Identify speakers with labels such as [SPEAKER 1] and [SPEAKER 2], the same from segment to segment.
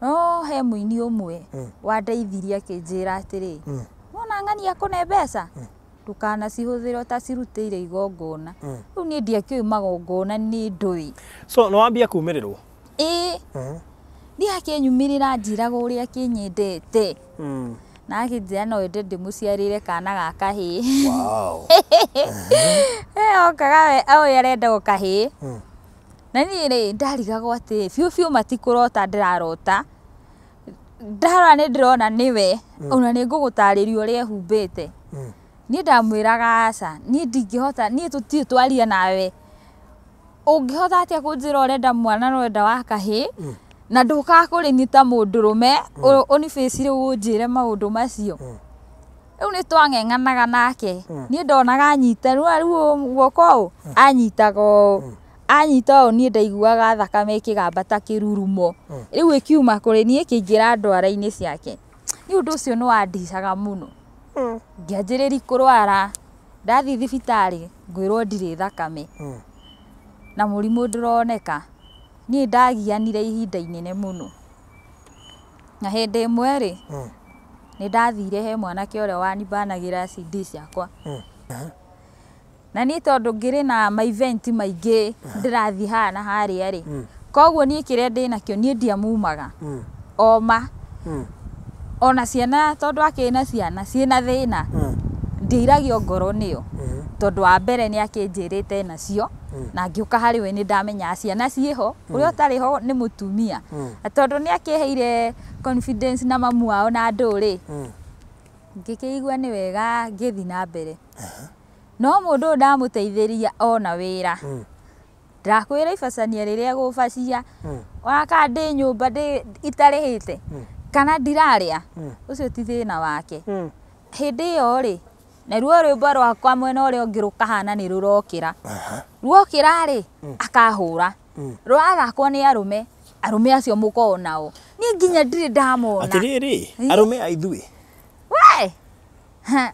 [SPEAKER 1] No he mũini ũmwe wandeithirie akĩnjĩra atĩrĩ, wona ng'ania kũne mbeca ndũkanacihũthĩre ũtacirutĩire igongona. Rĩu niĩ ndiakĩũĩ magongona nĩ ndũĩ.
[SPEAKER 2] So nĩ wambia kumĩrĩrwo?
[SPEAKER 1] Ĩĩ. Niĩ akĩnyumĩrĩra anjĩraga ũrĩa akĩnyendete. Na akĩnjĩra no ende ndĩmũciarĩre kana ga kahĩĩ.
[SPEAKER 2] Wow.
[SPEAKER 1] Okaga we oĩ arenda o kahĩĩ. Na niĩ rĩ ndarigagwo atĩ biũ biũ matikũrota ndĩrarota. Ndarora nĩ ndĩrona nĩwe, ona nĩ ngũgũtarĩria ũrĩa ehumbĩte. Niĩ ndamwĩraga aca, niĩ ndingĩhota, niĩ tũtirĩ twaria nawe. Ũngĩhota atĩa kũnjĩra ũrenda mwana na ũrenda wa kahĩĩ, na ndũkaga kũrĩ niĩ ta mũndũrũme, ũnibĩci rĩu ũnjĩre maũndũ macio. Rĩu nĩ twang'eng'anaga nake. Niĩ ndonaga anyita, rĩu guoko ũũ, anyitaga ũũ. Anyita ũũ niĩ ndaiguaga thakame ĩkĩgamba ta kĩrurumo. Rĩu ĩkiuma kũrĩ niĩ ĩkĩingĩra ndwara-inĩ ciake. Niĩ ũndũ ũcio nĩ wandicaga mũno. Ngĩanjĩrĩria kũrwara, ndathiĩ thibitarĩ ngwĩrwo ndirĩ thakame. Na mũrimũ ndũroneka. Niĩ ndagianire ihinda inene mũno. Na hĩndĩ ĩmwe rĩ, nĩ ndathire he mwanake ũrĩa wanimbanagĩra CD ciakwa. Na niĩ tondũ ngĩrĩ na ma event maingĩ ndĩrathiĩ haha na harĩa rĩ, koguo niĩ kĩrĩa ndĩnakĩo niĩ ndiamumaga. Oma. Ona ciana tondũ akĩrĩ na ciana ciĩna thĩna, ndiairagio ngoro nĩyo. Tondũ wa mbere nĩ akĩnjĩrĩte nacio, na ngĩũka harĩ we nĩ ndamenyaga ciana ciĩho, ũrĩa ũtarĩ ho nĩ mũtumia. Na tondũ nĩ akĩheire confidence na mamu wao na andũ rĩ, ngĩkĩigua nĩ wega ngĩthiĩ na mbere. No mũndũ ũyũ ndamũteithĩria ona wĩra. Ndakwĩra ibacania rĩrĩa egũbacia, ona kana ndĩ nyũmba ndĩ itarĩhĩte, kana ndirarĩa, ũcio ti thĩna wake. Hĩndĩ ĩyo rĩ, naruo rwĩmbo rwakwa mwena ũrĩa ũngĩ rũkahana nĩ rũrokĩra. Ruokĩra rĩ, akahũra. Rũrathakwo nĩ arũme, arũme acio mũkoragwo nao. Niĩ nginya ndirĩ ndamona.
[SPEAKER 2] Atĩrĩrĩ, arũme a ithuĩ.
[SPEAKER 1] We!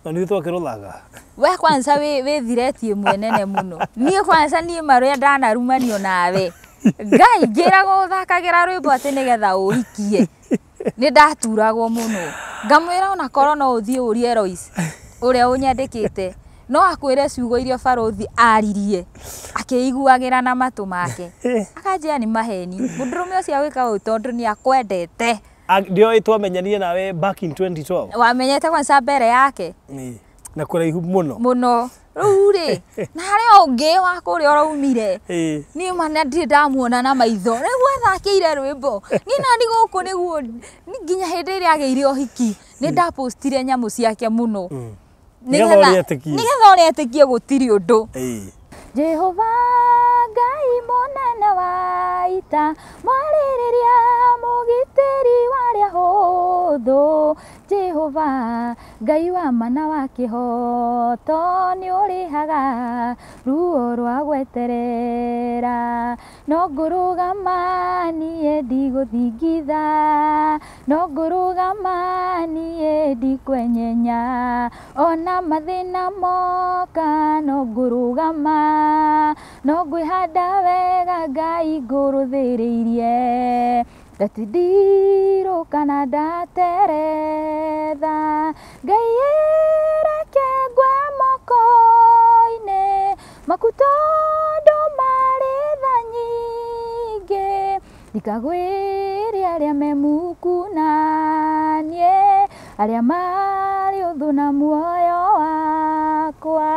[SPEAKER 2] Na nĩ twakĩrũthaga.
[SPEAKER 1] We kwanza wĩ thireti ĩmwe nene mũno. Niĩ kwanza niĩ marĩa ndanarumanio nawe. Ngai ngĩragwo ũthakagĩra rwĩmbo atĩ nĩgetha ũikie. Nĩ ndaturagwo mũno. Ngamwĩra ona korwo no ũthiĩ ũrie Lois ũrĩa ũnyandĩkĩte, no akwĩre ciugo iria barũthi aririe akĩiguagĩra na matũ make. Akanjĩra nĩ maheni. Mũndũrũme ũcio agwĩka ũũ tondũ nĩ akwendete.
[SPEAKER 2] Ndioĩ twamenyanire nawe back in 2012.
[SPEAKER 1] Wamenyete kwanza mbere yake.
[SPEAKER 2] Na kũraihu mũno.
[SPEAKER 1] Mũno. Rĩu rĩ, na harĩ ũngĩ wa kũrĩa ũraumire. Niĩ ma na ndirĩ ndamuona na maitho. Rĩu athakĩire rwĩmbo. Niĩ nani gũkũ nĩguo nginya hĩndĩ ĩrĩa agĩire ũhiki, nĩ ndapostire nyamũ ciake mũno.
[SPEAKER 2] Nĩgetha ũrĩetĩkie.
[SPEAKER 1] Nĩgetha ũrĩetĩkie gũtirĩ ũndũ. Jehova Ngai mũnene wa ita, mwarĩrĩria mũgitĩri wa arĩa hũthũ. Jehova Ngai wa ma na wa kĩhooto, nĩ ũrĩhaga ruo rwa gweterera. No ngũrũgama niĩ ndigũthingitha, no ngũrũgama niĩ ndikwenyenya. Ona mathĩna moka no ngũrũgama, no ngwĩhanda wega Ngai ngũrũthĩrĩirie. Ndatindirũ kana ndateretha, Ngai reke ngwe moko-inĩ maku tondũ marĩ tha nyingĩ. Ndikagwĩre arĩa me muku na niĩ, arĩa marĩ ũthũ na muoyo wakwa.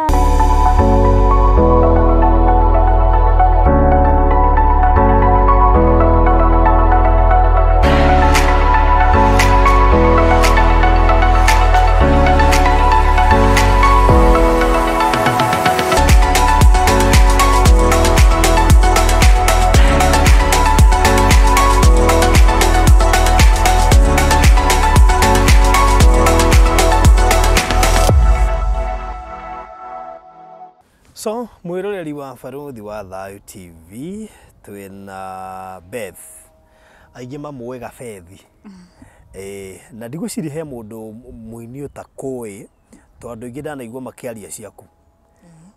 [SPEAKER 2] So, mwiroreri wa Barũthi wa Thayũ TV twĩna Beth, aingĩ mamũĩ Gabethi. Na ndigwĩciria he mũndũ mũini ũtakũĩ, tondũ andũ aingĩ ndanaigua makĩaria ciaku.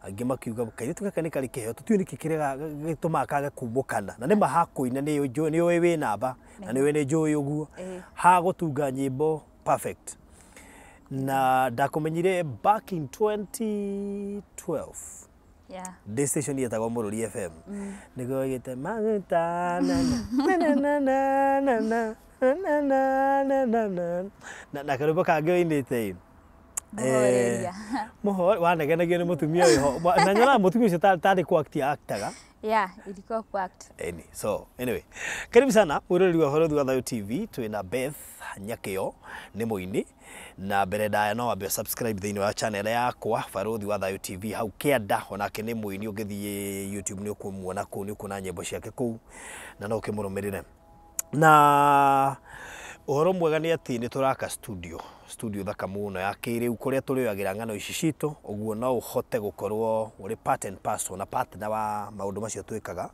[SPEAKER 2] Angĩ makiuga kairĩtu gaka nĩ karĩ kĩheo, tũtiũĩ nĩkĩ kĩrĩa gĩtũmaga kage kumbũkana. Na nĩma hakũina nĩ ũĩ wĩ namba, na nĩ ũĩ nĩ njũĩ ũguo. Ha gũtunga nyĩmbo perfect. Na ndakũmenyire back in 2012.
[SPEAKER 1] Yeah.
[SPEAKER 2] Ndĩ station yetagwo Mũrũri FM. Nĩguo oigĩte maguta na na na na na na na na na na na na na na karwĩmbo kangĩ ũinĩte ĩ.
[SPEAKER 1] Mũhoreria.
[SPEAKER 2] Wanegenagio nĩ mũtumia wĩho. Na nyonaga mũtumia ũcio tarĩ kũ act actaga.
[SPEAKER 1] Yeah, ilikuwa ku act.
[SPEAKER 2] Any. So, anyway, karibu sana mwĩroreri wa Bũrũri wa Thayũ TV, twĩna Beth Nyakĩo nĩ mũini, na mbere ndaya no wambe subscribe thĩinĩ wa channel yakwa Barũthi wa Thayũ TV hau kĩanda, onake nĩ mũini, ũngĩthiĩ YouTube nĩ ũkũmuona kũu, nĩ ũkuona nyĩmbo ciake kũu na no ũkĩmũrũmĩrĩre. Na ũhoro mwega nĩ atĩ nĩ tũraka studio, studio thaka mũno ya kĩrĩu kũrĩa tũrĩoyagĩra ng'ano ici citũ, ũguo no ũhote gũkorwo ũrĩ part and parcel na partner wa maũndũ macio twĩkaga,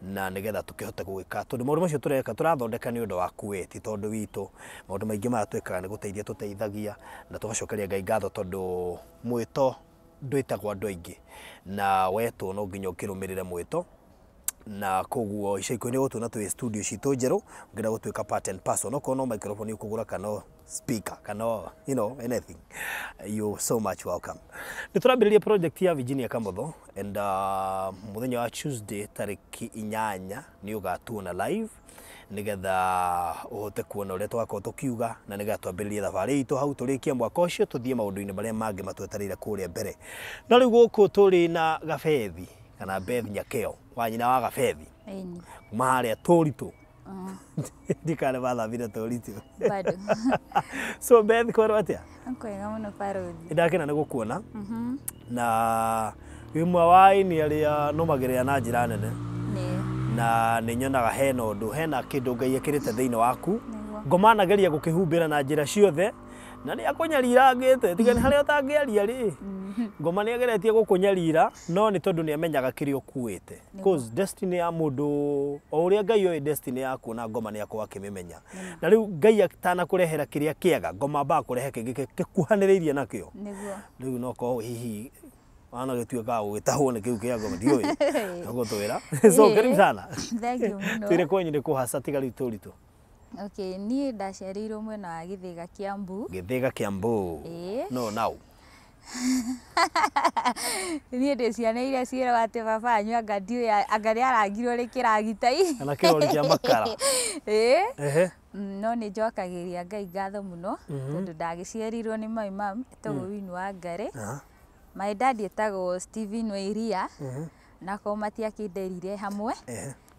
[SPEAKER 2] na nĩgetha tũkĩhote gũgĩka, tondũ maũndũ macio tũreka tũrathondeka nĩ ũndũ waku we, ti tondũ witũ. Maũndũ maingĩ maya twĩkaga nĩ gũteithia tũteithagia, na tũgacokeria Ngai ngatho tondũ mwĩto ndwĩtagwo andũ aingĩ, na wetwo no nginya ũkĩrũmĩrĩre mwĩto. Na koguo ica ikuhĩ nĩ ũgũtuona twĩ studio citũ njerũ, ũngĩenda gũtuĩka part and parcel, no korwo no microphone ũkũgũra kana speaker kana you know anything, you're so much welcome. Nĩ tũrambĩrĩria project ya Virginia Kamotho and mũthenya wa Tuesday tarĩki 8 nĩ ũgatuona live, nĩgetha ũhote kuona ũrĩa tũgakorwo tũkiuga, na nĩgetha twambĩrĩrie thabarĩ itũ hau tũrĩkie mwaka ũcio tũthiĩ maũndũ-inĩ marĩa mangĩ matwetereire kũrĩa mbere. No rĩu gũkũ tũrĩ na Gabethi kana Beth Nyakĩo wa nyina wa Gabethi.
[SPEAKER 1] Ĩni.
[SPEAKER 2] Kuma harĩa Tũritũ. Ndikane mathamire Tũritũ.
[SPEAKER 1] Bado.
[SPEAKER 2] So Beth, kwerwo atĩa?
[SPEAKER 1] Kwega mũno Barũthi.
[SPEAKER 2] Nĩndakena nĩ gũkuona. Na wĩ ũmwe wa aini arĩa nũmagĩrĩra na njĩra nene.
[SPEAKER 1] Nĩ.
[SPEAKER 2] Na nĩ nyonaga hena ũndũ, hena kĩndũ Ngai ekĩrĩte thĩinĩ waku.
[SPEAKER 1] Nĩguo.
[SPEAKER 2] Ngoma anageria gũkĩhumbĩra na njĩra ciothe, na nĩ akũnyariirangĩte, tiga nĩ harĩa ũtangĩaria rĩ. Ngoma nĩ ageretie gũkũnyarira, no nĩ tondũ nĩ amenyaga kĩrĩa ũkuĩte. Cause destiny ya mũndũ, o ũrĩa Ngai oĩ destiny yaku, na ngoma nĩ akorwo akĩmĩmenya. Na rĩu Ngai atanakũrehera kĩrĩa kĩega, ngoma ambaga kũrehe kĩngĩ gĩkuhanĩrĩirie nakĩo.
[SPEAKER 1] Nĩguo.
[SPEAKER 2] Rĩu no korwo hihi wanagĩtuĩka gũgĩtahwo nĩ kĩu kĩa ngoma, ndiũĩ. Ũgũtwĩra. So karibu sana.
[SPEAKER 1] Thank you mũno.
[SPEAKER 2] Twĩre kwanyu nĩ kũhaca tiga rĩu Tũritũ.
[SPEAKER 1] Okay, niĩ ndaciarĩirwo mwena wa Gĩthĩga Kĩambu.
[SPEAKER 2] Gĩthĩga Kĩambu.
[SPEAKER 1] Ĩĩ.
[SPEAKER 2] No now.
[SPEAKER 1] Niĩ ndĩ ciana iria ciĩragwo atĩ baba wanyu anga ndiũĩ anga nĩ arangirwo nĩ kĩragita.
[SPEAKER 2] Kana kĩrori kĩa makara.
[SPEAKER 1] Ĩĩ.
[SPEAKER 2] Ehe.
[SPEAKER 1] No nĩ njokagĩria Ngai ngatho mũno tondũ ndagĩciarirwo nĩ my mum etagwo Winnie Wangari. My dad etagwo Stephen Wairia. Nako matiakĩnderire hamwe.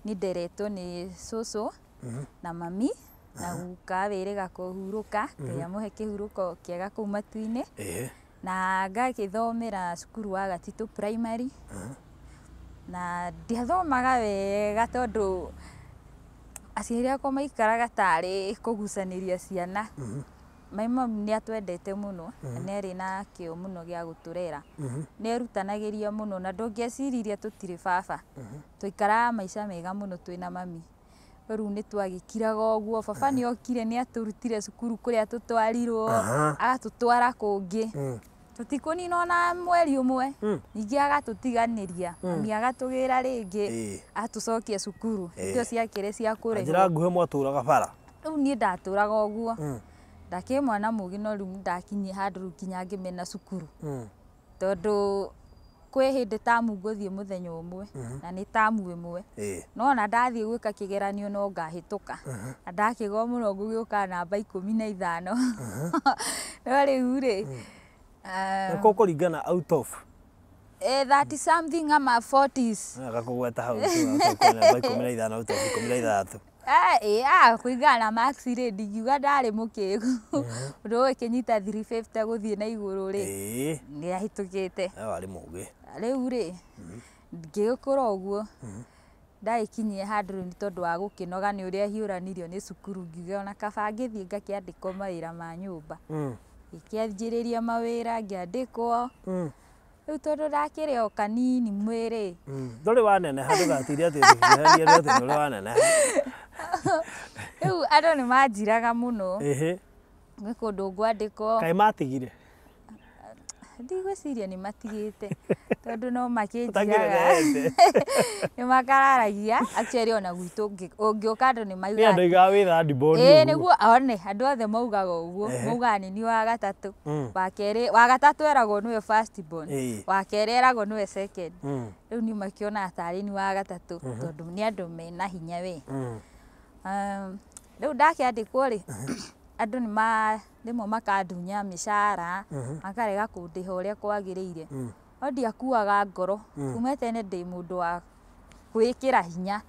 [SPEAKER 1] Niĩ nderetwo nĩ cũcũ na mami na guka wĩrĩga kũhurũka, Ngai amũhe kĩhurũko kĩega kũu matu-inĩ. Na ngagĩthomera cukuru wa Gatitũ Primary. Na ndiathomaga wega tondũ aciari akwa maikaraga tarĩ kũgucanĩria ciana. My mom nĩ atwendete mũno, na nĩ arĩ na kĩo mũno gĩa gũtũrera. Nĩ erutanagĩria mũno na ndũngĩeciririe tũtirĩ baba. Twaikaraga maica mega mũno twĩna mami. Rĩu nĩ twagĩkiraga ũguo, baba nĩ okire nĩ atũrutire cukuru kũrĩa tũtwarirwo, agatũtwara kũngĩ. Tũtikũnina ona mweri ũmwe, ningĩ agatũtiganĩria, mami agatũgĩra rĩngĩ, agatũcokia cukuru. Indo ciakĩrĩ cia kũrĩhwo.
[SPEAKER 2] Njĩra nguhĩ mwatũraga bara?
[SPEAKER 1] Rĩu niĩ ndatũraga ũguo. Ndakĩrĩ mwana mũgĩ no rĩu ndakinyie handũ rĩu nginya ngĩmena cukuru. Tondũ kwĩ hĩndĩ tamu ngũthiĩ mũthenya ũmwe, na nĩ tamu ĩmwe. No ona ndathiĩ gwĩka kĩgeranio no ngahĩtũka. Na ndakĩgwa mũno ngũgĩũka namba 15. No rĩu rĩ,
[SPEAKER 2] Nĩkũ kũringana out of?
[SPEAKER 1] 30 something ama 40s.
[SPEAKER 2] Agakũgweta hau, namba 15 out of 16.
[SPEAKER 1] Kũringana na marks rĩ, ndingiuga ndarĩ mũkĩgu. Ũndũ ũyũ ĩkĩnyita 350 gũthiĩ na igũrũ rĩ, nĩ ahĩtũkĩte.
[SPEAKER 2] Warĩ mũgĩ.
[SPEAKER 1] Rĩu rĩ, ngĩgĩkũra ũguo, ndagĩkinyie handũ rĩu nĩ tondũ wa gũkĩnoga nĩ ũrĩa hiũranirio nĩ cukuru, ngiuga ona kaba ngĩthiĩ ngakĩandĩkwo mawĩra ma nyũmba. Ngĩkĩanjĩrĩria mawĩra, ngĩandĩkwo. Rĩu tondũ ndakĩrĩ o kanini mwĩrĩ.
[SPEAKER 2] Ndũrĩ waneneha, ndũgatinde atĩ ũkĩheria atĩ ndũrĩ waneneha.
[SPEAKER 1] Rĩu andũ nĩ manjiraga mũno. Gwĩ kũndũ ngwandĩkwo.
[SPEAKER 2] Kaĩ matigire?
[SPEAKER 1] Ndigwĩciria nĩ matigĩte tondũ no makĩnjiaga nĩ makararagia actually ona gwitũ ũngĩũka andũ nĩ maugaga
[SPEAKER 2] nĩ andũ aigaga wĩ third born.
[SPEAKER 1] Ĩĩ nĩguo one andũ othe maugaga ũguo, maugaga nĩ niĩ wa gatatũ, wa kerĩ, wa gatatũ eragwo nĩwe first born, wa kerĩ eragwo nĩwe second. Rĩu niĩ makĩonaga tarĩ niĩ wa gatatũ tondũ nĩ andũ mena hinya we. Rĩu ndakĩandĩkwo rĩ, andũ nĩ ma rĩmwe makandunya mĩcara, makarega kũndĩha ũrĩa kwagĩrĩire. No ndiakuaga ngoro, kuma tene ndĩ mũndũ wa kwĩĩkĩra hinya.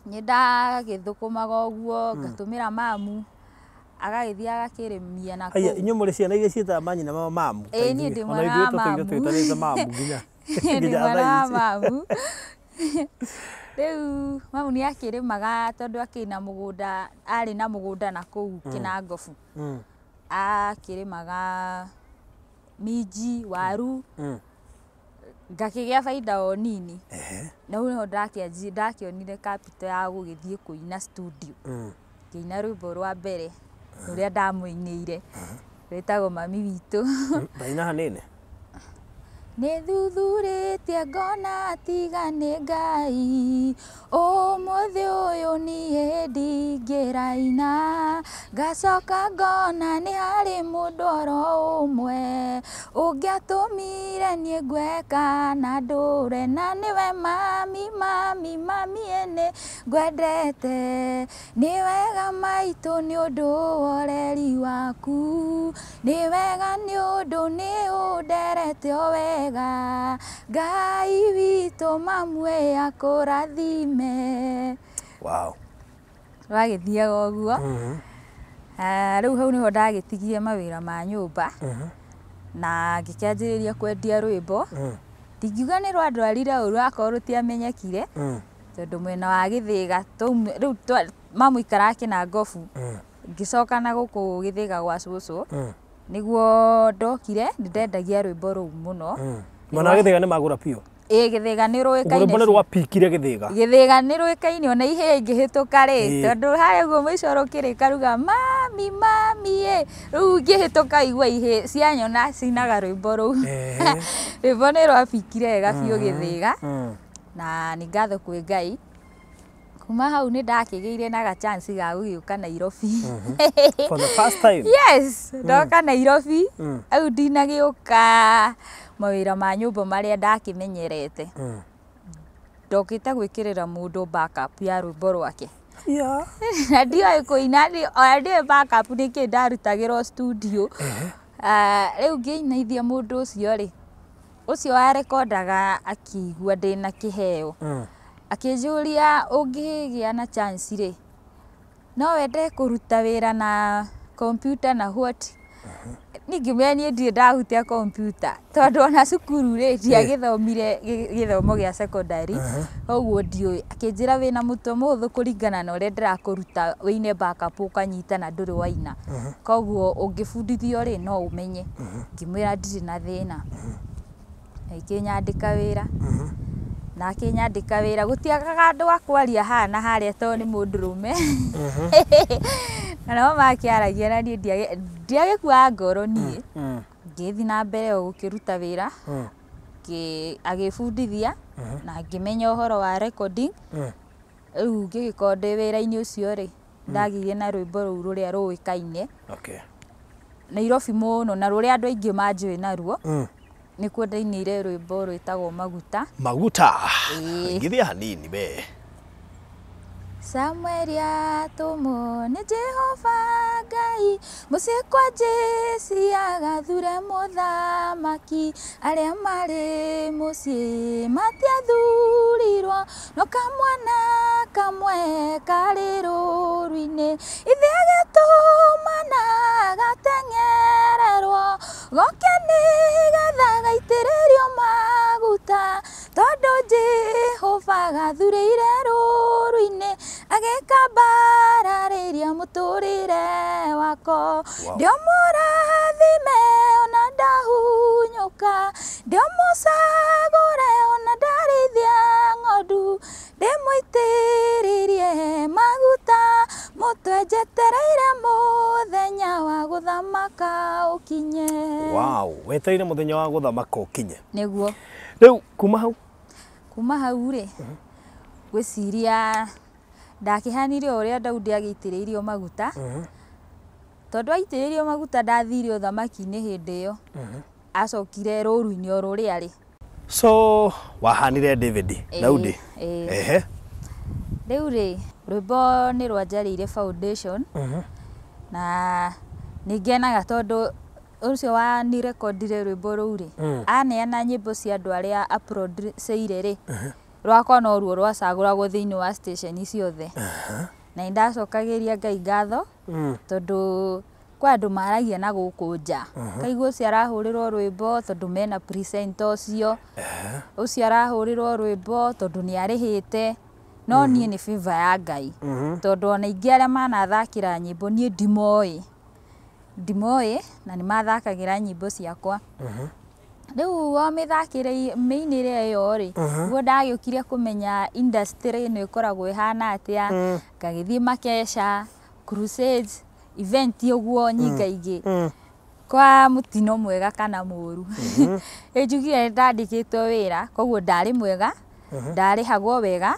[SPEAKER 1] Nĩ ndagĩthũkũmaga ũguo, ngatũmĩra mamu, agagĩthiĩ agakĩrĩmia na
[SPEAKER 2] kũu. Inyuĩ mũrĩ ciana iria ciĩtaga manyina mao mamu?
[SPEAKER 1] Ĩĩ niĩ ndĩ mwana wa mamu.
[SPEAKER 2] Twĩtanĩte mamu nginya.
[SPEAKER 1] Ndĩ mwana wa mamu. Rĩu mamu nĩ akĩrĩmaga tondũ akĩrĩ na mũgũnda, arĩ na mũgũnda na kũu Kĩnangobu. Akĩrĩmaga minji, waru, ngakĩgĩa baida o nini. Na hau nĩho ndakĩonire capital ya gũgĩthiĩ kũina studio. Ngĩina rwĩmbo rwa mbere rũrĩa ndamũinĩire rwĩtagwo Mami Witũ.
[SPEAKER 2] Ndaina hanini.
[SPEAKER 1] Nĩ thuthurĩtie ngona tiga nĩ Ngai, ũmũthĩ ũyũ niĩ ndingĩraina, ngacoka ngona nĩ harĩ mũndũ oro ũmwe ũngĩatũmire niĩ ngweka na ndũre, na nĩwe mami, mami, mami ĩ nĩ ngwendete, nĩ wega maitũ nĩ ũndũ wa ũreri waku, nĩ wega nĩ ũndũ nĩ ũnderete o wega, Ngai witũ mamwe akũrathime.
[SPEAKER 2] Wow.
[SPEAKER 1] Rwagĩthiaga ũguo. Rĩu hau nĩho ndagĩtigire mawĩra ma nyũmba na ngĩkĩanjĩrĩria kwendia rwĩmbo. Ndingiuga nĩ rwandwarire ũru akorwo rũtiamenyekire tondũ mwena wa Gĩthĩga rĩu mamu ikaraga Kĩnangobu, ngĩcoka na gũkũ Gĩthĩga gwa cũcũ nĩguo ndokire nĩ ndendagia rwĩmbo rũu mũno.
[SPEAKER 2] Mwena wa Gĩthĩga nĩ magũra biũ?
[SPEAKER 1] Ĩĩ Gĩthĩga nĩ rũĩkaine.
[SPEAKER 2] Rwĩmbo nĩ rwapikire Gĩthĩga.
[SPEAKER 1] Gĩthĩga nĩ rũĩkaine ona ihĩĩ ingĩhĩtũka rĩ, tondũ harĩa ũguo mũico rũkĩrĩka ruga mami mami ĩ, rĩu ingĩhĩtũka igua ihĩĩ cianyona cinaga rwĩmbo rũu. Rwĩmbo nĩ rwapikire wega biũ Gĩthĩga na nĩ ngatho kwĩ Ngai. Kuma hau nĩ ndakĩgĩire na ga chance ga gũgĩũka Nairobi.
[SPEAKER 2] For the first time?
[SPEAKER 1] Yes, ndoka Nairobi, hau ndinagĩũka mawĩra ma nyũmba marĩa ndakĩmenyerete. Ndokĩte gwĩkĩrĩra mũndũ backup ya rwĩmbo rwake. Na ndioĩ kũina, ona ndioĩ backup nĩkĩ ndarutagĩrwo studio. Rĩu ngĩinaithia mũndũ ũcio rĩ, ũcio warekondaga akĩigua ndĩna kĩheo. Akĩnjũria ũngĩgĩa na chance rĩ, no wende kũruta wĩra na computer na what? Ningĩmwĩra niĩ ndirĩ ndahutia computer tondũ ona cukuru rĩ ndiagĩthomire gĩthomo gĩa secondary, koguo ndiũĩ. Akĩnjĩra wĩna mũtwe mũhũthũ kũringana na ũrĩa ndĩrakũruta wĩine backup ũkanyita na ndũrĩ waina, koguo ũngĩbundithio rĩ no ũmenye. Ngĩmwĩra ndirĩ na thĩna. Akĩnyandĩka wĩra. Na akĩnyandĩka wĩra gũtiagaga andũ a kwaria haha na harĩa tondũ nĩ mũndũrũme. Na no makĩaragia na niĩ ndiagĩkuaga ngoro niĩ. Ngĩthiĩ na mbere o gũkĩruta wĩra, agĩbundithia na ngĩmenya ũhoro wa recording. Rĩu ngĩgĩkorwo ndĩ wĩra-inĩ ũcio rĩ, ndagĩire na rwĩmbo rũu rũrĩa rũĩkaine Nairobi mũno na rũrĩa andũ aingĩ manjũĩ naruo. Nĩkuo ndainĩire rwĩmbo rwĩtagwo Maguta.
[SPEAKER 2] Maguta. Ngĩthiĩ hanini we.
[SPEAKER 1] Samueli atũmwo nĩ Jehova Ngai, mũciĩ kwa Jesi agathure mũthamaki, arĩa marĩ mũciĩ matiathurirwo, no kamwana kamwe karĩ rũru-inĩ, ithe agĩtũmana gateng'ererwo, goke nĩgetha gaitĩrĩrio maguta, tondũ Jehova gathurĩire rũru-inĩ, agĩkambararĩria mũtũrĩre wako. Ndiomũrathime ona ndahunyũka, ndiomũcagũre ona ndarĩithia ng'ondu, ndĩmũitĩrĩrie maguta Mũtwe njetereire mũthenya wa gũthamaka ũkinye.
[SPEAKER 2] Wow, wetereire mũthenya wa gũthamaka ũkinye.
[SPEAKER 1] Nĩguo.
[SPEAKER 2] Rĩu kuma hau?
[SPEAKER 1] Kuma hau rĩ, ngwĩciria ndakĩhanire o ũrĩa Daudi agĩitĩrĩirio maguta. Tondũ aitĩrĩirio maguta ndathire ũthamaki-inĩ hĩndĩ ĩyo. Acokire rũru-inĩ o rũrĩa rĩ.
[SPEAKER 2] So wahanire David, Daudi. Ehe.
[SPEAKER 1] Rĩu rĩ, rwĩmbo nĩ rwanjarĩire foundation. Na nĩ ngenaga tondũ ũcio wa ni rekondire rwĩmbo rũu rĩ, aneana nyĩmbo cia andũ arĩa aproduceire rĩ, rwakwa noruo rwacagũragwo thĩinĩ wa station ciothe. Na nĩ ndacokagĩria Ngai ngatho tondũ kwa andũ maragia na gũkũ nja. Kaigua ũcio arahũrĩrwo rwĩmbo tondũ mena presenter ũcio, ũcio arahũrĩrwo rwĩmbo tondũ nĩ arĩhĩte. No niĩ nĩ favor ya Ngai. Tondũ ona aingĩ arĩa manathakĩra nyĩmbo niĩ ndimoĩ. Ndimoĩ na nĩ mathakagĩra nyĩmbo ciakwa. Rĩu o mĩthakĩre mĩinĩre ĩyo rĩ, nĩguo ndagĩũkire kũmenya industry ĩno ĩkoragwo ĩhana atĩa, ngagĩthiĩ makesha, crusades, event ũguo nyingaingĩ. Kwa mũtino mwega kana mũru. Ĩ njugire nĩ ndandĩkĩtwo wĩra, koguo ndarĩ mwega, ndarĩhagwo wega,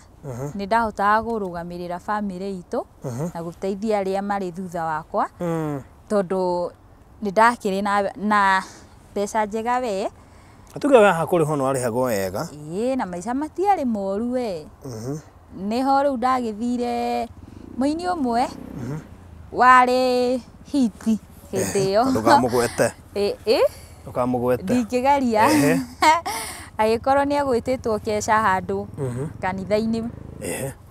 [SPEAKER 1] nĩ ndahotaga kũrũgamĩrĩra bamĩrĩ itũ na gũteithia arĩa marĩ thutha wakwa, tondũ nĩ ndakĩrĩ na mbeca njega we.
[SPEAKER 2] Tuge we haha kũrĩhwo nĩ warĩhagwo wega.
[SPEAKER 1] Ĩĩ, na maica matiarĩ moru we. Nĩho rĩu ndagĩthire mũini ũmwe warĩ hiti hĩndĩ ĩyo.
[SPEAKER 2] Ndũkamũgwete.
[SPEAKER 1] Ĩ
[SPEAKER 2] Ndũkamũgwete.
[SPEAKER 1] Ndingĩgeria. Agĩkorwo nĩ egwĩtĩtwo keca handũ kanitha-inĩ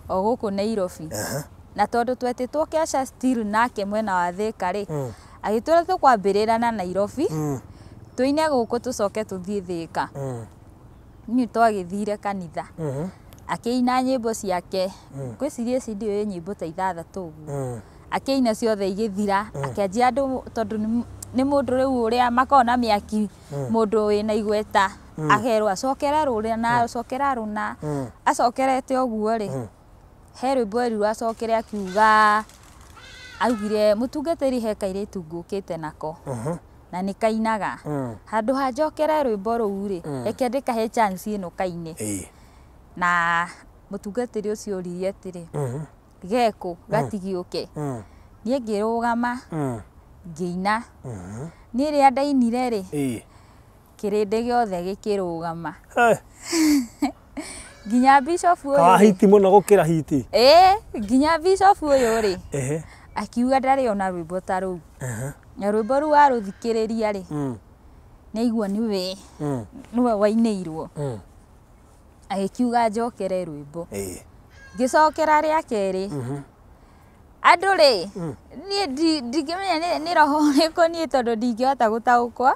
[SPEAKER 1] o gũkũ Nairobi. Na tondũ twetĩtwo keca still nake mwena wa Thĩka rĩ, agĩtwĩra tũkwambĩrĩra na Nairobi, tũine gũkũ tũcoke tũthiĩ Thĩka. Niĩ twagĩthire kanitha. Akĩina nyĩmbo ciake. Ngwĩciria CD ĩyo ĩ nyĩmbo ta ithathatũ ũguo. Akĩina ciothe igĩthira, akĩanjia andũ tondũ nĩ mũndũ rĩu ũrĩa makoragwo na mĩaki, mũndũ wĩna igweta, akerwo acokere rũrĩa na acokera rũna, acokerete ũguo rĩ, he rwĩmbo erirwo acokere akiuga, augire mũtungatĩri he kairĩtu ngũkĩte nako. Na nĩ kainaga. Handũ ha njokere rwĩmbo rũu rĩ, reke ndĩkahe chance ĩno kaine. Na mũtungatĩri ũcio oririe atĩrĩ, gekũ gatigĩũke. Niĩ ngĩrũgama, ngĩina. Niĩ rĩrĩa ndainire rĩ, kĩrĩndĩ gĩothe gĩkĩrũgama. Nginya bishop ũyũ
[SPEAKER 2] Kawa
[SPEAKER 1] rĩ.
[SPEAKER 2] hiti mũno gũkĩra hiti.
[SPEAKER 1] Ĩĩ, nginya bishop ũyũ rĩ, akiuga ndarĩ ona rwĩmbo ta rũu. Na rwĩmbo rũu arũthikĩrĩria rĩ, nĩaigua nĩwe, nĩwe wainĩirwo. Agĩkiuga njokere rwĩmbo. Ngĩcokera rĩa kerĩ. Andũ rĩ, niĩ ndingĩmenya nĩ roho ũrĩkũ niĩ tondũ ndingĩhota gũtaũkwo.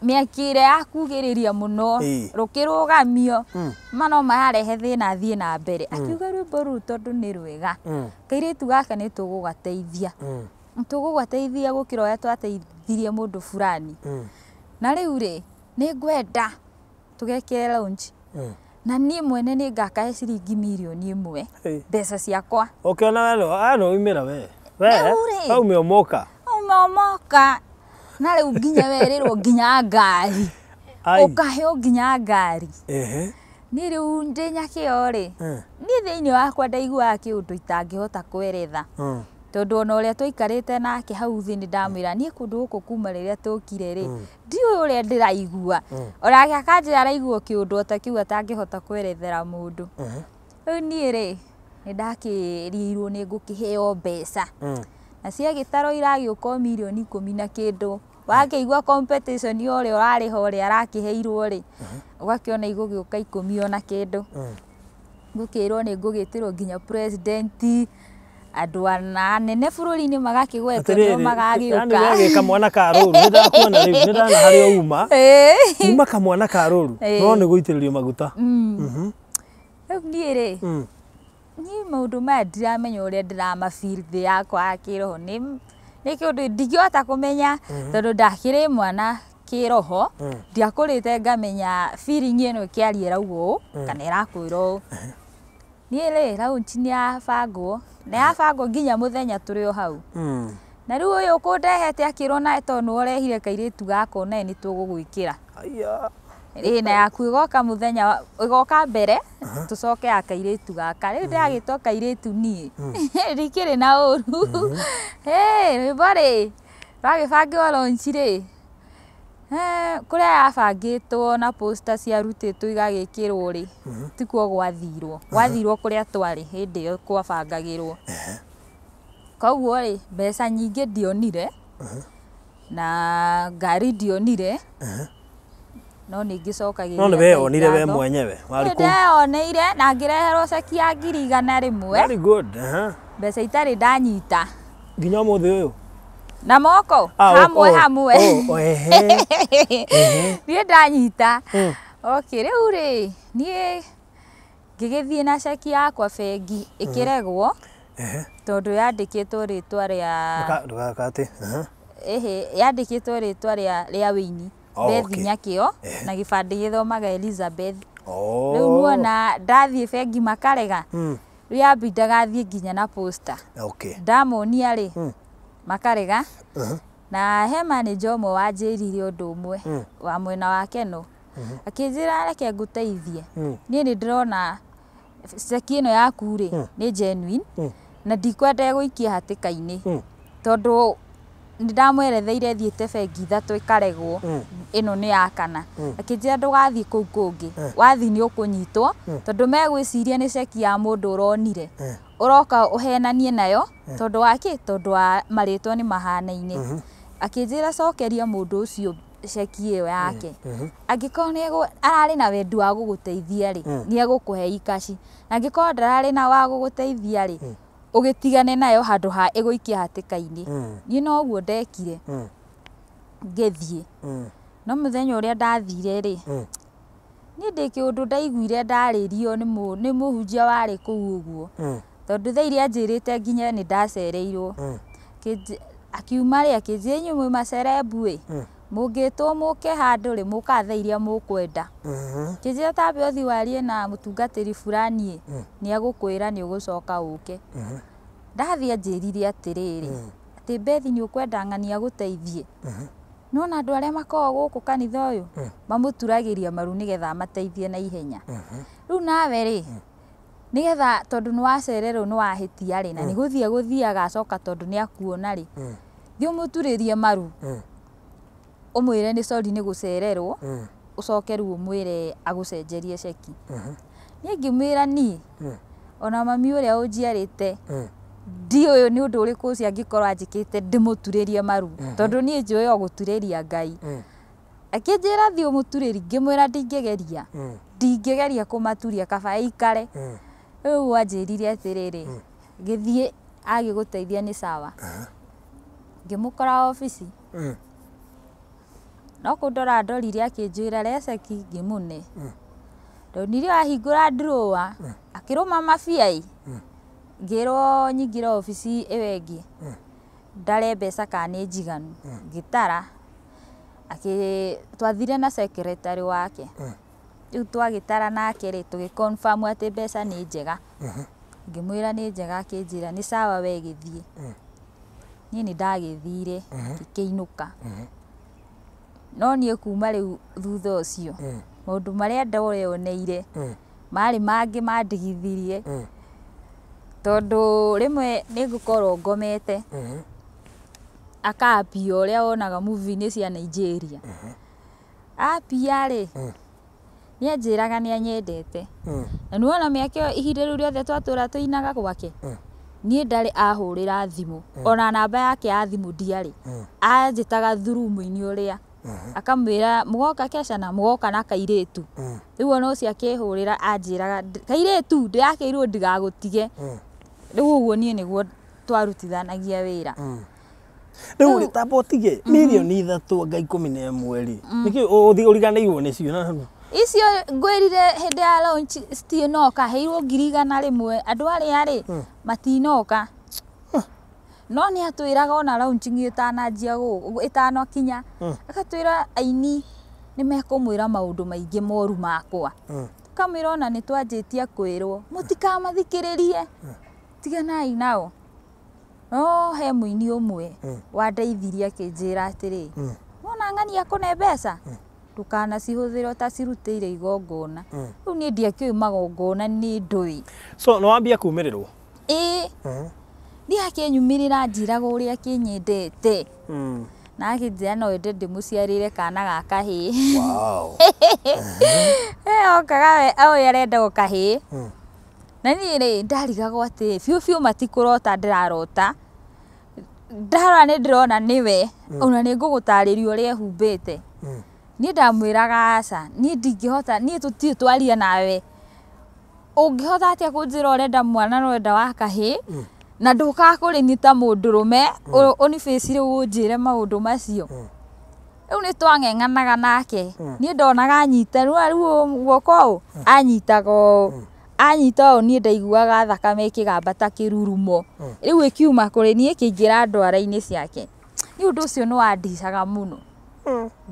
[SPEAKER 1] Mĩaki ĩrĩa ya kugĩrĩria mũno, rũkĩrũgamio, ma no mararehe thĩna thiĩ na mbere. Akiuga rwĩmbo rũu tondũ nĩ rwega, kairĩtu gaka nĩ tũgũgateithia. Tũgũgateithia gũkĩra ũrĩa twateithirie mũndũ fulani. Na rĩu rĩ, nĩ ngwenda tũgekĩre launch. Na niĩ mwene nĩ ngakahe ciringi mirioni 1 mbeca ciakwa.
[SPEAKER 2] Ũkĩona we no umĩra we. We,
[SPEAKER 1] Rĩu rĩ.
[SPEAKER 2] waumia ũmoka.
[SPEAKER 1] Uma ũmoka. Na rĩu nginya werĩrwo nginya ngari. Ũkaheo nginya ngari. Niĩ rĩu ndĩ nyakĩo rĩ, niĩ thĩinĩ wakwa ndaiguaga kĩũndũ itangĩhota kweretha. Tondũ ona ũrĩa twaikarĩte nake hau thĩ nĩ ndamwĩra niĩ kũndũ gũkũ kuma rĩrĩa tũkire rĩ, ndiũĩ ũrĩa ndĩraigua. Onake akanjĩra araigua kĩũndũ o ta kĩu atangĩhota kwerethera mũndũ. Rĩu niĩ rĩ, nĩ ndakĩrirwo nĩ ngũkĩheo mbeca. Na ciagĩtarwo iragĩũka o mirioni 10 na kĩndũ. Wakĩigua competition ya ũrĩa ũrarĩha ũrĩa arakĩheirwo rĩ, ũgakĩona igũgĩũka 10 ona kĩndũ. Ngũkĩrwo nĩ ngũgĩtĩrwo nginya president, andũ anene bũrũri-inĩ magakĩgwetwo nĩo magagĩũka.
[SPEAKER 2] Yani we wĩ kamwana ka rũru, nĩ ndakuona rĩu, nĩ ndona harĩa uma. Uma kamwana ka rũru, no nĩ gũitĩrĩrio maguta.
[SPEAKER 1] Rĩu niĩ rĩ, niĩ maũndũ maya ndiramenya ũrĩa ndĩrama feel thĩ yakwa ya kĩroho. Nĩ kĩũndũ ndingĩhota kũmenya tondũ ndakĩrĩ mwana kĩroho, ndiakũrĩte ngamenya feeling ĩno ĩkĩaria ĩrauga ũũ kana ĩrakwĩra ũũ. Niĩ rĩ launch nĩ yabangwo na yabangwo nginya mũthenya tũrĩ o hau. Na rĩu ũyũ ũkũndehete akĩrwo nawe tondũ nĩwe ũrehire kairĩtu gaka nawe nĩ tũgũgwĩkĩra.
[SPEAKER 2] Aya.
[SPEAKER 1] Ĩ na yaku ĩgoka mũthenya ĩgoka mbere tũcoke ya kairĩtu gaka. Rĩu ndĩragĩtwo kairĩtu niĩ ndikĩrĩ na ũru. Hĩ rwĩmbo rĩ rwagĩbangĩrwo launch rĩ, kũrĩa yabangĩtwo na poster ciarutĩtwo igagĩkĩrwo rĩ, tikuo gwathirwo. Gwathirwo kũrĩa twarĩ hĩndĩ ĩyo kwabangagĩrwo. Koguo rĩ mbeca nyingĩ ndionire na ngari ndionire no nĩ ngĩcokagĩria
[SPEAKER 2] No nĩ
[SPEAKER 1] Ngai
[SPEAKER 2] weyonire we
[SPEAKER 1] ngatho.
[SPEAKER 2] mwenyewe. Warĩ
[SPEAKER 1] Nĩ
[SPEAKER 2] kũu.
[SPEAKER 1] ndeyoneire na ngĩreherwo ceki ya 100,000.
[SPEAKER 2] Very good. Aha.
[SPEAKER 1] Mbeca itarĩ ndanyita
[SPEAKER 2] Nginya ũmũthĩ ũyũ.
[SPEAKER 1] na moko
[SPEAKER 2] Ah, oh,
[SPEAKER 1] hamwe
[SPEAKER 2] oh,
[SPEAKER 1] hamwe.
[SPEAKER 2] Oh, ehe. Ehe.
[SPEAKER 1] Niĩ ndanyita. Okay, rĩu rĩ niĩ ngĩgĩthiĩ na ceki yakwa bengi ĩkĩregwo
[SPEAKER 2] Ehe.
[SPEAKER 1] tondũ yandĩkĩtwo rĩtwa rĩa
[SPEAKER 2] Ndũgakate. Aha.
[SPEAKER 1] ĩhĩ yandĩkĩtwo rĩtwa rĩa Wĩini
[SPEAKER 2] Oh,
[SPEAKER 1] Beth
[SPEAKER 2] okay.
[SPEAKER 1] Nyakĩo na gĩbandĩ gĩthomaga Elizabeth.
[SPEAKER 2] Oh.
[SPEAKER 1] Rĩu nuona ndathiĩ bengi makarega. Rĩu yambindaga thiĩ nginya na posta.
[SPEAKER 2] Okay.
[SPEAKER 1] Ndamonia rĩ makarega. Na he manager ũmwe wanjĩrire ũndũ ũmwe wa mwena wa Keno. Akĩnjĩra reke ngũteithie. Niĩ nĩ ndĩrona ceki ĩno yaku rĩ nĩ genuine na ndikwenda ĩgũikie hatĩka-inĩ tondũ nĩ ndamweretheire thiĩte bengi ithatũ ĩkaregwo ĩno nĩ ya kana. Akĩnjĩra ndũgathiĩ kũu kũngĩ wathiĩ nĩ ũkũnyitwo tondũ megwĩciria nĩ ceki ya mũndũ ũronire ũroka ũhenanie nayo tondũ wa kĩ tondũ wa marĩtwa nĩ mahanaine. Akĩnjĩra cokeria mũndũ ũcio ceki ĩyo yake angĩkorwo nĩ ararĩ na wendi wa gũgũteithia rĩ nĩ egũkũhe ikaci na angĩkorwo ndararĩ na wa gũgũteithia rĩ ũgĩtigane nayo handũ ha ĩgũikie hatĩka-inĩ. Niĩ noguo ndekire ngĩthiĩ. No mũthenya ũrĩa ndathire rĩ niĩ ndĩ kĩũndũ ndaiguire ndarĩrio nĩ mũhunjia warĩ kũu ũguo tondũ thaa iria anjĩrĩte nginya nĩ ndacereirwo. Akiuma rĩ akĩnjĩra inyuĩ mwĩ macerebu ĩ mũngĩtwo mũke handũ rĩ mũkaga thaa iria mũkwenda. Akĩnjĩra tambe ũthiĩ warie na mũtungatĩri fulani ĩ nĩ egũkwĩra nĩ ũgũcoka ũke. Ndathiĩ anjĩrire atĩrĩrĩ atĩ Bethi nĩ ũkwenda ng'ania agũteithie. Nĩwona andũ arĩa makoragwo gũkũ kanitha ũyũ mamũturagĩria maru nĩgetha amateithie na ihenya. Rĩu nawe rĩ nĩgetha tondũ nĩ wacererwo nĩ wahĩtia rĩ na nĩ gũthiĩ gũthiaga acoka tondũ nĩ akuona rĩ thiĩ ũmũturĩrie maru ũmwĩre nĩ sorry nĩ gũcererwo ũcoke rĩu ũmwĩre agũcenjerie ceki. Niĩ ngĩmwĩra niĩ ona mami ũrĩa ũnjiarĩte ndiũĩ nĩ ũndũ ũrĩkũ ũcio angĩkorwo anjĩkĩte ndĩmũturĩrie maru tondũ niĩ njũĩ o gũturĩria Ngai. Akĩnjĩra thiĩ ũmũturĩrie ngĩmwĩra ndingĩgeria ndingĩgeria kũmaturia kaba aikare. Rĩu anjĩrire atĩrĩrĩ gĩthiĩ agĩgũteithia nĩ sawa. Ngĩmũkora obici no kũndora ndorire akĩnjĩra rehe ceki ngĩmũne. Ndonire ahingũra drawer akĩrũma mabia ĩ ngĩrwo nyingĩre obici ĩyo ĩngĩ ndare mbeca kana nĩ njiganu ngĩtara twathire na secretary wake. Rĩu twagĩtara nake rĩ tũgĩ confirm atĩ mbeca nĩ njega. Ngĩmwĩra nĩ njega akĩnjĩra nĩ sawa we gĩthiĩ. Niĩ nĩ ndagĩthire ngĩkĩinũka. No niĩ kuma rĩu thutha ũcio maũndũ marĩa ndeyoneire marĩ mangĩ mandigithirie tondũ rĩmwe nĩ ngũkorwo ngomete akambia ũrĩa wonaga movie-inĩ cia Nigeria. Ambia rĩ nĩ anjĩraga nĩ anyendete. Na nĩwona mĩaka ĩyo ihinda rĩu rĩothe twatũra tũinaga gwake niĩ ndarĩ ahũrĩra thimũ ona namba yake ya thimũ ndiarĩ. Anjĩtaga through mũini ũrĩa akamwĩra mũgoka kesha na mũgoka na kairĩtu. Rĩu ona ũcio akĩhũrĩra anjĩraga kairĩtu ndĩrakĩirwo ndigagũtige. Rĩu ũguo niĩ nĩguo twarutithanagia wĩra.
[SPEAKER 2] Rĩu rĩ tamba ũtige 3 mirioni anga 11 rĩ nĩkĩ ũthiĩ ũriganĩirwo nĩcio?
[SPEAKER 1] Icio ngwĩrire hĩndĩ ya launch citinoka heirwo 100,000 andũ arĩa rĩ matinoka. No nĩ atwĩraga ona launching ĩtananjia ĩtanakinya agatwĩra aini nĩ mekũmwĩra maũndũ maingĩ moru makwa. Kamwĩra ona nĩ twanjĩtie kwĩrwo mũtikamathikĩrĩrie, tiganai nao. No he mũini ũmwe wandeithirie akĩnjĩra atĩrĩ, wona ng'ania kũne mbeca ndũkanacihũthĩre ũtacirutĩire igongona. Rĩu niĩ ndiakĩũĩ magongona nĩ ndũĩ.
[SPEAKER 2] So nĩ wambia kumĩrĩrwo?
[SPEAKER 1] Ĩĩ, niĩ akĩnyumĩrĩra anjĩraga ũrĩa akĩnyendete. Na akĩnjĩra no ende ndĩmũciarĩre kana ga kahĩĩ.
[SPEAKER 2] Wow.
[SPEAKER 1] Okaga we oĩ arenda o kahĩĩ. Na niĩ rĩ ndarigagwo atĩ biũ biũ matikũrota ndĩrarota. Ndarora nĩ ndĩrona nĩwe, ona nĩ ngũgũtarĩria ũrĩa ehumbĩte. Niĩ ndamwĩraga aca, niĩ ndingĩhota, niĩ tũtirĩ twaria nawe. Ũngĩhota atĩa kũnjĩra ũrenda mwana na ũrenda wa kahĩĩ, na ndũkaga kũrĩ niĩ ta mũndũrũme, ũnibĩci rĩu ũnjĩre maũndũ macio. Rĩu nĩ twang'eng'anaga nake. Niĩ ndonaga anyita, rĩu guoko ũũ, anyitaga ũũ. Anyita ũũ niĩ ndaiguaga thakame ĩkĩgamba ta kĩrurumo. Rĩu ĩkiuma kũrĩ niĩ ĩkĩingĩra ndwara-inĩ ciake. Niĩ ũndũ ũcio nĩ wandicaga mũno.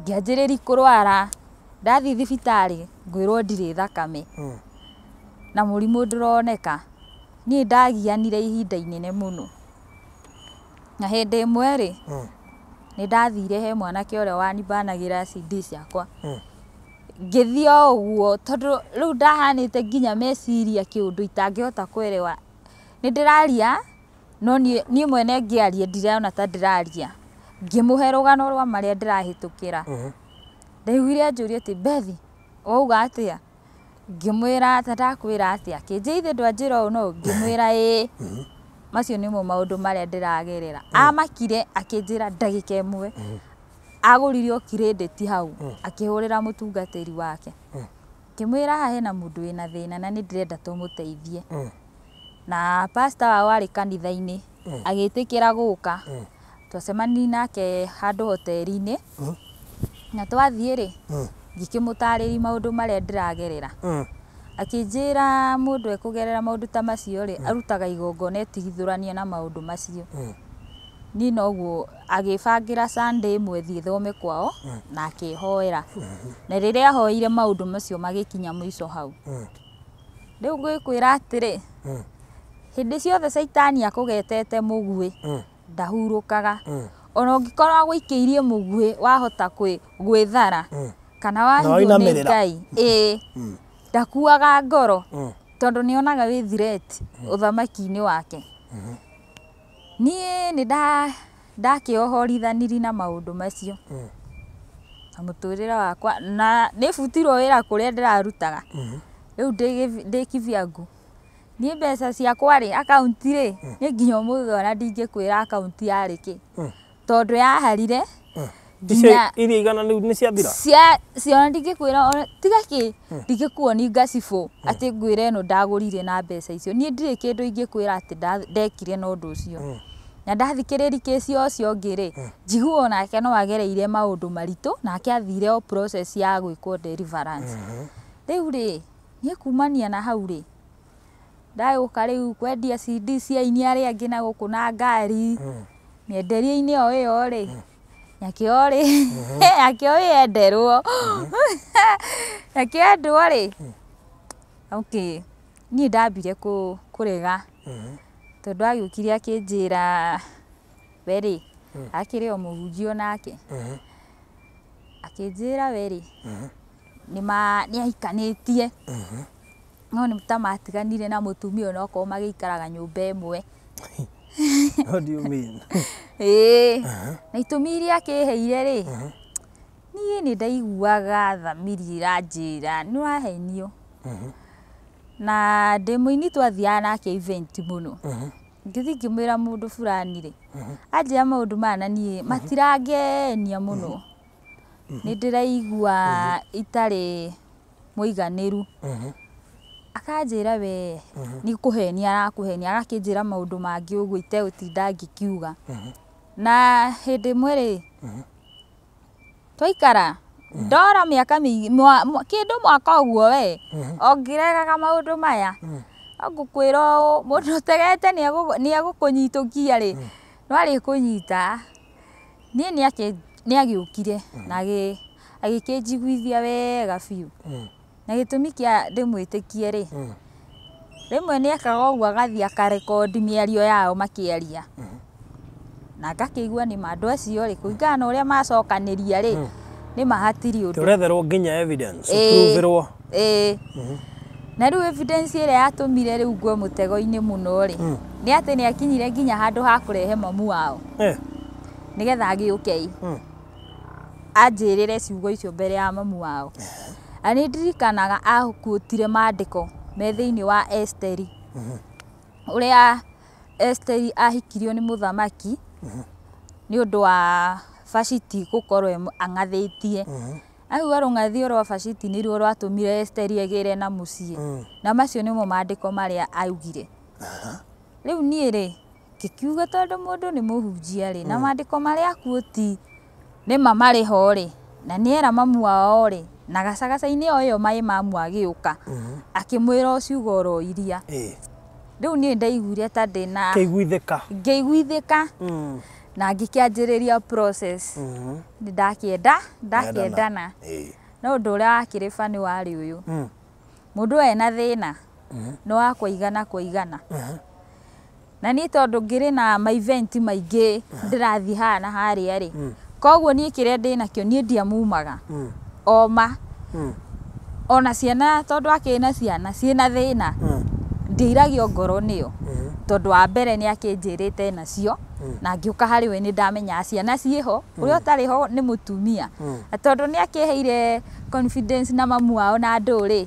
[SPEAKER 1] Ngĩanjĩrĩria kũrwara, ndathiĩ thibitarĩ ngwĩrwo ndirĩ thakame. Na mũrimũ ndũroneka. Niĩ ndagianire ihinda inene mũno. Na hĩndĩ ĩmwe rĩ, nĩ ndathire he mwanake ũrĩa wanibanagĩra CD ciakwa. Ngĩthiĩ o ũguo tondũ rĩu ndahanĩte nginya meciria kĩũndũ itangĩhota kuelewa. Nĩ ndĩraria no niĩ mwene ngĩaria ndirona ta ndĩraria. Ngĩmũhe rũgano rwa marĩa ndĩrahĩtũkĩra. Ndaiguire anjũria atĩ Bethi, wauga atĩa? Ngĩmwĩra ta ndakwĩra atĩa? Akĩnjĩra ithe ndwanjĩra ũũ no ngĩmwĩra ĩĩ. Macio nĩmo maũndũ marĩa ndĩragerera. Amakire akĩnjĩra ndagĩka ĩmwe. Agũrire o credit hau, akĩhũrĩra mũtungatĩri wake. Ngĩmwĩra haha hena mũndũ wĩna thĩna na nĩ ndĩrenda tũmũteithie. Na pastor wao arĩ kanitha-inĩ, agĩtĩkĩra gũka. Twacemanirie nake handũ hoteri-inĩ. Na twathiĩ rĩ, ngĩkĩmũtarĩria maũndũ marĩa ndĩragerera. Akĩnjĩra mũndũ ekũgerera maũndũ ta macio rĩ, arutaga igongona etigithũranie na maũndũ macio. Niĩ noguo agĩbangĩra Sunday ĩmwe thiĩ thome kwao na akĩhoera. Na rĩrĩa ahoire maũndũ macio magĩkinya mũico hau. Rĩu ngwĩkwĩra atĩrĩ, hĩndĩ ciothe caitani akũgetete mũguĩ, ndahurũkaga. Ona ũngĩkorwo agũikĩirie mũguĩ wahota gwĩthara kana wahithwo nĩ
[SPEAKER 2] wainamĩrĩra.
[SPEAKER 1] Ngai. Ĩĩ. Ndakuaga ngoro tondũ nĩonaga wĩ threat ũthamaki-inĩ wake. Niĩ nĩ ndakĩohorithanirie na maũndũ macio. Na mũtũrĩre wakwa na nĩ butirwo wĩra kũrĩa ndĩrarutaga. Rĩu ndĩ kibyangu. Niĩ mbeca ciakwa rĩ, akaunti rĩ, niĩ nginya ũmũthĩ ona ndingĩkwĩra akaunti yarĩ kĩ. Tondũ yaharire nginya
[SPEAKER 2] Iria igana rĩu nĩ ciathira?
[SPEAKER 1] Ciona ndingĩkwĩra ona tiga kĩ, ndingĩkuonia ngacibũ atĩ ngwĩre ĩno ndagũrire na mbeca icio. Niĩ ndirĩ kĩndũ ingĩkwĩra atĩ ndekire na ũndũ ũcio. Na ndathikĩrĩria kĩci ũcio ũngĩ rĩ, njigua onake no agereire maũndũ maritũ, nake athire o process ya gwĩkwo deliverance. Rĩu rĩ, niĩ kumania na hau rĩ, ndagũka rĩu kwendia CD cia aini arĩa angĩ na gũkũ na ngari, mĩenderie-inĩ o ĩyo rĩ, Nyakĩo rĩ, nyakĩo yenderwo. Nyakĩo endwo rĩ, okay, niĩ ndambire kũrega. Tondũ agĩũkire akĩnjĩra we rĩ, akĩrĩ o mũhunjia onake. Akĩnjĩra we rĩ, nĩ ahikanĩtie. No nĩ ta matiganire na mũtumia onokorwo magĩikaraga nyũmba ĩmwe.
[SPEAKER 2] What do you mean?
[SPEAKER 1] Ĩĩ. Na itũmi iria akĩheire rĩ, niĩ nĩ ndaiguaga thamiri ĩranjĩra nĩ ũrahenio. Na ndĩ mũini twathiaga nake event mũno. Ngĩthiĩ ngĩmwĩra mũndũ fulani rĩ, anjĩra maũndũ maya na niĩ matirangenia mũno. Nĩ ndĩraigua itarĩ mũiganĩru. Akanjĩra we nĩ kũhenia arakũhenia, agakĩnjĩra maũndũ mangĩ ũguo itegũtinda ngĩkiuga. Na hĩndĩ ĩmwe rĩ, twaikara ndora mĩaka mĩingĩ, kĩndũ mwaka ũguo we, o ngĩregaga maũndũ maya. No ngũkwĩra ũũ, mũndũ ũtegete nĩ egũkũnyitũkia rĩ, no arĩkũnyita. Niĩ nĩ agĩũkire na agĩkĩnjiguithia wega biũ. Na gĩtũmi kĩa ndĩmwĩtĩkie rĩ, rĩmwe nĩ ekaga ũguo agathiĩ akarekondi mĩario yao makĩaria. Na ngakĩigua nĩ ma andũ acio rĩ, kũringana na ũrĩa macokanĩria rĩ, nĩ ma hatirĩ ũndũ.
[SPEAKER 2] Tũretherwo nginya evidence,
[SPEAKER 1] Ĩĩ.
[SPEAKER 2] ũproverwo.
[SPEAKER 1] Ĩĩ. Na rĩu evidence ĩrĩa yatũmire rĩu ngwe mũtego-inĩ mũno rĩ, nĩ atĩ nĩ akinyire nginya handũ ha kũrehe mamu wao nĩgetha agĩũke anjĩrĩre ciugo icio mbere ya mamu wao. Na nĩ ndirikanaga akuĩtire mandĩko me thĩinĩ wa Esteri, ũrĩa Esteri ahikirio nĩ mũthamaki nĩ ũndũ wa Vashiti gũkorwo ang'athĩtie. Auga rũng'athio rwa Vashiti nĩruo rwatũmire Esteri egĩre na mũciĩ. Na macio nĩmo mandĩko marĩa augire. Rĩu niĩ rĩ, ngĩkiuga tondũ mũndũ nĩ mũhunjia rĩ, na mandĩko marĩa akuĩti nĩma marĩ ho rĩ, na nĩera mamu wao rĩ, na gacagaca-inĩ o ĩyo maĩ mamu agĩũka, akĩmwĩra o ciugo oro iria. Rĩu niĩ ndaiguire ta ndĩna
[SPEAKER 2] Kĩiguithĩka.
[SPEAKER 1] Ngĩiguithĩka na ngĩkĩanjĩrĩria process. Nĩ ndakĩenda ndakĩendana. No ũndũ ũrĩa wakĩrĩ bani warĩ ũyũ. Mũndũ ũyũ ena thĩna nĩ wa kũigana kũigana. Na niĩ tondũ ngĩrĩ na ma event maingĩ ndĩrathiĩ haha na harĩa rĩ, koguo niĩ kĩrĩa ndĩnakĩo niĩ ndiamumaga. Oma. Ona ciana tondũ akĩrĩ na ciana ciĩna thĩna, ndiairagio ngoro nĩyo. Tondũ wa mbere nĩ akĩnjĩrĩte nacio, na ngĩũka harĩ we nĩ ndamenyaga ciana ciĩho, ũrĩa ũtarĩ ho nĩ mũtumia. Na tondũ nĩ akĩheire confidence na mamu wao na andũ rĩ,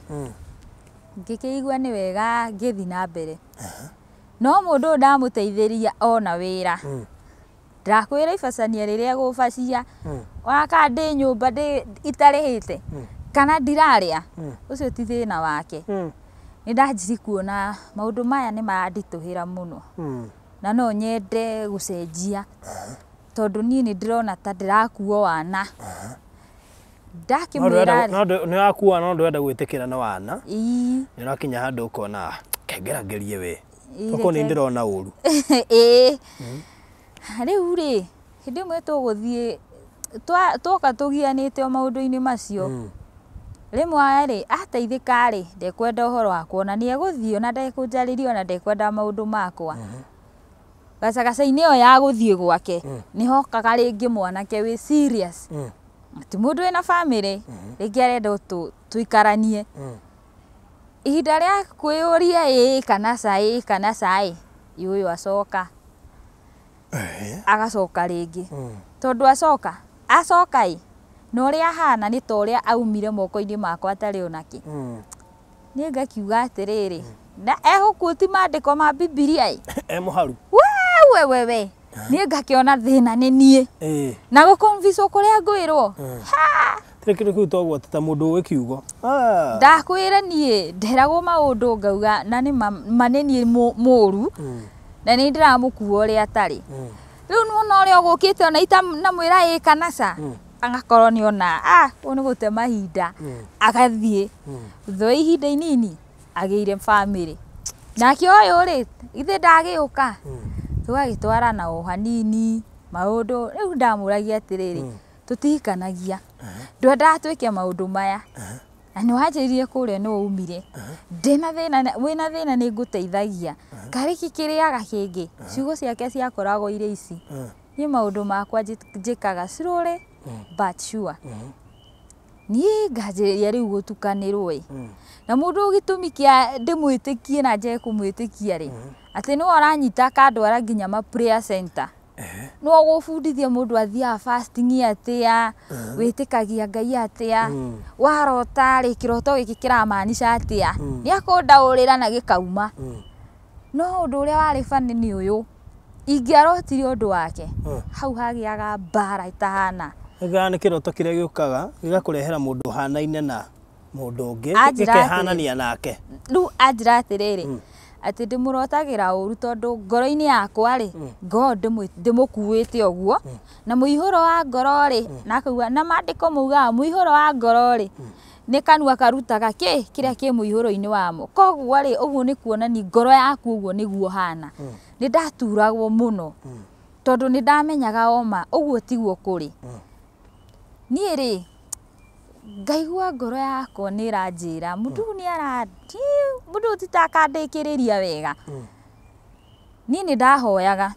[SPEAKER 1] ngĩkĩigua nĩ wega ngĩthiĩ na mbere. No mũndũ ũyũ ndamũteithĩria ona wĩra. Ndakwĩra ibacania rĩrĩa egũbacia, ona kana ndĩ nyũmba ndĩ itarĩhĩte, kana ndirarĩa, ũcio ti thĩna wake. Nĩ ndanjirie kuona maũndũ maya nĩ maranditũhĩra mũno. Na no nyende gũcenjia. Tondũ niĩ nĩ ndĩrona ta ndĩrakuo wana. Ndakĩmwĩra
[SPEAKER 2] No nĩ wakua no ndũrenda gwĩtĩkĩra nĩ wana.
[SPEAKER 1] Ĩĩ.
[SPEAKER 2] Nĩ ũrakinya handũ ũkona kengeragerie we. Toko nĩ ndĩrona ũru.
[SPEAKER 1] Ĩĩ. Rĩu rĩ, hĩndĩ ĩmwe tũgũthiĩ twoka tũgianĩte o maũndũ-inĩ macio. Rĩmwe rĩ, ateithĩka rĩ, ndekwenda ũhoro wakwa ona nĩ egũthiĩ ona ndekũnjarĩria ona ndekwenda maũndũ makwa. Gacagaca-inĩ ĩyo ya gũthiĩ gwake, nĩ hokaga rĩngĩ mwanake wĩ serious. Ti mũndũ wĩna bamĩrĩ, rĩngĩ arenda tũikaranie. Ihinda rĩa kwĩyũria ĩĩ kana ca, ĩĩ kana ca ĩ, ũyũ acoka. Agacoka rĩngĩ. Tondũ acoka, acoka ĩ, na ũrĩa ahana nĩ ta ũrĩa aumire moko-inĩ makwa atarĩ ona kĩ. Niĩ ngakiuga atĩrĩrĩ, na egũkuĩti mandĩko ma Bibilia ĩ.
[SPEAKER 2] E mũharu.
[SPEAKER 1] We we we. Niĩ ngakĩona thĩna nĩ niĩ. Na gũconvince kũrĩa ngwĩrwo.
[SPEAKER 2] Tirĩ kĩndũ kĩu toguo ta mũndũ ũĩ kiugo.
[SPEAKER 1] Ndakwĩra niĩ nderagwo maũndũ ngauga na nĩ ma nĩ niĩ mũru. Na nĩ ndĩramũkua ũrĩa atarĩ. Rĩu nĩwona ũrĩa ũgũkĩte ona itanamwĩra ĩĩ kana ca, agakorwo nĩ ona ũyũ nĩ gũte mahinda, agathiĩ. Thutha wa ihinda inini agĩire bamĩrĩ. Nake ũyũ rĩ, githĩ ndagĩũka? Tũgagĩtwarana o hanini maũndũ, rĩu ndamũragia atĩrĩrĩ, tũtihikanagia. Ndwendaga twĩke maũndũ maya. Na nĩ wanjĩrire kũrĩa nĩ waumire. Ndĩna thĩna, wĩna thĩna nĩ ngũteithagia. Karĩ kĩ kĩrĩaga kĩngĩ? Ciugo ciake ciakoragwo irĩ ici. Niĩ maũndũ makwa njĩkaga slowly but sure. Niĩ nganjĩrĩria rĩu gũtukanĩrwo ĩ. Na mũndũ gĩtũmi kĩa ndĩmwĩtĩkie na njage kũmwĩtĩkia rĩ, atĩ nĩwe ũranyita akandwara nginya ma prayer center. Nĩwe ũgũbundithia mũndũ athiaga fasting atĩa, wĩtĩkagia Ngai atĩa, warota rĩ, kĩroto gĩkĩ kĩramaanisha atĩa. Nĩ akũndaũrĩra na gĩkauma. No ũndũ ũrĩa warĩ bani nĩ ũyũ, ingĩarotire ũndũ wake, hau hagĩaga mbara ĩtahana.
[SPEAKER 2] Gĩkaga nĩ kĩroto kĩrĩa gĩũkaga gĩgakũrehera mũndũ ũhanaine na mũndũ ũngĩ,
[SPEAKER 1] Anjĩra atĩrĩ.
[SPEAKER 2] gĩkehanania nake.
[SPEAKER 1] Rĩu anjĩra atĩrĩrĩ, atĩ ndĩmũrotagĩra ũru tondũ ngoro-inĩ yakwa rĩ, ngoro ndĩmũkuĩte ũguo, na mũihũro wa ngoro rĩ, na akauga, na maandĩko maugaga mũihũro wa ngoro rĩ, nĩ kanua karutaga kĩ kĩrĩa kĩ mũihũro-inĩ wamo. Koguo rĩ, ũguo nĩ kuonania ngoro yaku ũguo nĩguo hana. Nĩ ndaturagwo mũno, tondũ nĩ ndamenyaga oma ũguo tiguo kũrĩ. Niĩ rĩ, Ngaigua ngoro yakwa nĩ ĩranjĩra mũndũ ũyũ nĩ ara mũndũ ũyũ ti ta akandĩkĩrĩria wega. Niĩ nĩ ndahoyaga,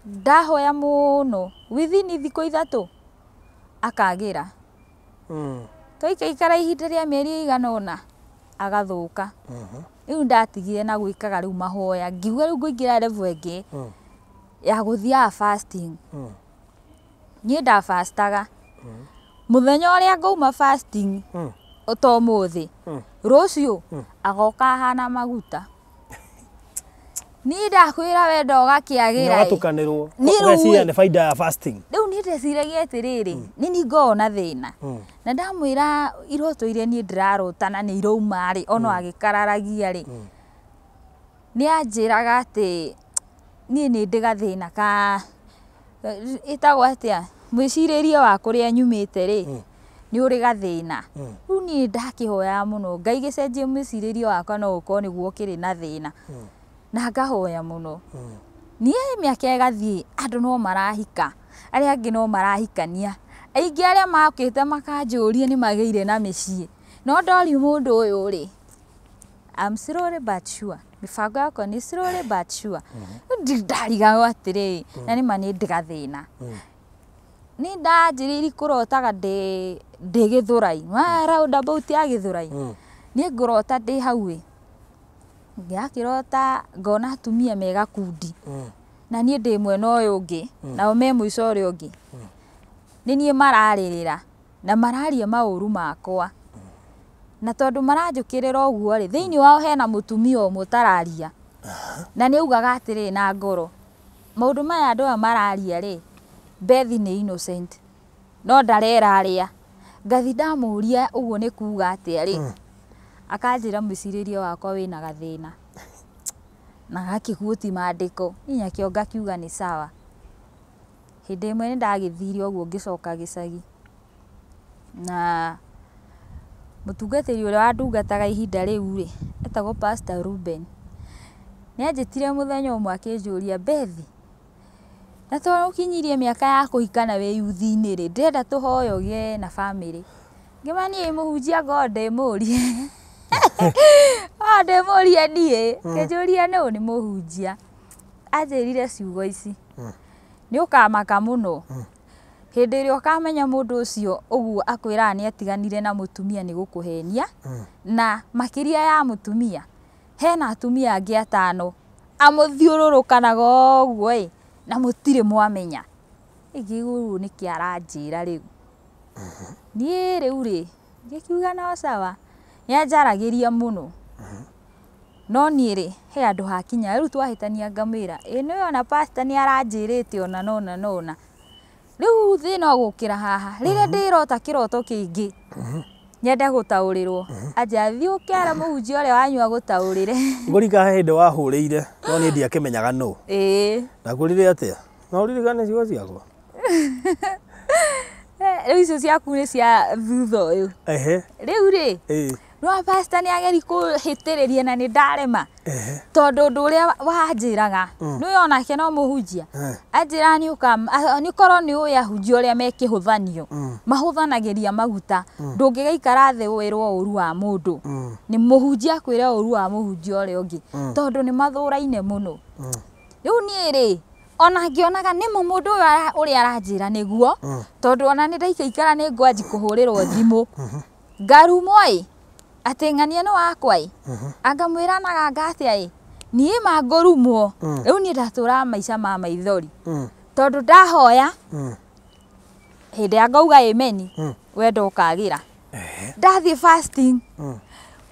[SPEAKER 1] ndahoya mũno within thikũ 3 akagĩra. Twaikaikara ihinda rĩa mĩeri ĩigana ũna agathũka. Rĩu ndatigire na gwĩkaga rĩu mahoya, ngiuga rĩu ngũingĩra level ĩngĩ ya gũthiaga fasting. Niĩ ndabastaga mũthenya ũrĩa ngauma fasting ta ũmũthĩ, rũciũ agoka ahana maguta. Niĩ ndakwĩra wenda ũgakĩagĩra ĩ.
[SPEAKER 2] Ũgatukanĩrwo.
[SPEAKER 1] Niĩ rĩu
[SPEAKER 2] Ũgeciria
[SPEAKER 1] ĩ.
[SPEAKER 2] nĩ baida ya fasting.
[SPEAKER 1] Rĩu niĩ ndeciragia atĩrĩrĩ, nĩ niĩ ngoragwo na thĩna. Na ndamwĩra iroto iria niĩ ndĩrarota na nĩ irauma rĩ, ona agĩkararagia rĩ, nĩ anjĩraga atĩ niĩ nĩ ndĩ gathĩna ka ĩtagwo atĩa, mwĩcirĩrie wa kũrĩa nyumĩte rĩ, nĩ ũrĩ gathĩna. Rĩu niĩ ndakĩhoyaga mũno Ngai gĩcenjie mwĩcirĩrie wakwa no ũkorwo nĩguo ũkĩrĩ na thĩna. Na ngahoya mũno. Niĩ mĩaka ĩgathiĩ andũ no marahika, arĩa angĩ no marahikania, aingĩ arĩa makĩte makanjũria nĩ magĩire na mĩciĩ. No ndoria mũndũ ũyũ rĩ, I'm slowly but sure. Mĩbango yakwa nĩ slowly but sure. Ndarigagwo atĩrĩrĩ, na nĩma nĩ ndĩ gathĩna. Nĩ ndanjĩrĩirie kũrotaga ndĩ Gĩthũrai, roundabout ya Gĩthũrai. Niĩ ngũrota ndĩ hau ĩ, ndĩrakĩrota ngona atumia me gakundi. Na niĩ ndĩ mwena ũyũ ũngĩ, nao me mũico ũrĩa ũngĩ. Nĩ niĩ mararĩrĩra na mararia maũru makwa. Na tondũ maranjũkĩrĩra ũguo rĩ, thĩinĩ wao hena mũtumia ũmwe ũtararia. Na nĩ augaga atĩrĩrĩ na ngoro, maũndũ maya andũ aya mararia rĩ, Beth nĩ innocent. No ndarera arĩa. Ngathi ndamũria ũguo nĩ kuga atĩa rĩ, akanjĩra mwĩcirĩrie wakwa wĩna gathĩna. Na agakĩguũti maandĩko. Niĩ nakĩo ngakiuga nĩ sawa. Hĩndĩ ĩmwe nĩ ndagĩthire ũguo ngĩcoka gĩcagi. Na mũtungatĩri ũrĩa wandungataga ihinda rĩu rĩ, etagwo Pastor Ruben. Nĩ anjĩtire mũthenya ũmwe akĩnjũria, Beth, na to ũkinyirie mĩaka ya kũhika na wĩ yuthi-inĩ rĩ, ndĩrenda tũhoe ũgĩe na bamĩrĩ. Ngĩmwĩra niĩ mũhunjia ngoragwo ndĩmũrie. Ndĩmũrie niĩ. Kĩnjũria nũ nĩ mũhunjia. Anjĩrire ciugo ici. Nĩ ũkamaka mũno. Hĩndĩ ĩrĩa ũkamenya mũndũ ũcio ũguo akwĩraga nĩ atiganire na mũtumia nĩ gũkũhenia. Na makĩria ya mũtumia, hena atumia angĩ 5 amũthiũrũrũkanaga ũguo ĩ, na mũtirĩ mwamenya. Ngĩigua ũguo nĩkĩ aranjĩra rĩu. Niĩ rĩu rĩ, ngĩkiuga no sawa. Nĩ anjaragĩria mũno. No niĩ rĩ, he handũ hakinya, rĩu twahĩtania ngamwĩra, ĩ nĩwe ona pastor nĩ aranjĩrĩte ona na ũna na ũna. Rĩu thĩna ũgũkĩra haha, rĩrĩa ndĩrota kĩroto kĩngĩ, nyende gũtaũrĩrwo. Anjĩra thiĩ ũkere mũhunjia ũrĩa wanyu agũtaũrĩre.
[SPEAKER 2] Ngũrika he hĩndĩ wahũrĩire, no niĩ ndiakĩmenyaga nũ.
[SPEAKER 1] Ĩĩ.
[SPEAKER 2] Ndakwĩrire atĩa? No ũririkane ciugo ciakwa?
[SPEAKER 1] Rĩu icio ciaku nĩ cia thutha ũyũ. Rĩu rĩ, no pastor nĩ ageri kũhĩtĩrĩria na nĩ ndarema. Tondũ ũndũ ũrĩa wanjĩraga, nĩwe onake no mũhunjia. Anjĩraga nĩ ũkorwo nĩ ũĩ ahunjia ũrĩa mekĩhũthanio. Mahũthanagĩria maguta. Ndũngĩgaikara thĩ wĩrwo ũru wa mũndũ. Nĩ mũhunjia akwĩre ũru wa mũhunjia ũrĩa ũngĩ. Tondũ nĩ mathũraine mũno. Rĩu niĩ rĩ, ona ngĩonaga nĩma mũndũ ũyũ ũrĩa aranjĩra nĩguo, tondũ ona nĩ ndaikaikara nĩ ngwanji kũhũrĩrwo thimũ. Ngarumwo ĩ, atĩ ng'ania nĩ wakwa ĩ, anga mwĩranaga anga atĩa ĩ, niĩ ma ngũrumwo. Rĩu niĩ ndatũraga maica ma maithori. Tondũ ndahoya, hĩndĩ ya ngauga amen, wendo ũkagĩra. Ndathiĩ fasting,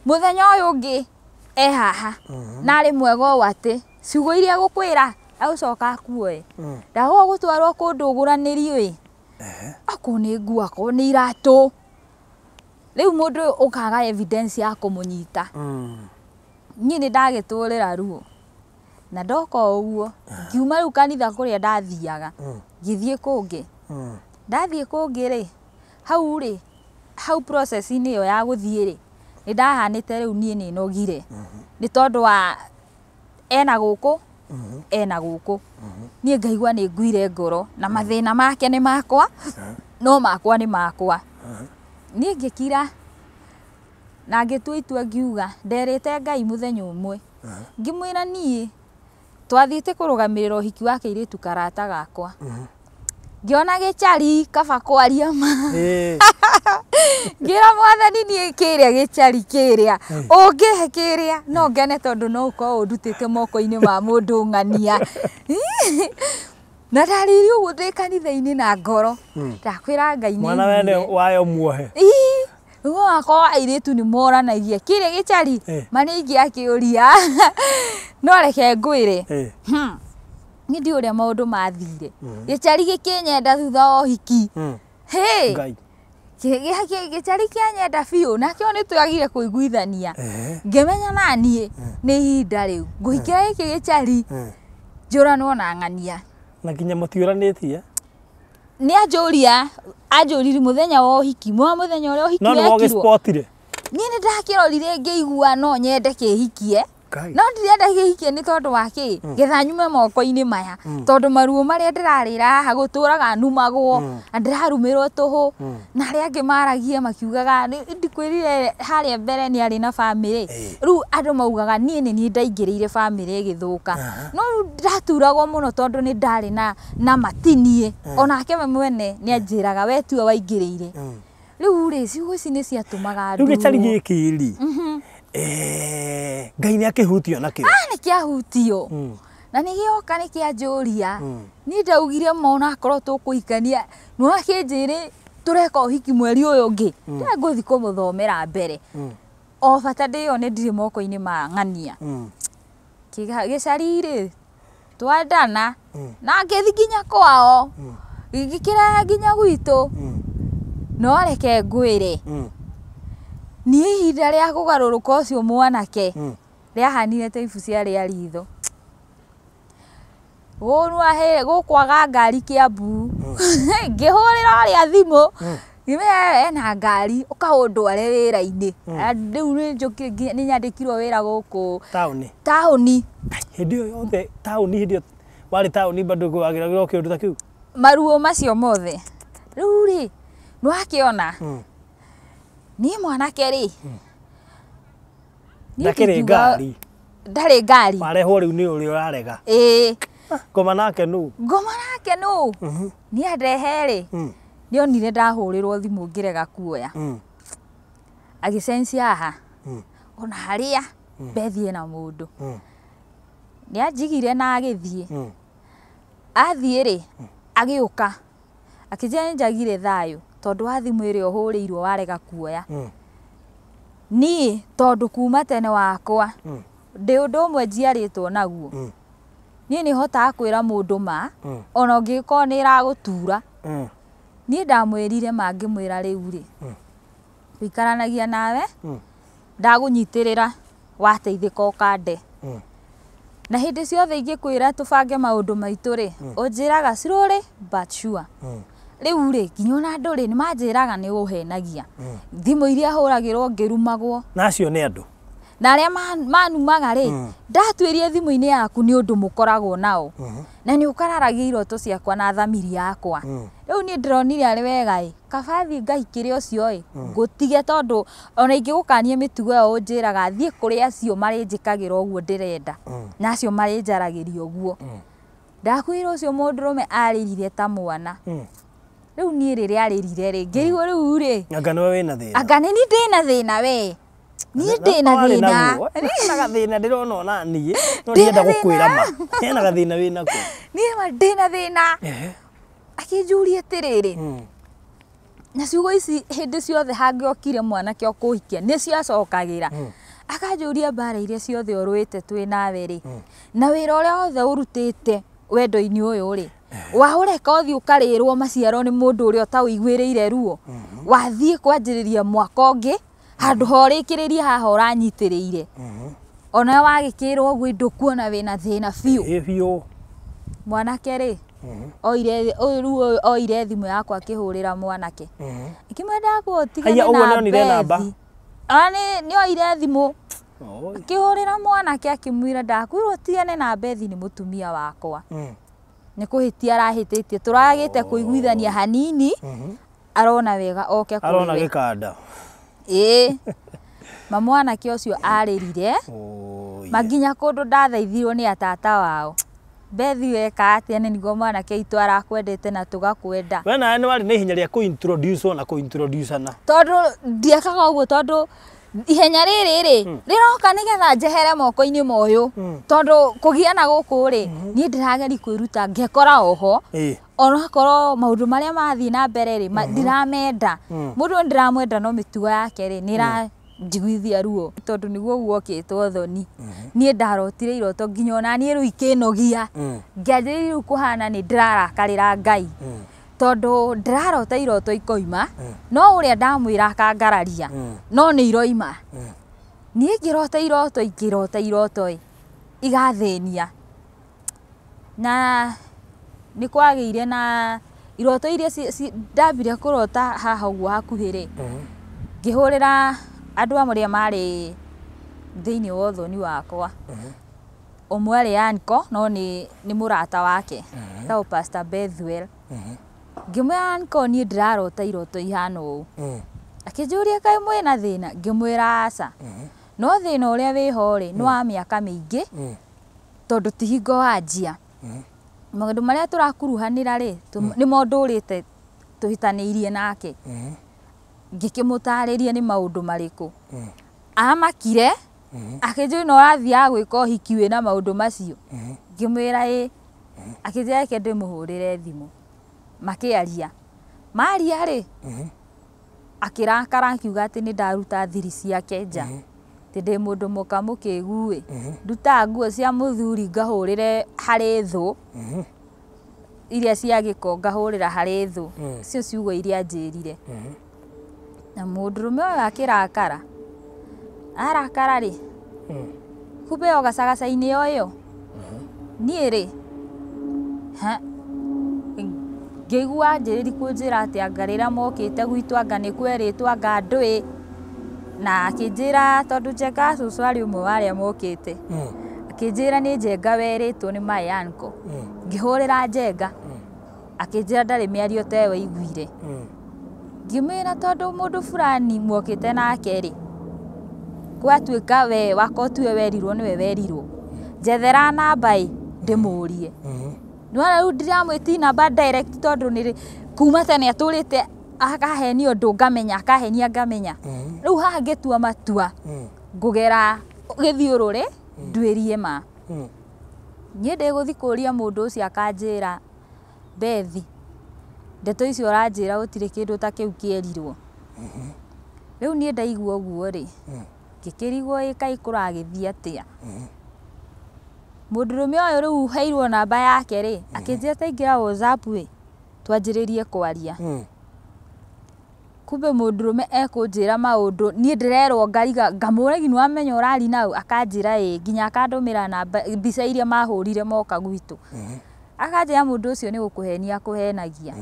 [SPEAKER 1] mũthenya ũyũ ũngĩ e haha, na arĩ mwega ũũ atĩ, ciugo iria egũkwĩra, agũcoka akuoe. Ndagũka gũtwarwo kũndũ ũgũranĩrio ĩ, akorwo nĩ nguo, akorwo nĩ iratũ. Rĩu mũndũ ũyũ ũkaga evidence ya kũmũnyita. Niĩ nĩ ndagĩtũrĩra ruo. Na ndoka o ũguo, ngiuma rĩu kanitha kũrĩa ndathiaga, ngĩthiĩ kũngĩ. Ndathiĩ kũngĩ rĩ, hau rĩ, hau process-inĩ ĩyo ya gũthiĩ rĩ, nĩ ndahanĩte rĩu niĩ nĩ nogire. Nĩ tondũ wa ena gũkũ, ena gũkũ. Niĩ ngaigua nĩ nguire ngoro, na mathĩna make nĩ makwa, no makwa nĩ makwa. Niĩ ngĩkira na ngĩtua itua ngiuga nderĩte Ngai mũthenya ũmwe. Ngĩmwĩra niĩ twathiĩte kũrũgamĩrĩra ũhiki wa kairĩtu karata gakwa. Ngĩona gĩchari kaba kwaria ma. Ngĩra mwathani niĩ kĩrĩa gĩchari kĩrĩa ũngĩhe kĩrĩa no ngene tondũ no ũkorwo ũndutĩte moko-inĩ ma mũndũ ng'ania. Na ndarĩire ũguo ndĩ kanitha-inĩ na ngoro. Ndakwĩra Ngai nĩ
[SPEAKER 2] Mwana wene wayo muohe.
[SPEAKER 1] Ii, rĩu wakwa airĩtu nĩ moranagia kĩrĩa gĩchari ma nĩ ingĩakĩũria. No reke ngwĩre. Niĩ ndiũĩ ũrĩa maũndũ mathire. Gĩchari gĩkĩnyenda thutha wa ũhiki. Hĩ!
[SPEAKER 2] Ngai.
[SPEAKER 1] Gĩchari kĩanyenda biũ nakĩo nĩ twagire kũiguithania. Ngĩmenya na niĩ nĩ ihinda rĩu ngũhikĩra gĩkĩ gĩchari njũranwo na ng'ania.
[SPEAKER 2] Na nginya mũtiũranĩtie?
[SPEAKER 1] Nĩ anjũria, anjũrire mũthenya wa ũhiki, mwa mũthenya ũrĩa ũhiki
[SPEAKER 2] No nĩ
[SPEAKER 1] wekirwo.
[SPEAKER 2] wagĩspotire?
[SPEAKER 1] Niĩ nĩ ndakĩrorire ngĩigua no nyende kĩhikie.
[SPEAKER 2] Ngai.
[SPEAKER 1] No ndirenda kĩhikie nĩ tondũ wa kĩ? Getha nyume moko-inĩ maya. Tondũ maruo marĩa ndĩrarĩra haha gũtũraga numagwo, na ndĩrarumĩrwo tũhũ. Na arĩa angĩ maragia makiugaga, ndikwĩrire harĩa mbere nĩ arĩ na bamĩrĩ. Rĩu andũ maugaga niĩ nĩ niĩ ndaingĩrĩire bamĩrĩ ĩgĩthũka. No rĩu ndaturagwo mũno tondũ nĩ ndarĩ na matiniĩ. Onake we mwene nĩ anjĩraga we tiwe waingĩrĩire. Rĩu rĩ, ciugo ici nĩ ciatũmaga
[SPEAKER 2] Rĩu gĩchari
[SPEAKER 1] nduo.
[SPEAKER 2] gĩkĩ rĩ, Ngai nĩ akĩhutio nakĩo.
[SPEAKER 1] Nĩ kĩahutio. Na nĩ gĩoka nĩ kĩanjũria. Niĩ ndaugire ma onakorwo tũkũhikania, nĩ wakĩnjĩre tũreka ũhiki mweri ũyũ ũngĩ. Ndĩrenda ngũthiĩ kũmũthomera mbere. O bata ndĩyone ndirĩ moko-inĩ ma ng'ania. Gĩcari rĩ, twendana, na ngĩthiĩ nginya kwao. Ngĩkĩrehe nginya gwitũ. No reke ngwĩre. Niĩ ihinda rĩa kũgarũrũka ũcio mwanake, rĩahanire ta ibu cia rĩa ritho. Gũkwaga ngari Kiambu. Ngĩhũrĩra ũrĩa thimũ, ngĩmwĩra ena ngari, ũka ũndware wĩra-inĩ. Rĩu nĩ njũkire, nĩ nyandĩkirwo wĩra gũkũ
[SPEAKER 2] Taũni.
[SPEAKER 1] Taũni.
[SPEAKER 2] Hĩndĩ ĩyo yothe taũni, hĩndĩ ĩyo warĩ taũni bado wagĩragĩra kĩũndũ ta kĩu?
[SPEAKER 1] Maruo macio mothe. Rĩu rĩ, nĩ wakĩona? Niĩ mwanake rĩ,
[SPEAKER 2] Ndakĩrĩ ngari.
[SPEAKER 1] Ndarĩ ngari.
[SPEAKER 2] Warehwo rĩu nĩ ũrĩa ũrarega.
[SPEAKER 1] Ĩĩ.
[SPEAKER 2] Ngoma nake nũ?
[SPEAKER 1] Ngoma nake nũ? Nĩ andehe rĩ, nĩonire ndahũrĩrwo thimũ ngĩrega kuoya. Agĩcenjia haha. Ona harĩa Bethi ena mũndũ. Nĩ anjigire na agĩthiĩ. Athiĩ rĩ, agĩũka. Akĩnjĩra nĩ njagire thayũ tondũ wa thimũ ĩrĩa ũhũrĩirwo warega kuoya. Niĩ tondũ kuma tene wakwa, ndĩ ũndũ ũmwe njiarĩtwo naguo. Niĩ nĩ hotaga kwĩra mũndũ ma, ona ũngĩkorwo nĩ ĩragũtura. Niĩ ndamwĩrire ma ngĩmwĩra rĩu rĩ, tũikaranagia nawe, ndagũnyitĩrĩra wateithĩka ũkande. Na hĩndĩ ciothe ingĩkwĩra tũbange maũndũ maitũ rĩ, ũnjĩraga slowly but sure. Rĩu rĩ, nginya ona andũ rĩ, nĩ manjĩraga nĩ ũhenagia. Thimũ iria hũragĩrwo ngĩrumagwo.
[SPEAKER 2] Na acio nĩ andũ.
[SPEAKER 1] Na arĩa manumaga rĩ, ndatuĩrie thimũ-inĩ yaku nĩ ũndũ mũkoragwo nao. Na nĩ ũkararagia iroto ciakwa na thamiri yakwa. Rĩu niĩ ndĩronire arĩ wega ĩ, kaba thiĩ ngahikĩre ũcio ĩ, ngũtige tondũ ona ingĩgũkania mĩtugo ĩyo ũnjĩraga thiĩ kũrĩ acio marĩnjĩkagĩra ũguo ndĩrenda. Na acio marĩnjaragĩria ũguo. Ndakwĩra ũcio mũndũrũme arĩrire ta mwana. Rĩu niĩ rĩrĩa arĩrire rĩ, ngĩrigwo rĩu rĩ.
[SPEAKER 2] Anga nĩwe wĩna thĩna.
[SPEAKER 1] Anga nĩ niĩ ndĩna thĩna we. Niĩ ndĩna thĩna.
[SPEAKER 2] Hena gathĩna ndĩrona ona niĩ, no ndĩrenda gũkwĩra ma. Hena gathĩna wĩnako.
[SPEAKER 1] Niĩ ma ndĩna thĩna. Akĩnjũria atĩrĩrĩ, na ciugo ici hĩndĩ ciothe hangĩokire mwanake ũkũhikia nĩ ciacokagĩra. Akanjũria mbara iria ciothe ũrũĩte twĩ nawe rĩ, na wĩra ũrĩa wothe ũrutĩte wendo-inĩ ũyũ rĩ, waũreka ũthiĩ ũkarĩrwo maciaro nĩ mũndũ ũrĩa ũtaũiguĩrĩire ruo, wathiĩ kwanjĩrĩria mwaka ũngĩ, handũ ha ũrĩkĩrĩrie haha ũranyitĩrĩire. Ona wagĩkĩrwo ũguo ndũkuona wĩna thĩna biũ.
[SPEAKER 2] Ĩ biũ.
[SPEAKER 1] Mwanake rĩ, oire rĩu oire thimũ yakwa akĩhũrĩra mwanake. Akĩmwĩra ndagũtigane
[SPEAKER 2] Haiya, ũguo
[SPEAKER 1] na
[SPEAKER 2] nĩonire namba?
[SPEAKER 1] Bethi. Ona nĩ oire thimũ. Akĩhũrĩra mwanake akĩmwĩra ndakwĩrwo ũtigane na Bethi nĩ mũtumia wakwa. Nĩ kũhĩtia arahĩtĩtie, tũragĩte kũiguithania hanini, Arona wega oke kũrĩ
[SPEAKER 2] Arona
[SPEAKER 1] we.
[SPEAKER 2] Gĩkanda.
[SPEAKER 1] Ĩĩ, ma mwanake ũcio arĩrire.
[SPEAKER 2] Oh, yeah.
[SPEAKER 1] Manginya kũndũ ndathaithirwo nĩ atata wao, Bethi, weka atĩa? Nĩ niguo mwanake itũ arakwendete na tũgakwenda.
[SPEAKER 2] We nawe nĩ warĩ na ihenya rĩa kũ-introduce na kũ-introduce-ana.
[SPEAKER 1] Tondũ ndiekaga ũguo, tondũ ihenya rĩrĩ rĩ rĩroka nĩgetha njehere moko-inĩ ma ũyũ, tondũ kũgiana gũkũ rĩ, niĩ ndĩrageri kwĩruta ngekora oho. Onakorwo maũndũ marĩa marathiĩ na mbere rĩ, ndiramenda. Mũndũ ũyũ ndĩramwenda, no mĩtugo yake rĩ, nĩ ĩranjiguithia ruo, tondũ nĩguo guokĩtwo thoni. Niĩ ndarotire iroto nginya ona niĩ rĩu ikĩnogia, ngĩanjĩrĩria rĩu kũhana nĩ ndĩrarakarĩra Ngai, tondũ ndĩrarota iroto ikoima, no ũrĩa ndamwĩra akangararia, no nĩ iroima. Niĩ ngĩrota iroto, ingĩrota iroto ĩ igathĩnia, na nĩ kwagĩire na iroto iria ndambire kũrota haha ũguo hakuhĩ rĩ, ngĩhũrĩra andũ arĩa marĩ thĩinĩ wa ũthoni wakwa. Ũmwe arĩ anko, no nĩ mũrata wake etagwo Pastor Bethuel. Ngĩmwĩra, "Anko, niĩ ndĩrarota iroto ihana ũũ." Akĩnjũria, "Kaĩ mwĩna thĩna?" Ngĩmwĩra, "Aca, no thĩna ũrĩa wĩho rĩ, nĩ wa mĩaka mĩingĩ, tondũ ti hingo wanjia. Maũndũ marĩa tũrakuruhanĩra rĩ, nĩmo ndũrĩte tũhĩtanĩirie nake." Ngĩkĩmũtarĩria nĩ maũndũ marĩkũ. Amakire, akĩnjũria, "No ũrathiaga gwĩka ũhiki wĩna maũndũ macio?" Ngĩmwĩra, "Ĩ." Akĩnjĩra reke ndĩmũhũrĩre thimũ. Makĩaria, maria rĩ, akĩrakara, akiuga atĩ nĩ ndaruta thiri ciake nja, atĩ ndĩ mũndũ mũka mũkĩgu ĩ, ndutaga nguo cia mũthuri ngahũrĩre harĩ thũ iria cia gĩko, ngahũrĩra harĩ thũ cio. Ciugo iria anjĩrire, na mũndũrũme ũyũ akĩrakara, arakara rĩ, kumbe o gacagaca-inĩ o ĩyo niĩ rĩ, ha, ngĩigua anjĩrĩri kũnjĩra atĩ anga rĩrĩa mokĩte gwitũ, anga nĩ kwerĩtwo, anga ndũĩ. Na akĩnjĩra tondũ Njenga cũcũ arĩ ũmwe wa arĩa mokĩte, akĩnjĩra nĩ Njenga werĩtwo nĩ my uncle. Ngĩhũrĩra Njenga, akĩnjĩra ndarĩ mĩario ta ĩyo aiguire. Ngĩmwĩra tondũ mũndũ fulani muokĩte nake rĩ, gwatuĩka we wakwa tuwe werirwo nĩwe werirwo, njethera namba ĩ ndĩmũrie. Nĩwona rĩu ndiramwĩti namba direct, tondũ nĩ kuma tene atũrĩte akahenia ũndũ ngamenya, akahenia ngamenya. Rĩu haha ngĩtua matua ngũgera gĩthiũrũrĩ nduĩrie ma. Niĩ ndĩgũthiĩ kũria mũndũ ũcio, akanjĩra, "Bethi, ndeto icio ũranjĩra gũtirĩ kĩndũ ta kĩu kĩerirwo." Rĩu niĩ ndaigua ũguo rĩ, ngĩkĩrigwo ĩ kaĩ kũragĩthiĩ atĩa. Mũndũrũme ũyũ rĩu heirwo namba yake rĩ, akĩnjĩra ta ingĩra WhatsApp ĩ twanjĩrĩrie kwaria. Kumbe mũndũrũme ekũnjĩra maũndũ niĩ ndĩrerwo ngariga, ngamũragia, "Nĩwamenya ũrari nau?" Akanjĩra ĩĩ, nginya akandũmĩra namba, mbica iria mahũrire moka gwitũ. Akanjĩra mũndũ ũcio nĩ gũkũhenia akũhenagia,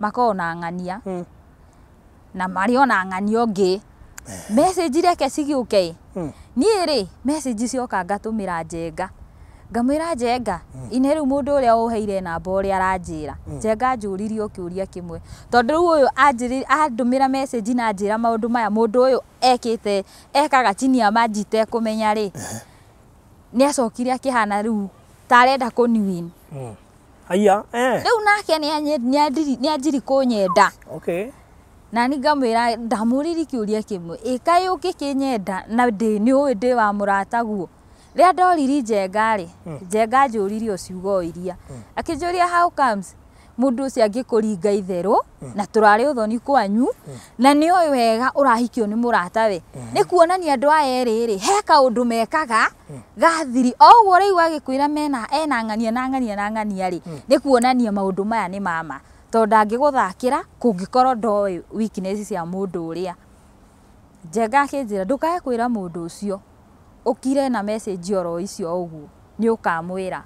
[SPEAKER 1] makoragwo na ng'ania na marĩ ona ng'ania ũngĩ. Message reke cigĩũke ĩ, niĩ rĩ, message cioka ngatũmĩra Njenga, ngamwĩra, "Njenga, ine rĩu mũndũ ũrĩa ũheire namba ũrĩa aranjĩra." Njenga anjũririe o kĩũria kĩmwe, tondũ rĩu ũyũ andũmĩra message na anjĩra maũndũ maya mũndũ ũyũ ekĩte, ekaga chini ya maji itekũmenya rĩ, nĩ acokire akĩhana rĩu ta arenda kũniwin.
[SPEAKER 2] Aya, eh.
[SPEAKER 1] Rĩu nake nĩ anjiri kũnyenda. Na ni ngamwĩra, ndamũririe kĩũria kĩmwe, ĩ kaĩ ũngĩkĩnyenda na ndĩ nĩ ũĩ ndĩ wa mũrataguo. Rĩrĩa ndoririe Njenga rĩ, Njenga anjũririe o ciugo o iria, akĩnjũria, "How comes mũndũ ũcio angĩkũringa itherũ na tũrarĩ ũthoni kwanyu na nĩ oĩ wega ũrahikio nĩ mũratawe?" Nĩ kuonania andũ aya erĩ rĩ, he kaũndũ mekaga gathiri. O ũguo ũraigua agĩkwĩra mena ena ng'ania na ng'ania na ng'ania rĩ, nĩ kuonania maũndũ maya nĩ mama, tondũ ndangĩgũthakĩra kũngĩkorwo ndoĩ weakness cia mũndũ ũrĩa. Njenga akĩnjĩra, "Ndũkae kwĩra mũndũ ũcio, ũkire na message oro icio ũguo nĩ ũkamwĩra."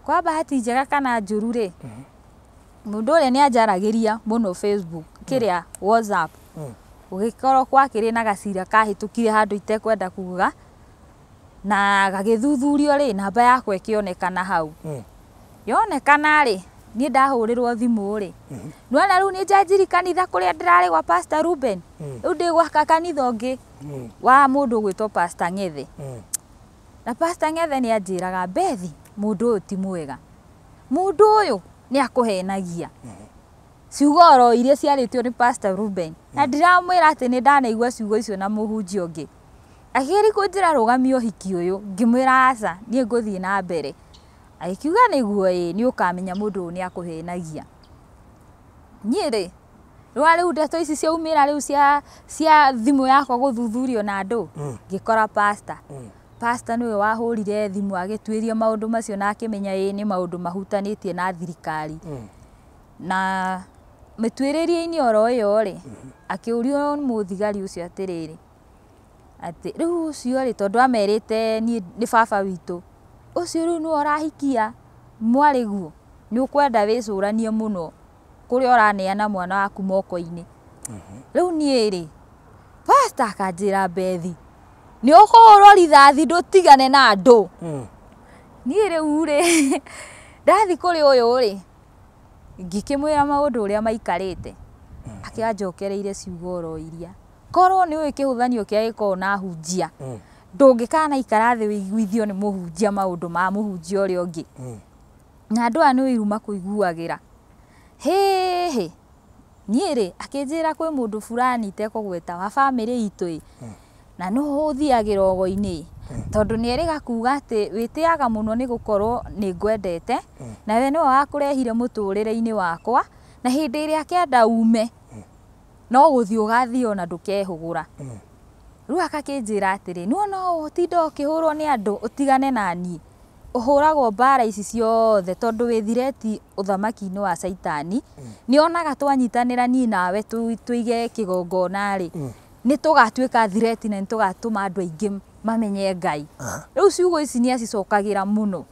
[SPEAKER 1] Kwa bahati njega kana njũru rĩ, mũndũ ũrĩa nĩ anjaragĩria mũno Facebook, kĩrĩa WhatsApp. Gũgĩkorwo gwakĩrĩ na gacira kahĩtũkire handũ itekwenda kuga, na gagĩthuthurio rĩ, namba yakwa ĩkĩonekana hau. Yonekana rĩ, Niĩ ndahũrĩrwo thimũ rĩ, nĩwona rĩu nĩ njanjiri kanitha kũrĩa ndĩrarĩ gwa Pastor Ruben. Rĩu ndĩ gwaka kanitha ũngĩ wa mũndũ ũgwĩtwo Pastor Ng'ethe. Na Pastor Ng'ethe nĩ anjĩraga, Bethi, mũndũ ũyũ ti mwega, mũndũ ũyũ nĩ akũhenagia. Ciugo oro iria ciarĩtio nĩ Pastor Ruben, na ndiramwĩra atĩ nĩ ndanaigua ciugo icio na mũhunjia ũngĩ. Akĩgeria kũnjĩra rũgamia ũhiki ũyũ, ngĩmwĩra aca, niĩ ngũthiĩ na mbere. Agĩkiuga nĩguo ĩĩ, nĩ ũkamenya mũndũ ũyũ nĩ akũhenagia. Niĩ rĩ, rwa rĩu ndeto ici ciaumĩra rĩu cia thimũ yakwa gũthuthurio na andũ, ngĩkora pastor. Pastor nĩwe wahũrire thimũ agĩtuĩria maũndũ macio na akĩmenya ĩĩ nĩ maũndũ mahutanĩtie na thirikari. Na mĩtuĩrĩrie-inĩ oro ĩyo rĩ, akĩũrio nĩ mũthigari ũcio atĩrĩrĩ, atĩ rĩu ũcio rĩ, tondũ amerite niĩ nĩ baba witũ, ũcio rĩu nĩwe ũrahikia mwarĩguo, nĩ ũkwenda wĩcũranie mũno kũrĩa ũraneana mwana waku moko-inĩ. Rĩu niĩ rĩ, pastor akanjĩra Bethi, nĩ ũkũhũrwo rithathi ndũtigane na andũ. Niĩ rĩu rĩ, ndathi kũrĩ ũyũ rĩ, ngĩkĩmwĩra maũndũ ũrĩa maikarĩte. Akĩanjokereire ciugo oro iria. Korwo nĩ ũĩ kĩhũthanio kĩa gĩkoragwo na hunjia, ndũngĩkana ikara thĩ wĩiguithio nĩ mũhunjia maũndũ ma mũhunjia ũrĩa ũngĩ. Na andũ aya nĩ ũiru makũiguagĩra. Hĩhĩ, niĩ rĩ, akĩnjĩra kwĩ mũndũ fulani itekũgweta wa bamĩrĩ itũ ĩ, na nũ ũthiagĩra ogo-inĩ, tondũ nĩ erĩga kuga atĩ wĩtĩaga mũno nĩ gũkorwo nĩ ngwendete, na we nĩwe wakũrehire mũtũrĩre-inĩ wakwa, na hĩndĩ ĩrĩa akenda ume, no gũthiĩ ũgathiĩ ona ndũkehũgũra. Rĩu akakĩnjĩra atĩrĩ, nĩwona ũtinda ũkĩhũrwo nĩ andũ ũtigane na niĩ, ũhũragwo mbara ici ciothe tondũ wĩ thireti ũthamaki-inĩ wa caitani. Nĩonaga twanyitanĩra niĩ nawe tũige kĩgongona rĩ, nĩ tũgatuĩka thireti na nĩ tũgatũma andũ aingĩ mamenye Ngai. Rĩu ciugo ici nĩ acicokagĩra mũno.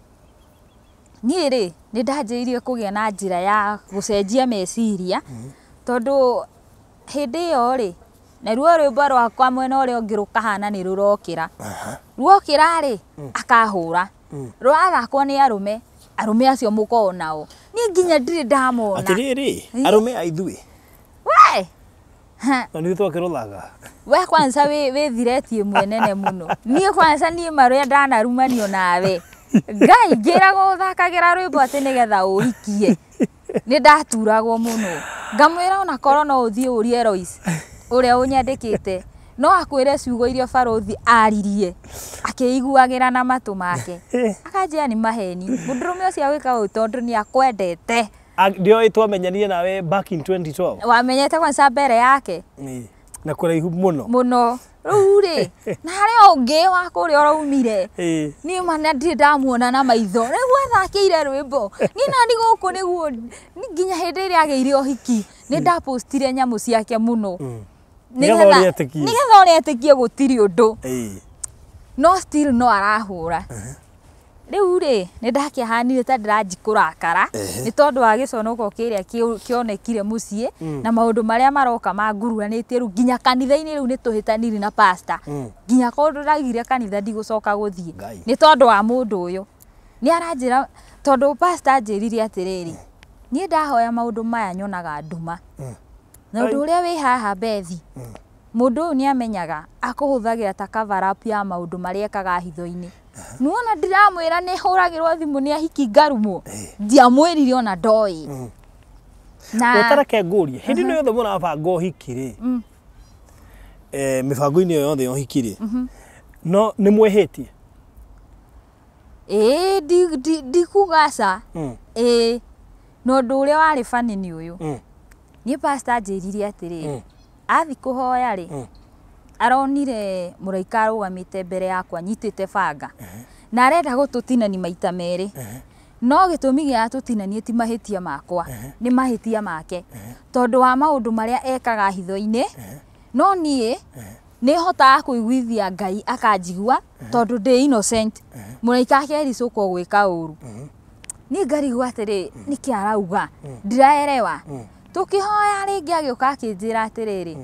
[SPEAKER 1] Niĩ rĩ, nĩ ndanjĩrĩirie kũgĩa na njĩra ya gũcenjia meciria, tondũ hĩndĩ ĩyo rĩ, naruo rwĩmbo rwakwa mwena ũrĩa ũngĩ rũkahana nĩ rũrokĩra. Ruokĩra rĩ, akahũra. Rwathakwo nĩ arũme, arũme acio mũkoragwo nao. Niĩ nginya ndirĩ ndamona.
[SPEAKER 2] Atĩrĩrĩ, arũme a ithuĩ.
[SPEAKER 1] We!
[SPEAKER 2] Na nĩ twakĩrũthaga.
[SPEAKER 1] We kwanza wĩ thireti ĩmwe nene mũno. Niĩ kwanza niĩ marĩa ndanarumanio nawe. Ngai ngĩragwo ũthakagĩra rwĩmbo atĩ nĩgetha ũikie. Nĩ ndaturagwo mũno. Ngamwĩra ona korwo no ũthiĩ ũrie Lois ũrĩa ũnyandĩkĩte, no akwĩre ciugo iria barũthi aririe akĩiguagĩra na matũ make. Akanjĩra nĩ maheni. Mũndũrũme ũcio agwĩka ũũ tondũ nĩ akwendete.
[SPEAKER 2] Ndioĩ twamenyanire nawe back in 2012.
[SPEAKER 1] Wamenyete kwanza mbere yake.
[SPEAKER 2] Na kũraihu mũno.
[SPEAKER 1] Mũno. Rĩu rĩ, na harĩ ũngĩ wa kũrĩa ũraumire. Niĩ ma na ndirĩ ndamuona na maitho. Rĩu athakĩire rwĩmbo. Niĩ nani gũkũ nĩguo nginya hĩndĩ ĩrĩa agĩire ũhiki, nĩ ndapostire nyamũ ciake mũno.
[SPEAKER 2] Nĩgetha ũrĩa etĩkie.
[SPEAKER 1] Nĩgetha ũrĩa etĩkie gũtirĩ ũndũ. No still no arahũra. Rĩu rĩ, nĩ ndakĩhanire ta ndĩranji kũrakara, nĩ tondũ wa gĩconoko kĩrĩa kĩonekire mũciĩ, na maũndũ marĩa maroka mangururanĩtie rĩu nginya kanitha-inĩ rĩu nĩ tũhĩtanire na pastor. Nginya kũndũ ndaugire kanitha ndigũcoka gũthiĩ. Nĩ tondũ wa mũndũ ũyũ. Nĩ aranjĩra, tondũ pastor anjĩrire atĩrĩrĩ, niĩ ndahoya maũndũ maya nyonaga nduma. Na ũndũ ũrĩa wĩ haha Bethi, mũndũ ũyũ nĩ amenyaga akũhũthagĩra ta cover up ya maũndũ marĩa ekaga hitho-inĩ. Nĩwona ndiramwĩra nĩ hũragĩrwo thimũ nĩ ahiki ngarumwo, ndiamwĩrire ona ndoĩ. Na
[SPEAKER 2] Ũtareke ngũrie, hĩndĩ ĩno yothe mũrabanga ũhiki rĩ, mĩbango-inĩ ĩyo yothe ya ũhiki rĩ, no nĩ mwĩhĩtie?
[SPEAKER 1] Ĩĩ, ndikuga aca. Ĩĩ, na ũndũ ũrĩa warĩ funny nĩ ũyũ. Niĩ pastor anjĩrire atĩrĩrĩ, athi kũhoya rĩ, aronire mũraika arũgamĩte mbere yakwa anyitĩte banga, na arenda gũtũtinani maita merĩ. No gĩtũmi gĩa atũtinanie ti mahĩtia makwa, nĩ mahĩtia make, tondũ wa maũndũ marĩa ekaga hitho-inĩ. No niĩ nĩ hotaga kũiguithia Ngai akanjigua tondũ ndĩ innocent. Mũraika akericũkwo gwĩka ũru. Niĩ ngarigwo atĩrĩ, nĩkĩ arauga? Ndiraerewa. Tũkĩhoya rĩngĩ agĩũka akĩnjĩra atĩrĩrĩ,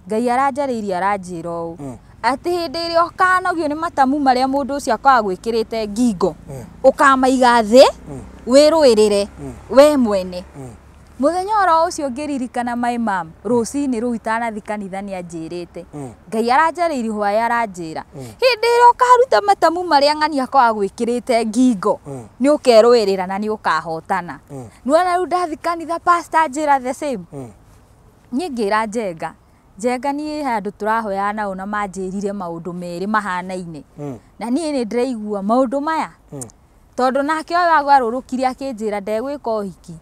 [SPEAKER 1] Ngai aranjarĩirie aranjĩra ũũ, Atĩ hĩndĩ ĩrĩa ũkanogio nĩ matamu marĩa mũndũ ũcio akoragwo gwĩkĩrĩte ngingo, ũkamaiga thĩ wĩrũĩrĩre we mwene. Mũthenya oro ũcio ngĩririkana my mom rũcinĩ rũu itanathi kanitha nĩ anjĩrĩte, Ngai aranjarĩirie hwaĩ aranjĩra hĩndĩ ĩrĩa ũkaruta matamu marĩa ng'ania akoragwo gwĩkĩrĩte ngingo nĩ ũkerũĩrĩra na nĩ ũkahotana. Nĩwona rĩu ndathi kanitha pastor anjĩra the same. Niĩ ngĩra Njenga, Njenga niĩ handũ tũrahoyaga nao na manjĩrire maũndũ merĩ mahanaine, na niĩ nĩ ndĩraigua maũndũ maya, tondũ nake ũyũ agarũrũkire akĩnjĩra ndegwĩka ũhiki,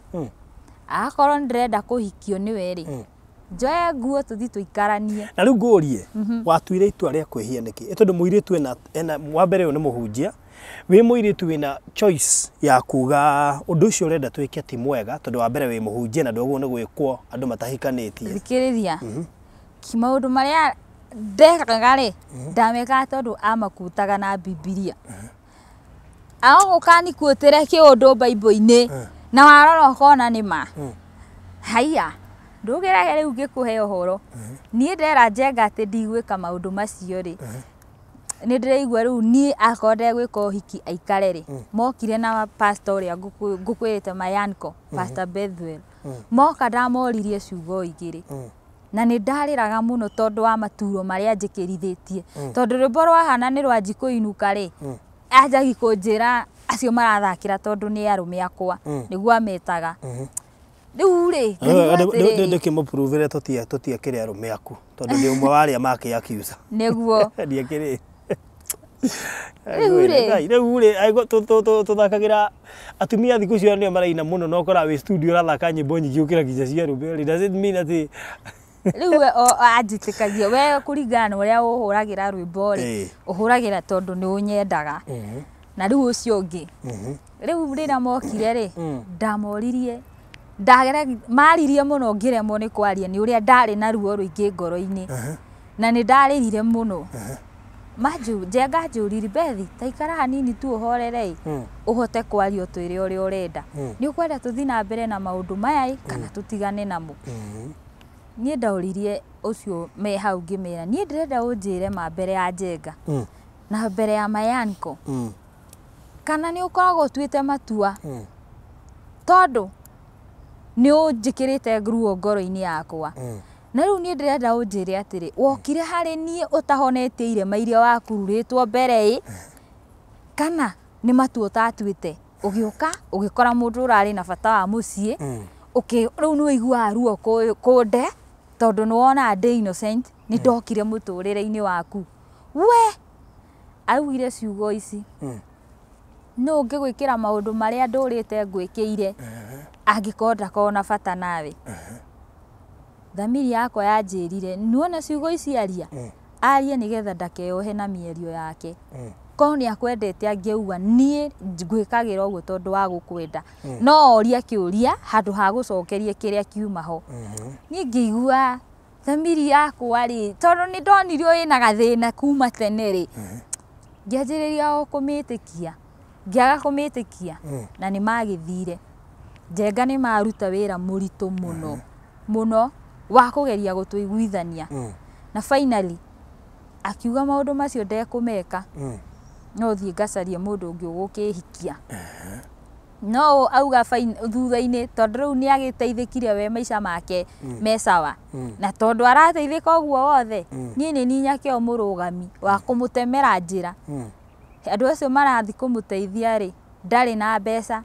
[SPEAKER 1] akorwo nĩ ndĩrenda kũhikio nĩwe rĩ, njoe nguo tũthiĩ tũikaranie.
[SPEAKER 2] Na rĩu ngũrie, watuire itua rĩa kwĩhia nĩkĩ? Ĩ tondũ mũirĩtu ena wa mbere ũyũ nĩ mũhunjia, wĩ mũirĩtu wĩna choice ya kuga ũndũ ũcio ũrenda twĩke ti mwega, tondũ wa mbere wĩ mũhunjia na ndwagĩrĩirwo nĩ gwĩkwo andũ matahikanĩtie.
[SPEAKER 1] Thikĩrĩria, maũndũ marĩa ndekaga rĩ, ndamekaga tondũ amakutaga na Bibilia. Agũkanikuĩtĩre kĩũndũ Bible-inĩ na warora ũkona nĩ ma. Haiya, ndũgĩrege rĩu ngĩkũhe ũhoro. Niĩ ndera Njenga atĩ ndigwĩka maũndũ macio rĩ, nĩ ndĩraigua rĩu niĩ akorwo ndegwĩka ũhiki aikare rĩ, mokire na pastor ũrĩa ngũkwĩrĩte Mayanko, Pastor Bethwell. Moka ndamoririe ciugo igĩrĩ. Na nĩ ndarĩraga mũno tondũ wa maturo marĩa njĩkĩrithĩtie. Tondũ rwĩmbo rwahana nĩ rwanji kũinũka rĩ, anjagi kũnjĩra acio marathakĩra tondũ nĩ arũme akwa, nĩguo ametaga. Rĩu rĩ, ngĩigua atĩrĩrĩ,
[SPEAKER 2] Ndĩkĩmũpruvĩre tũtiakĩrĩ arũme aku, tondũ ndĩ ũmwe wa arĩa makĩakiuca.
[SPEAKER 1] Nĩguo.
[SPEAKER 2] Ndiakĩrĩ.
[SPEAKER 1] Rĩu rĩ.
[SPEAKER 2] Rĩu rĩ, tũthakagĩra atumia thikũ icio nĩo maraina mũno, na ũkoraga wĩ studio ũrathaka nyĩmbo nyingĩ gũkĩra nginya cia arũme rĩ, does it mean atĩ
[SPEAKER 1] Rĩu we anjĩtĩkagia we kũringana na ũrĩa ũhũragĩra rwĩmbo rĩ, ũhũragĩra tondũ nĩ ũnyendaga. Na rĩu ũcio ũngĩ, rĩu rĩrĩa mokire rĩ, ndamoririe, maririe mũno ngĩremwo nĩ kwaria nĩ ũrĩa ndarĩ na ruo rũingĩ ngoro-inĩ. Na nĩ ndarĩrire mũno. Njenga anjũririe, Bethi, ta ikara hanini tu ũhorere ĩ, ũhote kwaria ũtwĩre ũrĩa ũrenda. Nĩ ũkwenda tũthiĩ na mbere na maũndũ maya ĩ, kana tũtigane namo? Niĩ ndaũririe ũcio me hau ngĩmera, niĩ ndĩrenda ũnjĩre ma mbere ya Njenga na mbere ya Mayanko, kana nĩ ũkoragwo ũtuĩte matua, tondũ nĩ ũnjĩkĩrĩte ruo ngoro-inĩ yakwa. Na rĩu niĩ ndĩrenda ũnjĩre atĩrĩ, wokire harĩ niĩ ũtahonetie irema iria wakururĩtwo mbere ĩ, kana nĩ matua ũtatuĩte, ũgĩũka ũgĩkora mũndũ ũrarĩ na bata wa mũciĩ, rĩu nĩ ũiguaga ruo kũnde, tondũ nĩ wonaga ndĩ innocent, nĩ ndokire mũtũrĩre-inĩ waku. We augire ciugo ici, nũ ũngĩgwĩkĩra maũndũ marĩa ndũrĩte ngwĩkĩire angĩkorwo ndakorwo na bata nawe? Thamiri yakwa yanjĩrire, nĩwona ciugo ici aria, arie nĩgetha ndakeyohe na mĩario yake. Korwo nĩ akwendete angĩauga niĩ ngwĩkagĩra ũguo tondũ wa gũkwenda, no orie kĩũria handũ ha gũcokeria kĩrĩa kiuma ho. Niĩ ngĩigua thamiri yakwa rĩ, tondũ nĩ ndonire ĩna gathĩna kuma tene rĩ, ngĩanjĩrĩria o kũmĩtĩkia, ngĩaga kũmĩtĩkia, na nĩ magĩthire. Njenga nĩ maruta wĩra mũritũ mũno mũno wa kũgeria gũtũiguithania, na finally akiuga maũndũ macio ndekũmeka, no thiĩ ngacarie mũndũ ũngĩ ũgũkĩhikia. No auga thutha-inĩ, tondũ rĩu nĩ agĩteithĩkire we maica make me sawa, na tondũ arateithĩka ũguo wothe, niĩ nĩ niĩ Nyakĩo mũrũgami wa kũmũtemera njĩra. Andũ acio marathiĩ kũmũteithia rĩ, ndarĩ na mbeca,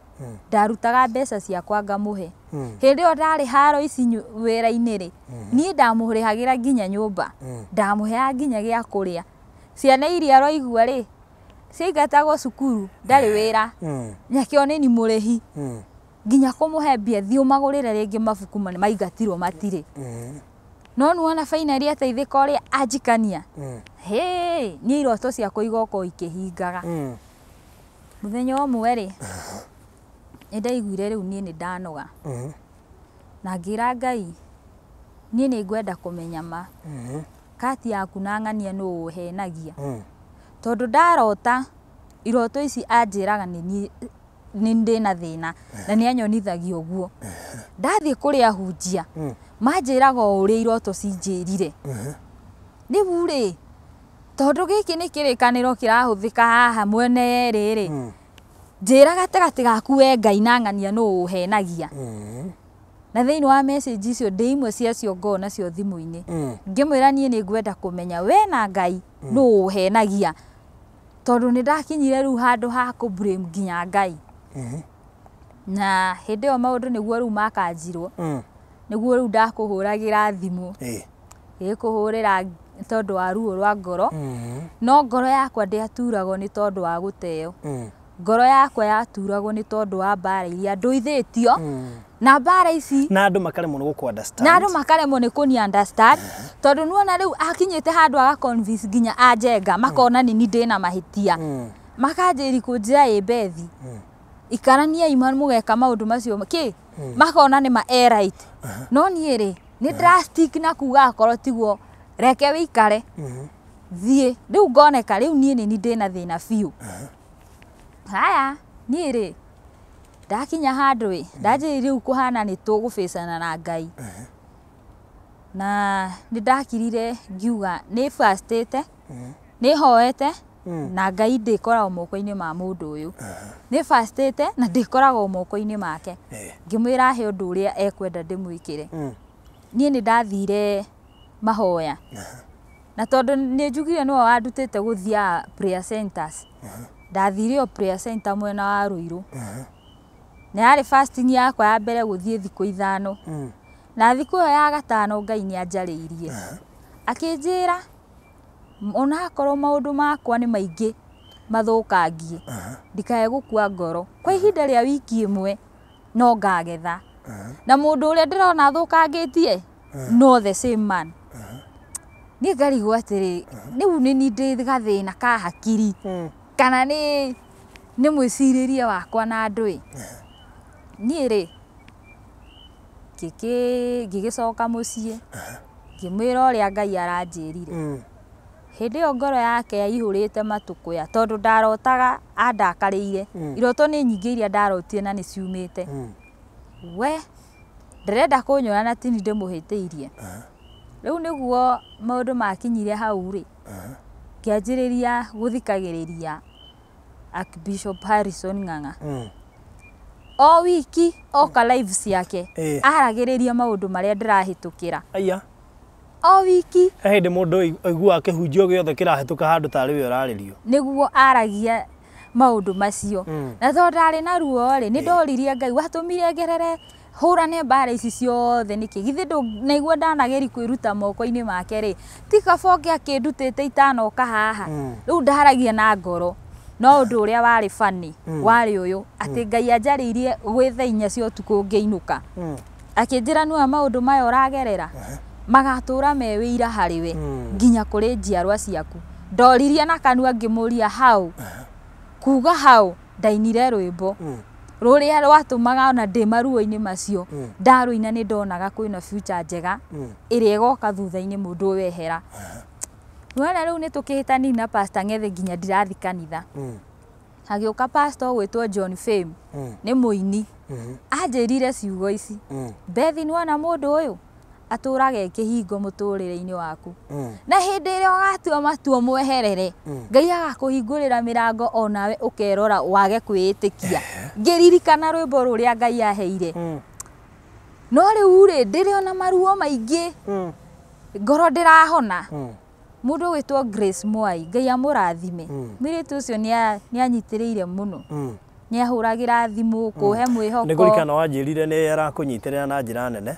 [SPEAKER 1] ndarutaga mbeca ciakwa ngamũhe. Hĩndĩ ĩyo ndarĩ haro ici wĩra-inĩ rĩ, niĩ ndamũrĩhagĩra nginya nyũmba, ndamũheaga nginya gĩa kũrĩa. Ciana iria aroigua rĩ, ciaingatagwo cukuru, ndarĩ wĩra. Nyakĩo nĩ ni mũrĩhi. Nginya kũmũhe mbia thiĩ ũmagũrĩre rĩngĩ mabuku maingatirwo matirĩ. No nĩwona finally ateithĩka ũrĩa anjikania. Hĩ, niĩ iroto ciakwa igoka ikĩhingaga. Mũthenya ũmwe rĩ, nĩ ndaiguire rĩu niĩ nĩ ndanoga. Na ngĩra Ngai, niĩ nĩ ngwenda kũmenya ma. Kati yaku na ng'ania nũ ũhenagia. Tondũ ndarota iroto ici anjĩraga nĩ ndĩ na thĩna, na nĩ anyonithagia ũguo. Ndathiĩ kũrĩ ahunjia, manjĩraga o ũrĩa iroto cinjĩrire. Rĩu rĩ, Tondũ gĩkĩ nĩ kĩrĩkanĩro kĩrahũthĩka haha mwene yerĩ rĩ, njĩra gatagatĩ gaku we Ngai na ng'ania nũ ũhenagia. Na thĩinĩ wa message icio ndĩ imwe ciacio ngoo nacio thimũ-inĩ. Ngĩmwĩra niĩ nĩ ngwenda kũmenya we na Ngai nũ ũhenagia. Tondũ nĩ ndakinyire rĩu handũ ha kũ blame nginya Ngai. Na hĩndĩ ĩyo maũndũ nĩguo rĩu makanjirwo. Nĩguo rĩu ndakũhũragĩra thimũ. Ngĩkũhũrĩra tondũ wa ruo rwa ngoro. No ngoro yakwa ndĩaturagwo nĩ tondũ wa gũteo. Ngoro yakwa yaturagwo nĩ tondũ wa mbara iria ndũithĩtio. Na mbara ici
[SPEAKER 2] na andũ makaremwo nĩ gũkũ understand.
[SPEAKER 1] Na andũ makaremwo nĩ kũni understand. Tondũ nuona rĩu akinyĩte handũ aga convince nginya anjenga makona nĩ ni ndĩna mahĩtia. Makanjĩri kũnjĩra ĩ Bethi. Ikarania ima mũgeka maũndũ macio kĩ makona nĩ ma e right. No niĩ rĩ nĩ drastic na kuga akorwo tiguo reke wĩikare. Thiĩ rĩu ngoneka rĩu niĩ nĩ ni ndĩna thĩna biũ. Haya niĩ rĩ ndakinya handũ ĩ ndanjĩrĩria rĩu kũhana nĩ tũgũbĩcana na Ngai. Na nĩ ndakirire ngiuga nĩ fastĩte nĩ hoete na Ngai ndĩkoragwo moko-inĩ ma mũndũ ũyũ. Nĩ fastĩte na ndĩkoragwo moko-inĩ make. Ngĩmwĩra he ũndũ ũrĩa ekwenda ndĩmwĩkĩre. Niĩ nĩ ndathire mahoya. Na tondũ nĩ njugire nĩwe wandutĩte gũthiaga prayer centers. Ndathire o prayer center mwena wa Ruiru. Na yarĩ fasting yakwa ya mbere gũthiĩ thikũ 5. Na thikũ ĩyo ya gatano Ngai nĩ anjarĩirie. Akĩnjĩra onakorwo maũndũ makwa nĩ maingĩ mathũkangie ndikae gũkua ngoro kwa ihinda rĩa wiki ĩmwe no ngagetha. Na mũndũ ũrĩa ndĩrona athũkangĩtie no the same man. Niĩ ngarigwo atĩrĩ rĩu nĩ ni ndĩ gathĩna ka hakiri kana nĩ mwĩcirĩrie wakwa na andũ ĩ. Niĩ rĩ ngĩgĩcoka mũciĩ ngĩmwĩra ũrĩa Ngai aranjĩrire. Hĩndĩ ĩyo ngoro yake yaihũrĩte matũkũya tondũ ndarotaga andakarĩire. Iroto nĩ nyingĩ iria ndarotire na nĩ ciumĩte. We ndĩrenda kũnyora na tini ndĩmũhĩtĩirie. Rĩu nĩguo maũndũ makinyire hau rĩ ngĩanjĩrĩria gũthikagĩrĩria Archbishop Harrison Ng'ang'a. O wiki oka live ciake aragĩrĩria maũndũ marĩa ndĩrahĩtũkĩra.
[SPEAKER 2] Aya.
[SPEAKER 1] O wiki
[SPEAKER 2] he hĩndĩ mũndũ aiguaga kĩhunjio gĩothe kĩrahĩtũka handũ tarĩ we ũrarĩrio.
[SPEAKER 1] Nĩguo aragia maũndũ macio. Na tondũ ndarĩ na ruo rĩ nĩ ndoririe Ngai watũmire ngerere hũrane mbara ici ciothe nĩkĩ githĩ naigua ndanageri kwĩruta moko-inĩ make rĩ ti kaba ũngĩ akĩndutĩte itanoka haha. Rĩu ndaragia na ngoro. No ũndũ ũrĩa warĩ funny warĩ ũyũ atĩ Ngai anjarĩirie gwĩ thaa 4 cia ũtukũ ngĩinũka. Akĩnjĩra nĩwe maũndũ maya ũragerera magatũra me wĩira harĩ we nginya kũrĩ njiarwa ciaku. Ndoririe na kanua ngĩmũria hau kuga hau ndainire rwĩmbo rũrĩa rwatũmaga ona ndĩ maruo-inĩ macio ndarũina nĩ ndonaga kwĩna future njega ĩrĩa ĩgoka thutha-inĩ mũndũ ũyũ ehera. Nĩwona rĩu nĩ tũkĩhĩtania na Pastor Ng'ethe nginya ndirathi kanitha. Hagĩũka pastor ũgwĩtwo John Fame nĩ mũini. Anjĩrire ciugo ici. Bethi nĩwona mũndũ ũyũ atũraga e kĩhingo mũtũrĩre-inĩ waku. Na hĩndĩ ĩrĩa ũgatua matua mweherere Ngai agakũhingũrĩra mĩrango onawe ũkerora wage kwĩĩtĩkia. Ngĩririkana rwĩmbo rũrĩa Ngai aheire. No rĩu rĩ ndĩrĩ ona maruo maingĩ ngoro ndĩrahona. Mũndũ ũgwĩtwo Grace Mwai Ngai amũrathime. Mũirĩtu ũcio nĩ anyitĩrĩire mũno. Nĩ ahũragĩra thimũ kũhe mwĩhoko.
[SPEAKER 2] Nĩ kũririkana wanjĩrire nĩ arakũnyitĩrĩra na njĩra nene.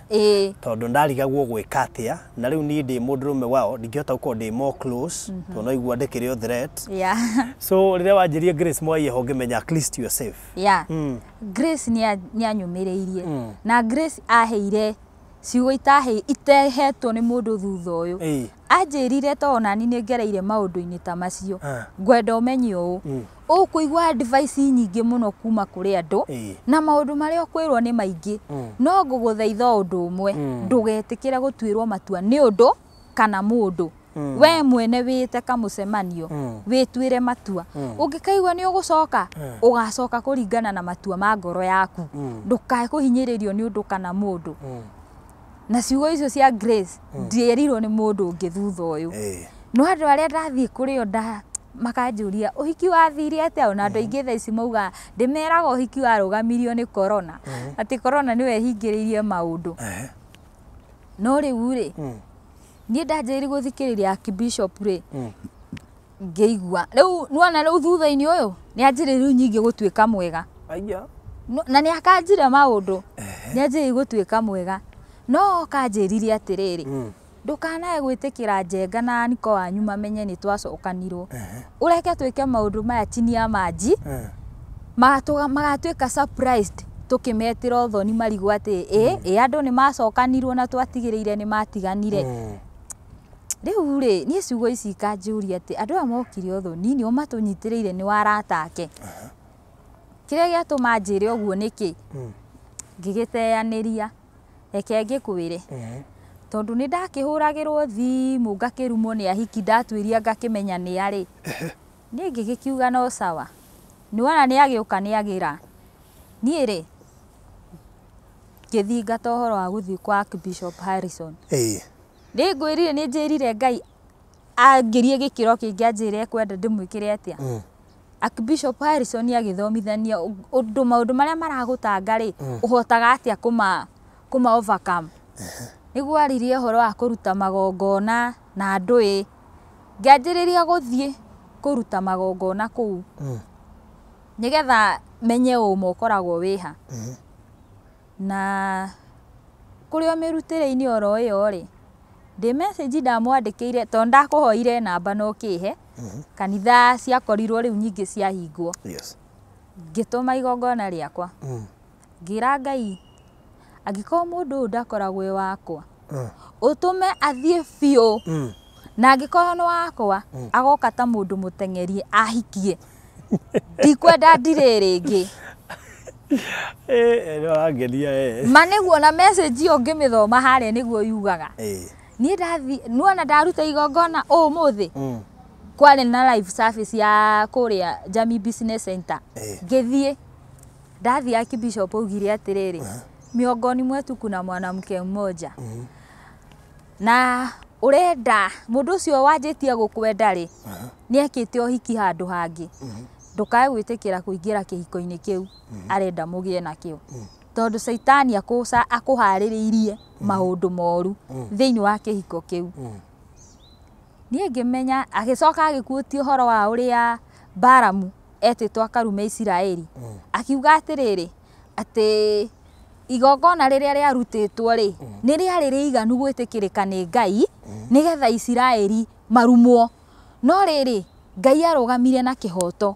[SPEAKER 2] Tondũ ndarigagwo gwĩka atĩa na rĩu niĩ ndĩ mũndũrũme wao ndingĩhota gũkorwo ndĩ more close tondũ no igua ndĩkĩrĩ o threat. So rĩrĩa wanjĩrire Grace Mwai eho ngĩmenya at least you are safe.
[SPEAKER 1] Grace nĩ anyũmĩrĩirie. Na Grace aheire ciugo itehetwo nĩ mũndũ thutha ũyũ. Anjĩrire to onani nĩ ngereire maũndũ-inĩ ta macio. Ngwenda ũmenye ũũ. Ũkũigua advice nyingĩ mũno kuma kũrĩ andũ na maũndũ marĩa ũkwĩrwo nĩ maingĩ. No ngũgũthaitha ũndũ ũmwe ndũgetĩkĩre gũtuĩrwo matua nĩ ũndũ kana mũndũ. We mwene wĩte kamũcemanio wĩtuĩre matua. Ũngĩkaigua nĩ ũgũcoka ũgacoka kũringana na matua ma ngoro yaku. Ndũkae kũhinyĩrĩrio nĩ ũndũ kana mũndũ. Na ciugo icio cia Grace ndierirwo nĩ mũndũ ũngĩ thutha ũyũ. No andũ arĩa ndathiĩ kũrĩ o makanjũria ũhiki wathire atĩa, ona andũ aingĩ thaa ici mauga ndĩmeraga ũhiki warũgamirio nĩ corona, atĩ corona nĩwe ĩhingĩrĩirie maũndũ. No rĩu rĩ, niĩ ndanjĩrĩirie gũthikĩrĩria Archbishop rĩ, ngĩigua rĩu nĩwona rĩu thutha-inĩ ũyũ nĩ anjĩrĩirie rĩu nyingĩ gũtuĩka mwega.
[SPEAKER 2] Aya.
[SPEAKER 1] Na nĩ akanjire maũndũ, nĩ anjĩrĩirie gũtuĩka mwega, no okanjĩrire atĩrĩrĩ, ndũkanae gwĩtĩkĩra Njenga na Niko wanyu mamenye nĩ twacokanirwo, ũreke twĩke maũndũ maya chini ya maji, magatuĩka surprised tũkĩmetĩra ũthoni marigwo atĩ ĩ andũ nĩ macokanirwo na twatigĩrĩire nĩ matiganire. Rĩu rĩ, niĩ ciugo ici ikanjũria atĩ andũ aya mokire ũthoni nĩo matũnyitĩrĩire nĩ warata ake. Kĩrĩa gĩatũma njĩre ũguo nĩkĩ? Ngĩgĩteanĩria, reke ngĩkwĩre, tondũ nĩ ndakĩhũragĩrwo thimũ ngakĩrumwo nĩ ahiki, ndatuĩria ngakĩmenya nĩ arĩ. Niĩ ngĩgĩkiuga no sawa, nĩwona nĩ agĩũka nĩ agĩra. Niĩ rĩ, ngĩthingata ũhoro wa gũthiĩ kwa Archbishop Harrison. Nĩ ngwĩrire, nĩ njĩrire Ngai angĩrie gĩkĩro kĩngĩ anjĩre ekwenda ndĩmwĩkĩre atĩa. Archbishop Harrison agĩthomithania ũndũ maũndũ marĩa maragũtanga rĩ, ũhotaga atĩa kũma overcome. Nĩguo aririe ũhoro wa kũruta magongona na andũ ĩ. Ngĩanjĩrĩria gũthiĩ kũruta magongona kũu, nĩgetha menye ũma ũkoragwo wĩha. Na kũrĩ o mĩrutĩre-inĩ oro ĩyo rĩ, ndĩ message ndamwandĩkĩire tondũ ndakũhoire namba na ũkĩhe, kanitha ciakorirwo rĩu nyingĩ ciahingwo. Ngĩtũma igongona rĩakwa, ngĩra Ngai angĩkorwo mũndũ ũyũ ndakoragwo e wakwa, ũtũme athiĩ biũ, na angĩkorwo nĩ wakwa agoka ta mũndũ mũteng'erie ahikie, ndikwenda ndirĩ rĩngĩ.
[SPEAKER 2] Nĩ ũrangenia.
[SPEAKER 1] Ma nĩguo na message ĩyo ngĩmĩthoma harĩa nĩguo yugaga. Niĩ ndathi nĩwona ndaruta igongona ũmũthĩ, kwarĩ na live service ya kũrĩa Jamii Business Center. Ngĩthiĩ, ndathiĩ Archbishop augire atĩrĩrĩ, miongoni mwetu kuna mwanamke mmoja, na ũrenda mũndũ ũcio wanjĩtie gũkwenda rĩ, nĩ ekĩte ũhiki handũ hangĩ, ndũkae gwĩtĩkĩra kũingĩra kĩhiko-inĩ kĩu arenda mũgĩe nakĩo, tondũ caitani akũharĩrĩirie maũndũ moru thĩinĩ wa kĩhiko kĩu. Niĩ ngĩmenya, agĩcoka agĩkuotia ũhoro wa ũrĩa Balamu etĩtwo akarume Isiraeli, akiuga atĩrĩrĩ, atĩ igongona rĩrĩa rĩarutĩtwo rĩ, nĩ rĩarĩ rĩiganu gwĩtĩkĩrĩka nĩ Ngai nĩgetha Isiraeli marumwo, no rĩrĩ Ngai arũgamire na kĩhoto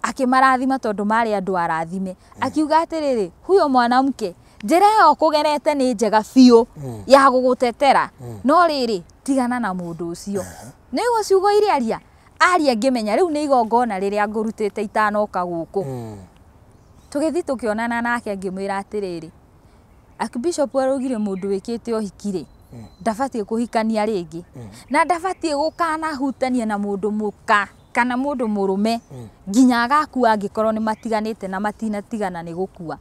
[SPEAKER 1] akĩmarathima tondũ marĩ andũ arathime, akiuga atĩrĩrĩ, huyo mwanamke njĩra ĩyo ũkũgerete nĩ njega biũ ya gũgũtetera, no rĩrĩ tigana na mũndũ ũcio. Nĩguo ciugo iria aria aria ngĩmenya rĩu nĩ igongona rĩrĩa ngũrutĩte itanoka gũkũ. Tũgĩthiĩ tũkĩonana nake ngĩmwĩra atĩrĩrĩ, Archbishop araugire mũndũ wĩkĩte ũhiki rĩ, ndabatiĩ kũhikania rĩngĩ, na ndabatiĩ gũkanahutania na mũndũ mũka kana mũndũ mũrũme nginya agakua angĩkorwo nĩ matiganĩte na matinatigana nĩ gũkua.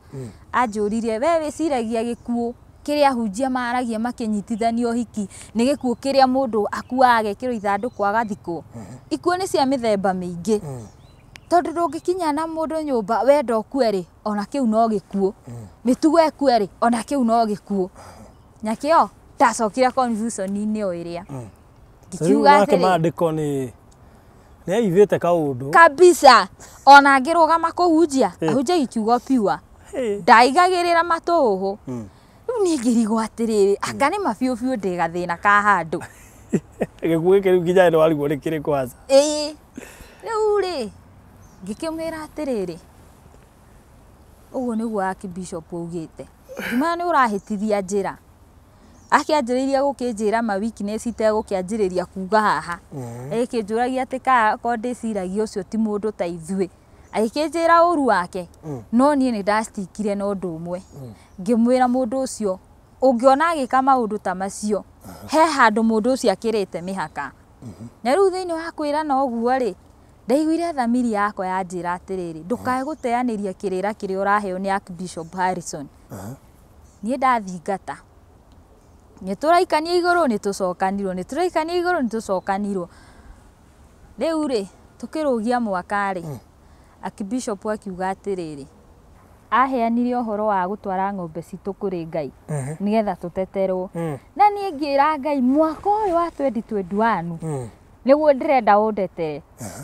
[SPEAKER 1] Anjũririe, we wĩciragia gĩkuũ kĩrĩa ahunjia maragia makĩnyitithania ũhiki nĩ gĩkuũ kĩrĩa mũndũ akuaga agekĩrwo ithandũkũ agathikwo? Ikuũ nĩ cia mĩthemba mĩingĩ, tondũ ndũngĩkinya na mũndũ nyũmba wenda ũkue rĩ, ona kĩu no gĩkuũ, mĩtugo ĩkue rĩ, ona kĩu no gĩkuũ. Nyakĩo ndacokire confusion-inĩ o ĩrĩa
[SPEAKER 2] ngikiuga atĩrĩ, maandĩko nĩ aivĩte kaũndũ
[SPEAKER 1] kabisa, ona ngĩrũgama kũhunjia ahunjagia kiugo pure, ndaigagĩrĩra matũhũhũ. Rĩu niĩ ngĩrigwo atĩrĩrĩ, anga nĩ ma biũ biũ ndĩ gathĩna ka handũ.
[SPEAKER 2] Gĩkuũ gĩkĩ rĩu nginya nĩ warigwo nĩ kĩrĩkũ aca.
[SPEAKER 1] Ĩĩ, rĩu rĩ ngĩkĩmwĩra atĩrĩrĩ, ũguo nĩguo Archbishop augĩte, ngĩmwĩra nĩ ũrahĩtithia njĩra. Akĩanjĩrĩirie gũkĩnjĩra ma weakness itegũkĩanjĩrĩria kuga haha, agĩkĩnjũragia atĩ ka korwo ndĩciragia ũcio ti mũndũ ta ithuĩ, agĩkĩnjĩra ũru wake, no niĩ nĩ ndastikire na ũndũ ũmwe, ngĩmwĩra mũndũ ũcio ũngĩona agĩka maũndũ ta macio, he handũ mũndũ ũcio akĩrĩte mĩhaka. Na rĩu thĩinĩ wa kwĩrana ũguo rĩ, ndaiguire thamiri yakwa yanjĩra atĩrĩrĩ, ndũkae gũteanĩria kĩrĩra kĩrĩa ũraheo nĩ Archbishop Harrison. Niĩ ndathingata, nĩ tũraikania igũrũ nĩ tũcokanirwo, nĩ tũraikania igũrũ nĩ tũcokanirwo. Rĩu rĩ tũkĩrũgia mwaka rĩ, Archbishop akiuga atĩrĩrĩ, aheanire ũhoro wa gũtwara ng'ombe citũ kũrĩ Ngai nĩgetha tũteterwo. Na niĩ ngĩra Ngai mwaka ũyũ wa 2021 nĩguo ndĩrenda ũndetere,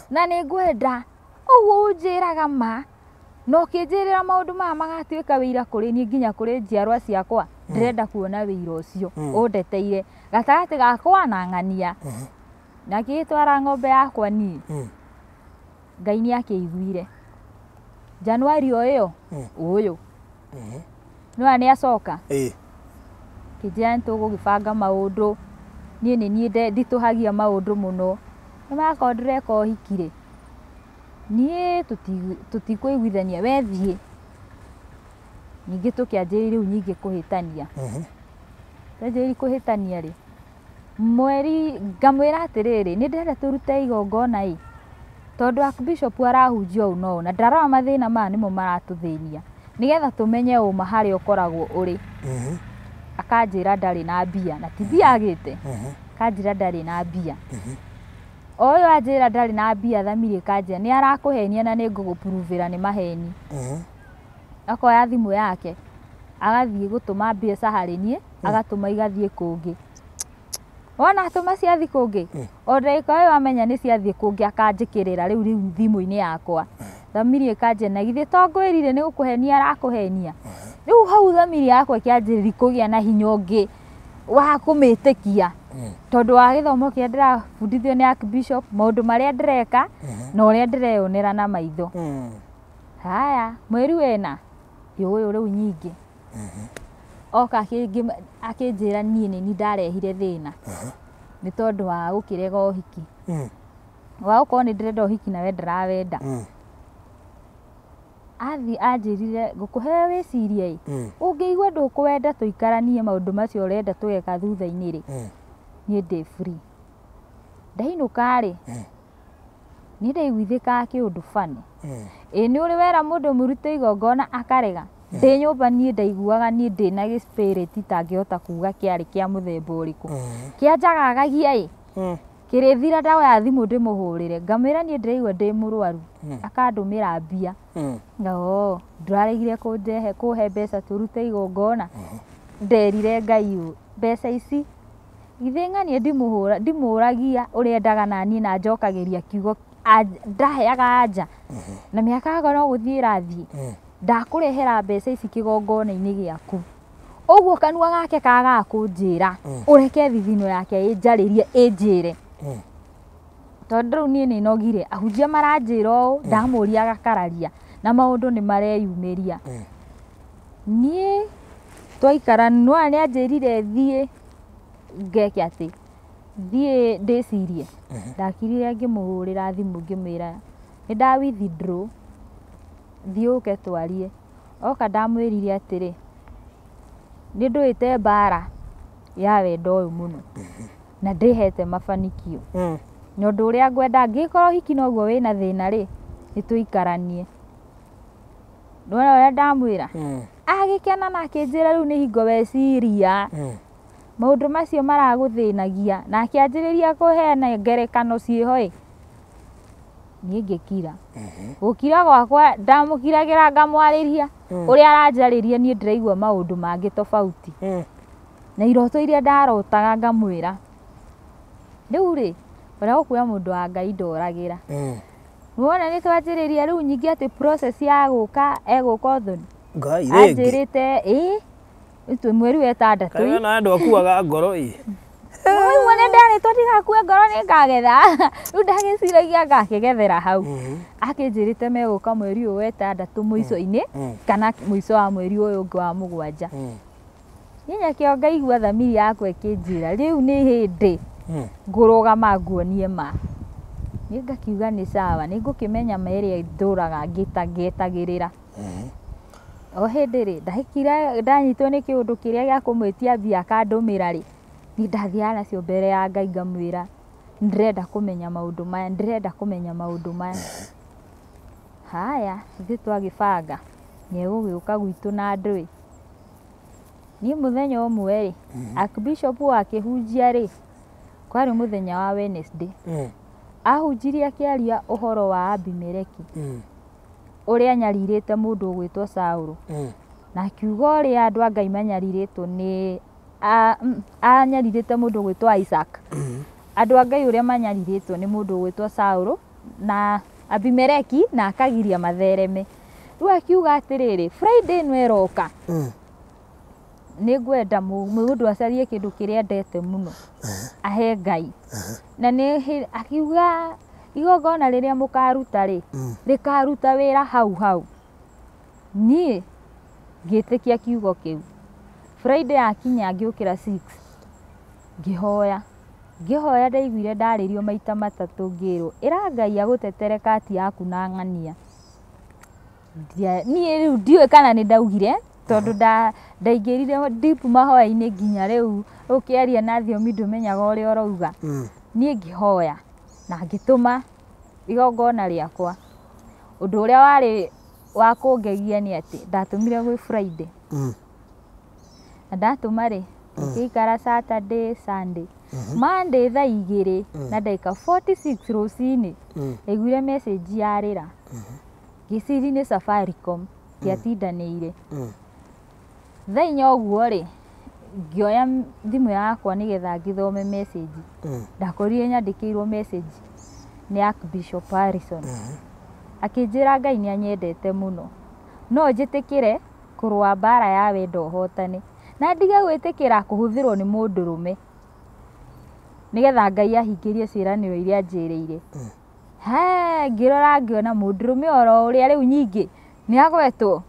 [SPEAKER 1] na nĩ ngwenda ũguo ũnjĩraga ma na ũkĩnjĩrĩra maũndũ maya magatuĩka wĩira kũrĩ niĩ nginya kũrĩ njiarwa ciakwa. Ndĩrenda kuona wĩira ũcio ũndeteire gatagatĩ gakwa na ng'ania. Na ngĩgĩtwara ng'ombe yakwa niĩ, Ngai nĩ akĩiguire. Januari o ĩyo ũyũ nĩwona nĩ acoka kĩnjĩra nĩ tũgũgĩbanga maũndũ. Niĩ nĩ niĩ nditũhagia maũndũ mũno, nĩ makorwo ndĩreka ũhiki rĩ, niĩ tũtikũiguithania, we thiĩ. Ningĩ tũkĩanjĩrĩria rĩu nyingĩ kũhĩtania. Twanjĩrĩria kũhĩtania rĩ, mweri ngamwĩra atĩrĩrĩ, nĩ ndĩrenda tũrute igongona ĩ, tondũ Archbishop arahunjia ũũ na ũũ, na ndarora mathĩna maya nĩmo maratũthĩnia, nĩgetha tũmenye ũma harĩa ũkoragwo ũrĩ. Akanjĩra ndarĩ na mbia, na ti mbia agĩte, akanjĩra ndarĩ na mbia. O ũyũ anjĩra ndarĩ na mbia, thamiri ĩkanjĩra nĩ arakũhenia na nĩ ngũgũpuruvĩra nĩ maheni. Akoya thimũ yake agathiĩ gũtũma mbeca harĩ niĩ, agatũma igathiĩ kũngĩ. Wona atũma ciathiĩ kũngĩ, o ndagĩka ĩyo amenya nĩ ciathiĩ kũngĩ, akanjĩkĩrĩra rĩu rĩu thimũ-inĩ yakwa. Thamiri ĩkanjĩra na githĩ to ngwĩrire nĩ gũkũhenia arakũhenia. Rĩu hau thamiri yakwa ĩkĩanjĩrĩria kũgĩa na hinya ũngĩ wa kũmĩtĩkia, tondũ wa gĩthomo kĩrĩa ndĩrabundithio nĩ Archbishop, maũndũ marĩa ndĩreka na ũrĩa ndĩreyonera na maitho. Haya, mweri wena ũyũ rĩu nyingĩ oka akĩnjĩra niĩ nĩ niĩ ndarehire thĩna nĩ tondũ wa gũkĩrega ũhiki, wa gũkorwo nĩ ndĩrenda ũhiki na we ndarawenda. Athiĩ anjĩrire ngũkũhe wĩcirie ĩ, ũngĩigua ndũkwenda tũikaranie maũndũ macio ũrenda tũgeka thutha-inĩ rĩ, niĩ ndĩ free. Ndainũka rĩ, nĩ ndaiguithĩkaga kĩũndũ bani. Ĩ nĩ ũrĩ wera mũndũ mũrute igongona akarega. Ndĩ nyũmba niĩ ndaiguaga niĩ ndĩna gĩ spirit itangĩhota kuga kĩarĩ kĩa mũthemba ũrĩkũ. Kĩanjagagagia ĩ, kĩrĩthira ndaoya thimũ ndĩmũhũrĩre, ngamwĩra niĩ ndĩraigua ndĩ mũrwaru, akandũmĩra mbia. Oo, ndũraregire kũhe mbeca tũrute igongona. Nderire Ngai ũũ, mbeca ici githĩ ng'ania ndimũragia ũrĩa endaga na niĩ na njokagĩria kiugo ndaheaga anja. Na mĩaka yakwa no gũthiĩ ĩrathiĩ. Ndakũrehera mbeca ici kĩgongona-inĩ gĩaku. Ũguo kanua gake kagaga kũnjĩra, ũreke thithino yake ĩnjarĩrie ĩnjĩre. Tondũ rĩu niĩ nĩ nogire, ahunjia maranjĩra ũũ, ndamũria agakararia, na maũndũ nĩ mareyumĩria. Niĩ twaikara, nĩwona nĩ anjĩrire thiĩ ngeke atĩ, thiĩ ndĩcirie. Ndakirire ngĩmũhũrĩra thimũ ngĩmwĩra nĩ nda withdraw, thiĩ ũke twarie. Oka ndamwĩrire atĩrĩ, nĩ ndũĩte mbara ya wendo ũyũ mũno na ndĩhete mafanikio. Na ũndũ ũrĩa ngwenda angĩkorwo ũhiki noguo wĩna thĩna rĩ, nĩ tũikaranie. Nĩwona ũrĩa ndamwĩra? Agĩkena na akĩnjĩra rĩu nĩ hingo weciria maũndũ macio maragũthĩnagia, na akĩanjĩrĩria kũheana ngerekano ciĩho ĩ, niĩ ngĩkira. Gũkira gwakwa ndamũkiragĩra ngamwarĩria, ũrĩa aranjarĩria niĩ ndĩraigua maũndũ mangĩ tofauti. Na iroto iria ndarotaga ngamwĩra. Rĩu rĩ, ũrĩa gũkuoya mũndũ wa Ngai ndoragĩra. Nĩwona nĩ twanjĩrĩria rĩu nyingĩ atĩ process ya gũka egũka ũthoni.
[SPEAKER 2] Ngai rĩngĩ.
[SPEAKER 1] Anjĩrĩte ĩ, twĩ mweri wa ĩtandatũ.
[SPEAKER 2] Kaĩ na andũ akuaga ngoro ĩ.
[SPEAKER 1] Rĩu nĩ nderĩtwo ndigakue ngoro nĩ ngagetha. Rĩu ndagĩciragia ngakĩgethera hau. Akĩnjĩrĩte megũka mweri ũyũ wa ĩtandatũ mũico-inĩ, kana mũico wa mweri ũyũ ũngĩ wa mũgwanja. Niĩ nyakĩo ngaigua thamiri yakwa ĩkĩnjĩra rĩu nĩ hĩndĩ ngũrũgama nguonie ma. Niĩ ngakiuga nĩ sawa, nĩ ngũkĩmenya ma ĩrĩa ndũraga ngĩetagĩrĩra. O hĩndĩ rĩ, ndahĩkire ndanyitwo nĩ kĩũndũ kĩrĩa gĩa kũmwĩtia mbia akandũmĩra rĩ, niĩ ndathiaga nacio mbere ya Ngai ngamwĩra ndĩrenda kũmenya maũndũ maya, ndĩrenda kũmenya maũndũ maya. Haya, ithuĩ twagĩbanga nĩ egũgĩũka gwitũ na ndũĩ. Niĩ mũthenya ũmwe rĩ, Archbishop akĩhunjia rĩ, kwarĩ mũthenya wa Wednesday. Ahunjirie akĩaria ũhoro wa Abimeleki ũrĩa anyarirĩte mũndũ ũgwĩtwo Saũlũ, na akiuga ũrĩa andũ a Ngai manyarirĩtwo nĩ anyarirĩte mũndũ ũgwĩtwo Isaac. Andũ a Ngai ũrĩa manyarirĩtwo nĩ mũndũ ũgwĩtwo Saũlũ na Abimeleki, na akagiria mathereme. Rĩu akiuga atĩrĩrĩ, Friday ĩno ĩroka nĩ ngwenda mũndũ acarie kĩndũ kĩrĩa endete mũno ahe Ngai. Na nĩ akiuga igongona rĩrĩa mũkaruta rĩ, rĩkaruta wĩra hau hau. Niĩ ngĩtĩkia kiugo kĩu. Friday yakinya ngĩũkĩra 6 ngĩhoya. Ngĩhoya ndaiguire ndarĩrio maita matatũ ngĩrwo ĩra Ngai agũtetere kati yaku na ng'ania. Niĩ rĩu ndiũĩ kana nĩ ndaugire tondũ ndaingĩrire deep mahoya-inĩ nginya rĩu ũkĩaria na thiomi ndũmenyaga ũrĩa ũrauga. Niĩ ngĩhoya na ngĩtũma igongona rĩakwa. Ũndũ ũrĩa warĩ wa kũngegia nĩ atĩ ndatũmire gwĩ Friday. Na ndatũma rĩ, ngĩikara Saturday, Sunday. Monday thaa 2 na ndagĩka 46 rũcinĩ ndaiguire message yarĩra. Ngĩciria nĩ Safaricom, ndiatindanĩire. Thaa 4 ũguo rĩ, ngĩoya thimũ yakwa nĩgetha ngĩthome message. Ndakorire nyandĩkĩirwo message nĩ Archbishop Harrison. Akĩnjĩra Ngai nĩ anyendete mũno. No njĩtĩkĩre kũrũa mbara ya wendo hotane. Na ndige gwĩtĩkĩra kũhũthĩrwo nĩ mũndũrũme. Nĩgetha Ngai ahingĩrie ciĩranĩro iria anjĩrĩire. He, ngĩrora ngĩona mũndũrũme oro ũrĩa rĩu nyingĩ nĩ agwetwo.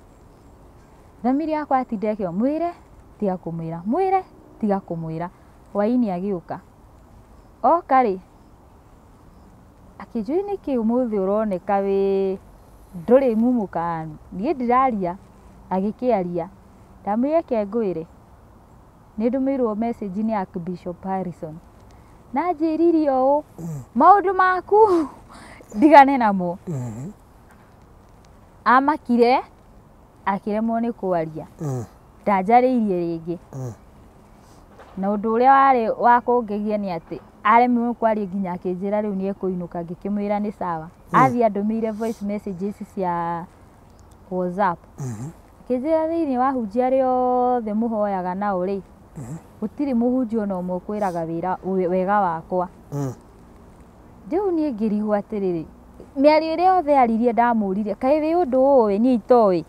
[SPEAKER 1] Thamiri yakwa yatinda ĩkĩuga mwĩre tiga kũmwĩra, mwĩre tiga kũmwĩra. Hwaĩ-inĩ agĩũka. Oka rĩ, akĩnjũria nĩkĩ ũmũthĩ ũroneka wĩ ndũrĩ mumũkanu. Niĩ ndiraria, agĩkĩaria. Ndamwĩrire reke ngwĩre, nĩ ndũmĩirwo message nĩ Archbishop Harrison. Na anjĩrire ũũ, maũndũ maku ndigane namo. Amakire, akĩremwo nĩ kwaria. Ndanjarĩirie rĩngĩ. Na ũndũ ũrĩa warĩ wa kũngegia nĩ atĩ aremirwo nĩ kwaria nginya akĩnjĩra rĩu nĩ ekũinũka, ngĩkĩmwĩra nĩ sawa. Athiĩ andũmĩire voice messages cia WhatsApp. Akĩnjĩra thĩinĩ wa ahunjia arĩa othe mũhoyaga nao rĩ, gũtirĩ mũhunjia ona ũmwe ũkwĩraga wega wakwa. Rĩu niĩ ngĩrigwo atĩrĩrĩ, mĩario ĩrĩa yothe aririe ndamũririe, kaĩ wĩ ũndũ ũĩ niĩ itoĩ?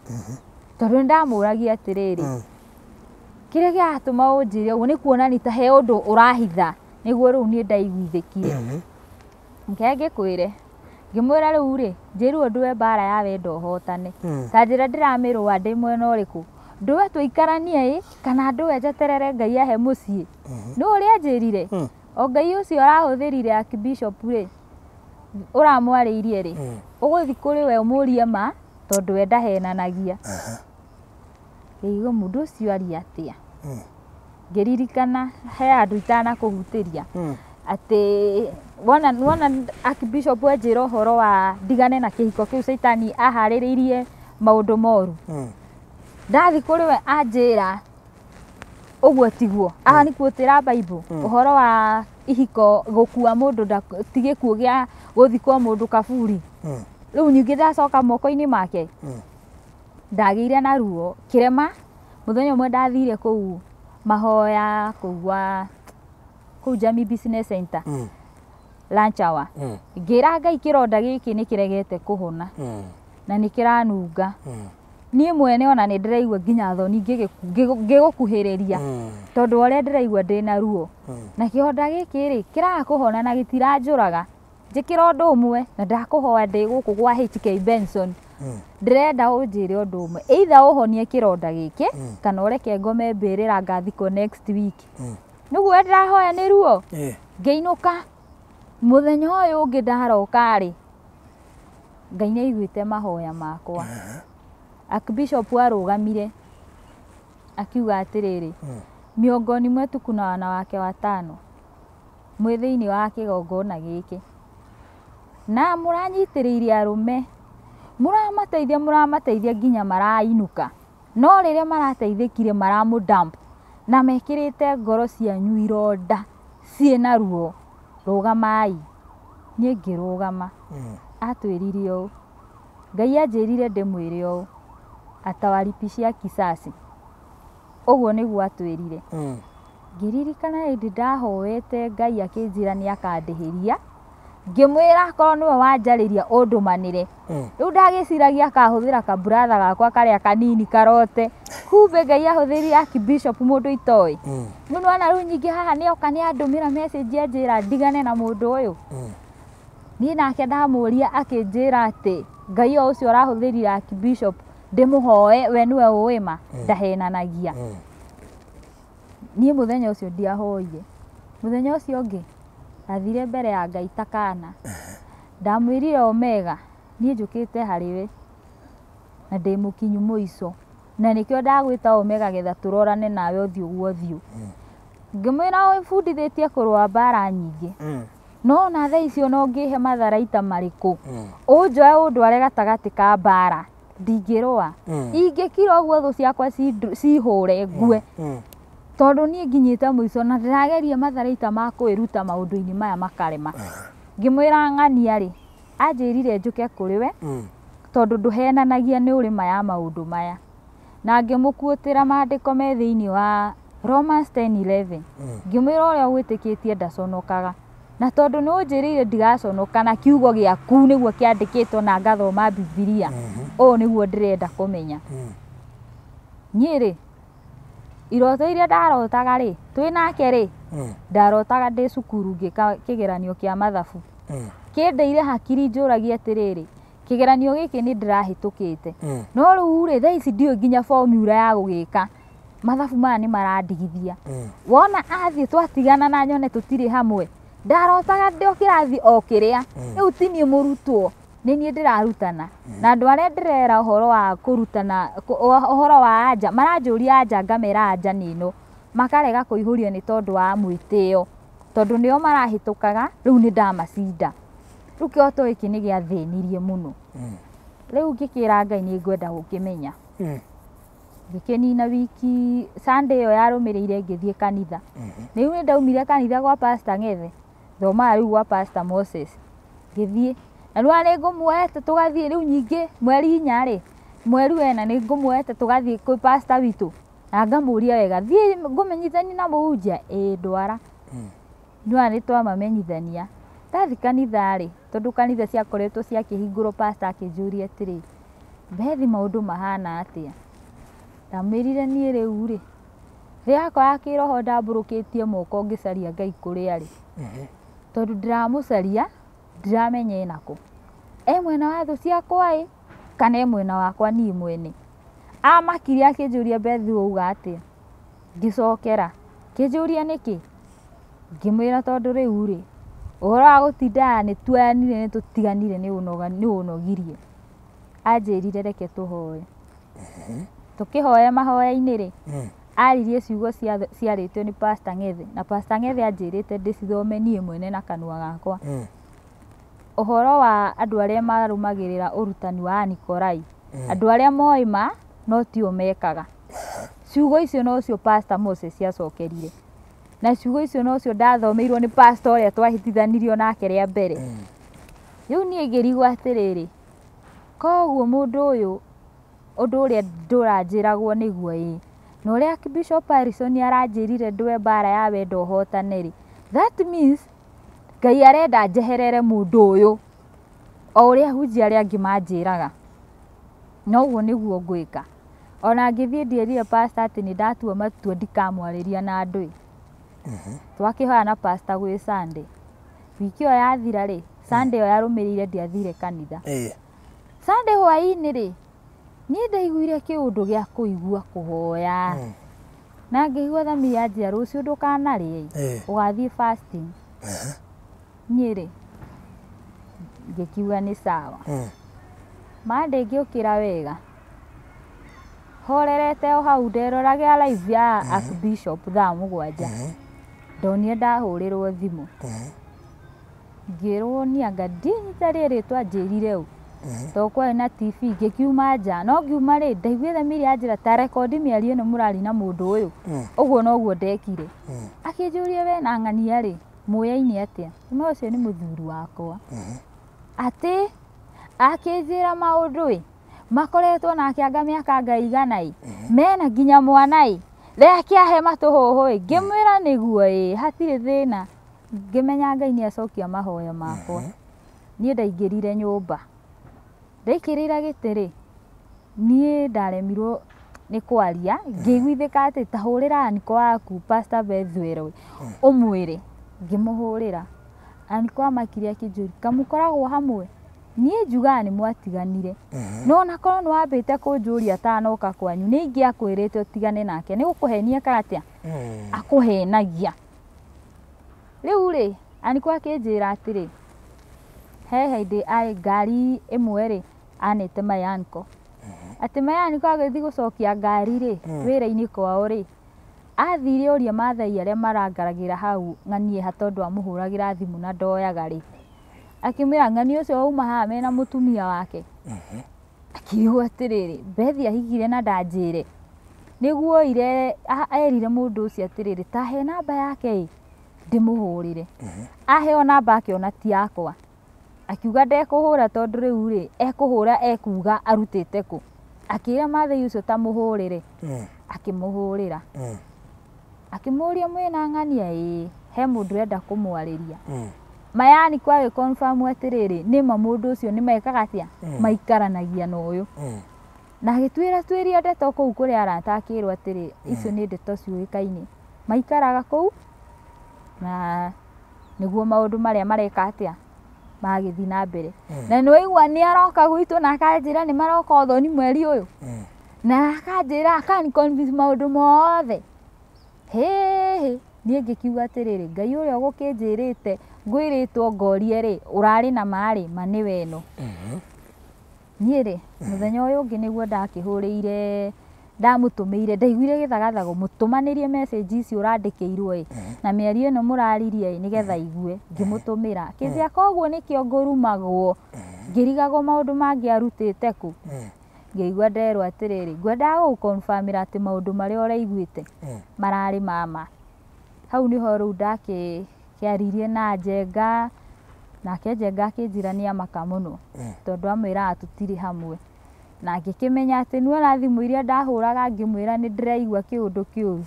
[SPEAKER 1] Tondũ nĩ ndamũragia atĩrĩrĩ, kĩrĩa kĩratũma ũnjĩre ũguo nĩ kuonania ta he ũndũ ũrahitha, nĩguo rĩu niĩ ndaiguithĩkire. Reke ngĩkwĩre, ngĩmwĩra rĩu rĩ, njĩrwo ndũe mbara ya wendo hotane. Ta njĩra ndĩramĩrũa ndĩ mwena ũrĩkũ? Ndũe tũikaranie ĩ, kana ndũe njeterere Ngai ahe mũciĩ? Nĩ ũrĩa anjĩrire? O Ngai ũcio arahũthĩrire Archbishop rĩ, ũramwarĩirie rĩ, ũgũthiĩ kũrĩ we ũmũrie ma, tondũ we ndahenanagia. Ngĩigua mũndũ ũcio aria atĩa? Ngĩririkana he handũ itanakũhutĩria. Atĩ wona Archbishop anjĩra ũhoro wa ndigane na kĩhiko kĩu caitani aharĩrĩirie maũndũ moru. Ndathiĩ kũrĩ we anjĩra ũguo tiguo. Aha nĩ kuotĩra Bible ũhoro wa ihiko gũkua mũndũ ti gĩkuũ gĩa gũthikwo mũndũ kaburi. Rĩu ningĩ ndacoka moko-inĩ make. Ndagĩire na ruo kĩrema. Mũthenya ũmwe ndathire kũu mahoya kũu Jamii Business Center lunch hour. Ngĩra Ngai kĩronda gĩkĩ nĩ kĩregete kũhona na nĩ kĩranunga. Niĩ mwene ona nĩ ndĩraigua nginya thoni ngĩgũkuhĩrĩria tondũ ũrĩa ndĩraigua ndĩna ruo. Na kĩronda gĩkĩ rĩ, kĩraga kũhona na gĩtiranjũraga. Njĩkĩra ũndũ ũmwe na ndakũhoya ndĩ gũkũ gwa HK Benson. Ndĩrenda ũnjĩre ũndũ ũmwe, either ũhonie kĩronda gĩkĩ kana ũreke ngome mbĩrĩra ngathikwo next week. Nĩguo ndĩrahoya nĩ ruo. Ngĩinũka mũthenya ũyũ ũngĩ ndaroka rĩ, Ngai nĩ aiguĩte mahoya makwa. Archbishop arũgamire akiuga atĩrĩrĩ, miongoni mwetu kuna wanawake watano mwĩ thĩinĩ wa kĩgongona gĩkĩ na mũranyitĩrĩire arũme, mũramateithia nginya marainũka, no rĩrĩa marateithĩkire maramũ dump na mekĩrĩte ngoro cianyu ironda ciĩna ruo, rũgamai. Niĩ ngĩrũgama. Atwĩrire ũũ, Ngai anjĩrire ndĩmwĩre ũũ, atawalipishia kisasi. Ũguo nĩguo atwĩrire. Ngĩririkana hĩndĩ ndahoete Ngai akĩnjĩra nĩ akandĩhĩria. Ngĩmwĩra akorwo nĩwe wanjarĩria ũndũmanĩre. Rĩu ndagĩciragia akahũthĩra kaburatha gakwa karĩa kanini karote. Kumbe Ngai ahũthĩrire Archbishop mũndũ itoĩ. Rĩu nĩwona rĩu nyingĩ haha nĩoka nĩandũmĩra message anjĩra ndigane na mũndũ ũyũ. Niĩ nake ndamũria akĩnjĩra atĩ Ngai o ũcio ũrahũthĩrire Archbishop ndĩmũhoe we nĩwe ũĩ ma ndahenanagia. Niĩ mũthenya ũcio ndiahoire. Mũthenya ũcio ũngĩ ndathire mbere ya Ngai ta kana. Ndamwĩrire Omega niĩ njũkĩte harĩ we na ndĩ mũkinyu mũico na nĩkĩo ndagwĩta Omega getha tũrorane nawe ũthiũ gwa ũthiũ. Ngĩmwĩra ũbundithĩtie kũrũa mbara nyingĩ no ona thaa icio no ngĩhe matharaita marĩkũ ũnjoe ũndware gatagatĩ ka mbara ndingĩrũa. Ingĩkira ũguo thũ ciakwa cihũre ngue. Tondũ niĩ nginyĩte mũico na ndĩrageria matharaita ma kwĩruta maũndũ-inĩ maya makarema. Ngĩmwĩra ng'ania rĩ, anjĩrire njũke kũrĩ we tondũ ndũhenanagia nĩ ũrĩ ma ya maũndũ maya. Na ngĩmũkuũtĩra maandĩko me thĩinĩ wa Romans 10:11. Ngĩmwĩra ũrĩa ũgwĩtĩkĩtie ndaconokaga. Na tondũ nĩ ũnjĩrĩire ndigaconoka na kiugo gĩaku nĩguo kĩandĩkĩtwo na ngathoma Bibilia. Ũũ nĩguo ndĩrenda kũmenya. Niĩ rĩ, iroto iria ndarotaga rĩ, twĩ nake rĩ, ndarotaga ndĩ cukuru ngĩka kĩgeranio kĩa mathabu. Kĩndeire hakiri njũragia atĩrĩrĩ, kĩgeranio gĩkĩ nĩ ndĩrahĩtũkĩte. No rĩu rĩ, thaa ici ndiũĩ nginya formula ya gũgĩka. Mathabu maya nĩ marandigithia. Wona athiĩ twatigana na nyone tũtirĩ hamwe, ndarotaga ndĩ o kĩrathi o kĩrĩa. Rĩu ti niĩ mũrutwo, nĩ niĩ ndĩrarutana. Na andũ arĩa ndĩrera ũhoro wa kũrutana, ũhoro wa anja, maranjũria anja ngamera anja nĩ ĩno. Makarega kũihũria nĩ tondũ wa mwĩtĩo. Tondũ nĩo marahĩtũkaga, rĩu nĩ ndamacinda. Rĩu kĩroto gĩkĩ nĩ gĩathĩnirie mũno. Rĩu ngĩkĩra Ngai nĩ ngwenda gũkĩmenya. Ngĩkĩnina wiki Sunday ĩyo yarũmĩrĩire ngĩthiĩ kanitha. Rĩu nĩ ndaumire kanitha gwa Pastor Ng'ethe, thomaga rĩu gwa Pastor Moses. Ngĩthiĩ. Na rĩu nĩ ngũmuoete tũgathiĩ rĩu nyingĩ mweri inya rĩ, mweri wena nĩ ngũmuoete tũgathiĩ kwĩ pastor witũ. Na ngamũria wega, thiĩ ngũmenyithanie na mũhunjia? Ĩĩ ndwara. Nĩwona nĩ twamamenyithania. Ndathiĩ kanitha rĩ, tondũ kanitha ciakoretwo ciakĩhingũrwo pastor akĩnjũria atĩrĩ, Bethi maũndũ mahana atĩa? Ndamwĩrire niĩ rĩu rĩ, thĩ yakwa ya kĩroho ndambũrũkĩtie moko ngĩcaria Ngai kũrĩa arĩ. Tondũ ndĩramũcaria, ndiramenya ena kũ. E mwena wa thũ ciakwa ĩ, kana e mwena wakwa niĩ mwene. Amakire akĩnjũria Bethi wauga atĩa? Ngĩcokera, akĩnjũria nĩkĩ? Ngĩmwĩra tondũ rĩu rĩ, ũhoro wa gũtinda nĩ tuoyanire nĩ tũtiganire nĩ ũnogirie. Anjĩrire reke tũhoe. Tũkĩhoya mahoya-inĩ rĩ, aririe ciugo ciarĩtio nĩ Pastor Ng'ethe. Na Pastor Ng'ethe anjĩrĩte ndĩcithome niĩ mwene na kanua gakwa. Ũhoro wa andũ arĩa marũmagĩrĩra ũrutani wa Nikolai. Andũ arĩa moĩ ma, no tio mekaga. Ciugo icio nocio Pastor Moses acokerire. Na ciugo icio nocio ndathomeirwo nĩ pastor ũrĩa twahĩtithanirio nake rĩa mbere. Rĩu niĩ ngĩrigwo atĩrĩrĩ, koguo mũndũ ũyũ ũndũ ũrĩa ndũranjĩragwo nĩguo ĩ, na ũrĩa Archbishop Harrison aranjĩrire ndũe mbara ya wendo hotane rĩ, that means Ngai arenda njeherere mũndũ ũyũ o ũrĩa ahunjia arĩa angĩ manjĩraga. Na ũguo nĩguo ngwĩka. Ona ngĩthiĩ ndierire pastor atĩ nĩ ndatua matua ndikamwarĩria na andũ ĩ. Twakĩhoya na pastor gwĩ Sunday. Wiki ĩyo yathira rĩ, Sunday ĩyo yarũmĩrĩire ndiathire kanitha. Sunday hwaĩ-inĩ rĩ, niĩ ndaiguire kĩũndũ gĩa kũigua kũhoya. Na ngĩigua thamiri yanjĩra rũciũ ndũkanarĩe, ũgathiĩ fasting. Niĩ rĩ, ngĩkiuga nĩ sawa. Monday ngĩũkĩra wega. Horerete o hau nderoragĩra live ya Archbishop thaa 7. Ndonire ndahũrĩrwo thimũ. Ngĩrwo nianga ndinyita rĩrĩ twanjĩrire ũ. Tondũ kwarĩ na TV ngĩkiuma nja. No ngiuma rĩ, ndaiguire thamiri yanjĩra ta rekondi mĩario ĩno mũraria na mũndũ ũyũ. Ũguo noguo ndekire. Akĩnjũria we na ng'ania rĩ, Mũyaine atĩa? No ũcio nĩ mũthuri wakwa. Atĩ akĩnjĩra maũndũ ĩ makoretwo nake anga mĩaka anga igana ĩ mena nginya mwana ĩ reke ahe matũhũhũ ĩ ngĩmwĩra nĩguo ĩ hatirĩ thĩna. Ngĩmenya Ngai nĩ acokia mahoya makwa. Niĩ ndaingĩrire nyũmba, ndaikĩrĩra gĩtĩ rĩ, niĩ ndaremirwo nĩ kwaria, ngĩiguithĩka atĩ ta hũrĩra aniko waku Pastor Bethwell ũmwĩre. Ngĩmũhũrĩra, aniko amakire akĩnjũria kamũkoragwo hamwe? Niĩ njugaga nĩ mwatiganire, no ona korwo nĩ wambĩte kũnjũria atanoka kwanyu nĩ ingĩakwĩrĩte ũtigane nake, nĩ gũkũhenia ekaga atĩa? Akũhenagia. Rĩu rĩ, aniko akĩnjĩra atĩrĩ, he hĩndĩ arĩ ngari ĩmwe rĩ anete my uncle, atĩ my uncle agĩthiĩ gũcokia ngari rĩ wĩra-inĩ kwao rĩ, athire oria Maathai arĩa marangaragĩra hau ng'anie ha tondũ amũhũragĩra thimũ na ndoyaga rĩ, akĩmwĩra ng'ania ũcio wauma haha mena mũtumia wake. Akiuga atĩrĩrĩ, Bethi ahikire na ndanjĩre. Nĩguo oire erire mũndũ ũcio atĩrĩrĩ, ta he namba yake ĩ ndĩmũhũrĩre. Aheo namba akĩona ti yakwa. Akiuga ndekũhũra tondũ rĩu rĩ ekũhũra ekuga arutĩte kũ. Akĩra Maathai ũcio ta mũhũrĩre. Akĩmũhũrĩra. Akĩmũria mwĩna ng'ania ĩĩ he mũndũ ũrenda kũmwarĩria. Mayani kwa gĩ confirm atĩrĩrĩ nĩma mũndũ ũcio nĩ mekaga atĩa? Maikaranagia na ũyũ. Na agĩtuĩra tuĩria ndeto kũu kũrĩ arata akĩrwo atĩrĩ icio nĩ ndeto ciũĩkaine. Maikaraga kũu na nĩguo maũndũ marĩa mareka atĩa? Magĩthiĩ na mbere. Na nĩ waigua nĩ aroka gwitũ na akanjĩra nĩ maroka ũthoni mweri ũyũ. Na akanjĩra akani convince maũndũ mothe. Hĩhĩ niĩ ngĩkiuga atĩrĩrĩ Ngai ũrĩa ũgũkĩnjĩrĩte ngwĩrĩtwo ngorie rĩ ũrarĩ na marĩ ma nĩwe ĩno. Niĩ rĩ mũthenya ũyũ ũngĩ nĩguo ndakĩhũrĩire ndamũtũmĩire ndaiguire gĩthagathago mũtũmanĩrie message ici ũrandĩkĩirwo ĩ na mĩario ĩno mũraririe ĩ nĩgetha aigue. Ngĩmũtũmĩra akĩnjĩra koguo nĩkĩo ngũrumagwo ngĩrigagwo maũndũ mangĩ arutĩte kũ. Ngĩigua nderwo atĩrĩrĩ ngwendaga gũgũ-confirm-ĩra atĩ maũndũ marĩa ũraiguĩte mararĩ ma ma. Hau nĩho rĩu ndakĩaririe na Njenga nake Njenga akĩnjĩra nĩ amaka mũno tondũ amwĩraga tũtirĩ hamwe. Na ngĩkĩmenya atĩ nĩwona thimũ iria ndahũraga ngĩmwĩra nĩ ndĩraigua kĩũndũ kĩũru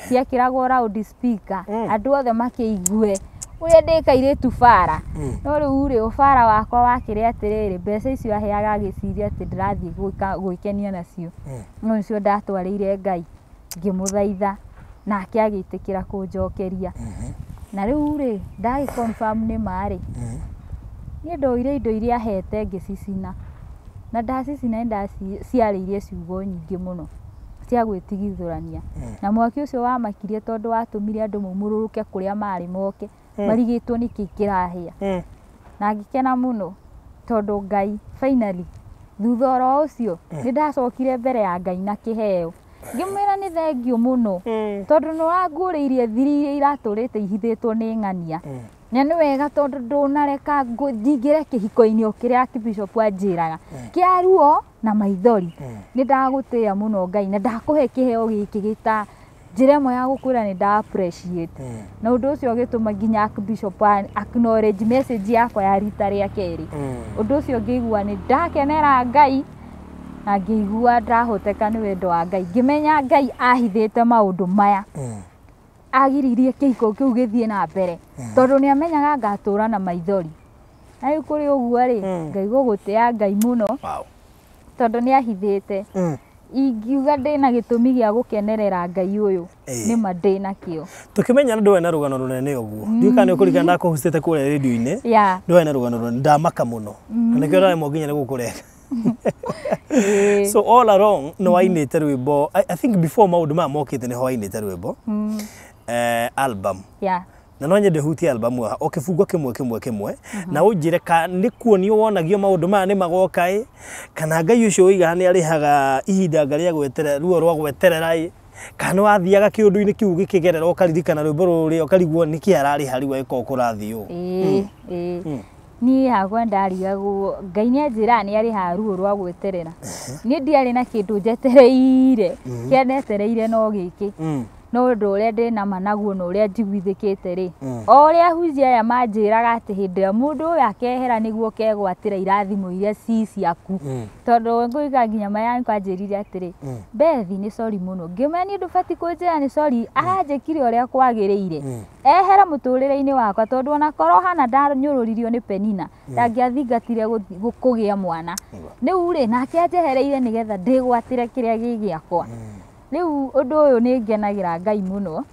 [SPEAKER 1] ciekĩragwo loud speaker andũ othe makĩigue ũrĩa ndĩ kairĩtu bara. No rĩu rĩ ũbara wakwa wakĩrĩ atĩrĩrĩ mbeca icio aheaga agĩciria atĩ ndĩrathiĩ gwĩkenia nacio no nĩcio ndatwarĩire Ngai ngĩmũthaitha nake agĩtĩkĩra kũnjokeria. Na rĩu rĩ ndagĩ confirm nĩ ma rĩ niĩ ndoire indo iria ahete ngĩcicina na ndacicina nĩ ndaciarĩirie ciugo nyingĩ mũno cia gwĩtigithũrania. Na mwaki ũcio wamakirie tondũ watũmire andũ maumũrũrũke kũrĩa marĩ moke marigĩtwo nĩkĩ kĩrahĩa. Na ngĩkena mũno tondũ Ngai finally thutha oro ũcio nĩ ndacokire mbere ya Ngai na kĩheo. Ngĩmwĩra nĩ thengiũ mũno tondũ nĩ wangũrĩirie thiri iria iratũrĩte ihithĩtwo nĩ ng'ania. Na nĩ wega tondũ ndũnareka nyingĩre kĩhiko-inĩ o kĩrĩa Archbishop anjĩraga kĩa ruo na maithori. Nĩ ndagũtĩĩa mũno Ngai na ndakũhe kĩheo gĩkĩ gĩta njĩra ĩmwe ya gũkwĩra nĩ nda appreciate. Na ũndũ ũcio ũgĩtũma nginya Archbishop acknowledge message yakwa ya rita rĩa kerĩ. Ũndũ ũcio ngĩigua nĩ ndakenera Ngai na ngĩigua ndahoteka nĩ wendo wa Ngai. Ngĩmenya Ngai ahithĩte maũndũ maya. Agiririe kĩhiko kĩu gĩthiĩ na mbere tondũ nĩ amenyaga ngatũra na maithori. Na rĩu kũrĩ ũguo rĩ Ngai gũgũtĩa Ngai mũno tondũ nĩ ahithĩte. Ingiuga ndĩna gĩtũmi gĩa gũkenerera Ngai ũyũ nĩ ma ndĩna kĩo.
[SPEAKER 2] Tũkĩmenya ndũĩ na rũgano rũnene ũguo. Ndiũĩ kana nĩ ũkũririkana ndakũhustĩte kũrĩa rĩndiũ-inĩ. Ndũĩ na rũgano rũnene ndamaka mũno. Na nĩkĩo ndaremwo nginya nĩ gũkũrega. So all along nĩ wainĩte rwĩmbo I think before maũndũ maya mokĩte nĩho wainĩte rwĩmbo album. Na no nyende hutie album o kĩbungo kĩmwe kĩmwe kĩmwe na ũnjĩre ka nĩ kuonio wonagio maũndũ maya nĩ magoka ĩ kana Ngai ũcio ũigaga nĩ arĩhaga ihinda nga rĩa gweterera ruo rwa gweterera ĩ kana wathiaga kĩũndũ-inĩ kĩu gĩkĩgerera ũkaririkana rwĩmbo rũrĩa ũkarigwo nĩkĩ ararĩha rĩu angĩkorwo kũrathiĩ ũũ.
[SPEAKER 1] Ĩĩ niĩ hakwa ndarigagwo Ngai nĩ anjĩraga nĩ arĩhaga ruo rwa gweterera. Niĩ ndiarĩ na kĩndũ njetereire kĩrĩa ndetereire no gĩkĩ. No ũndũ ũrĩa ndĩnama naguo na ũrĩa njiguithĩkĩte rĩ, o ũrĩa ahunjia aya manjĩraga atĩ hĩndĩ ĩrĩa mũndũ ũyũ akehera nĩguo ũkegwatĩra irathimo iria ci ciaku, tondũ ngũiga nginya maya kwanjĩrire atĩrĩ, Bethi nĩ sorry mũno. Ngĩmenya niĩ ndũbatiĩ kũnjĩra nĩ sorry, aranjĩkire ũrĩa kwagĩrĩire, ehere mũtũrĩre-inĩ wakwa, tondũ ona korwo hana ndanyũrũririo nĩ Penina, ndangĩathingatire kũgĩa mwana. Rĩu rĩ, nake anjehereire nĩgetha ndĩgwatĩre kĩrĩa gĩ gĩakwa. Rĩu ũndũ ũyũ nĩ ngenagĩra Ngai mũno,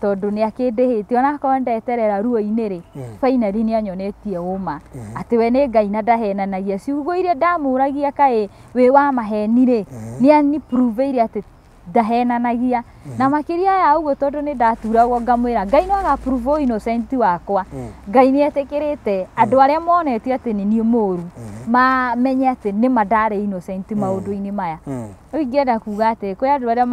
[SPEAKER 1] tondũ nĩ akĩndĩhĩte onakorwo ndeterera ruo-inĩ rĩ, finally nĩ anyonetie ũma atĩ we nĩ Ngai na ndahenanagia. Ciugo iria ndamũragia kaĩ wĩ wa maheni rĩ, nĩ aniproveire atĩ ndahenanagia. Na makĩria ya ũguo, tondũ nĩ ndaturagwo ngamwĩra Ngai no agaprove innocent wakwa, Ngai nĩ etĩkĩrĩte andũ arĩa monete atĩ nĩ niĩ mũru mamenye atĩ nĩma ndarĩ innocent maũndũ-inĩ maya. Rĩu ingĩenda kuga atĩ kwĩ andũ arĩa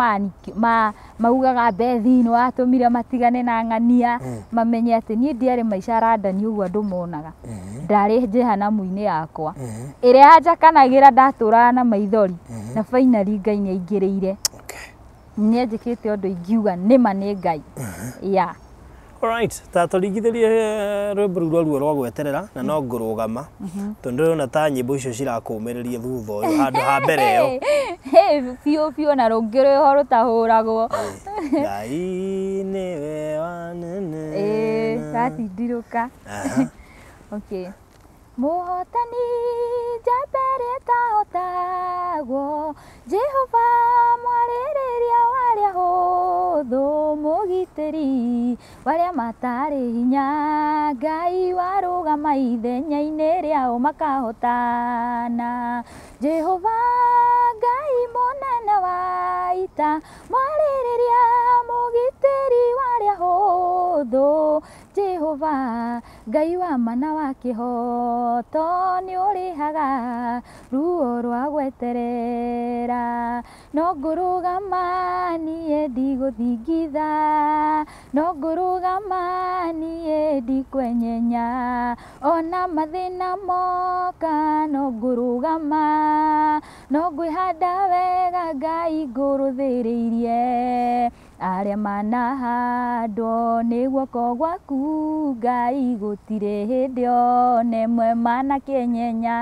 [SPEAKER 1] maugaga Bethi nĩ watũmire matigane na ng'ania, mamenye atĩ niĩ ndiarĩ maica randani ũguo andũ monaga. Ndarĩ jehanamu-inĩ yakwa ĩrĩa yanjakanagĩra, ndatũraga na maithori, na finally Ngai nĩ aingĩrĩire. Nĩ anjĩkĩte ũndũ ingiuga nĩma nĩ Ngai ya.
[SPEAKER 2] Alright, ta tũringithĩrie rwĩmbo rũu rwa ruo rwa gweterera na no ngũrũgama, tondũ ndĩrona ta nyĩmbo icio cirakũmĩrĩria thutha ũyũ handũ ha mbere ĩyo.
[SPEAKER 1] Biũ biũ, na rũngĩ rwĩho rũtahũragwo.
[SPEAKER 2] Ngai nĩwe wanene.
[SPEAKER 1] Ĩĩ, gatindirũka. Okay. Mũhotani njamba ĩrĩa ĩtahotagwo, Jehova mwarĩrĩria warĩa hũthũ, mũgitĩri warĩa matarĩ hinya, Ngai warũgama ithenya-inĩ rĩao makahotana. Jehova Ngai mũnene wa ita, mwarĩrĩria mũgitĩri warĩa hũthũ, Jehova Ngai wa mana wa kĩhoto, nĩ ũrĩhaga ruo rwa gweterera. No ngũrũgama niĩ ndigũthingitha, no ngũrũgama niĩ ndikwenyenya, ona mathĩna moka no ngũrũgama, no ngwĩhanda wega Ngai ngũrũthĩrĩirie. Arĩa manahandwo nĩ guoko gwaku Ngai, gũtirĩ hĩndĩ ona ĩmwe manakĩenyenya.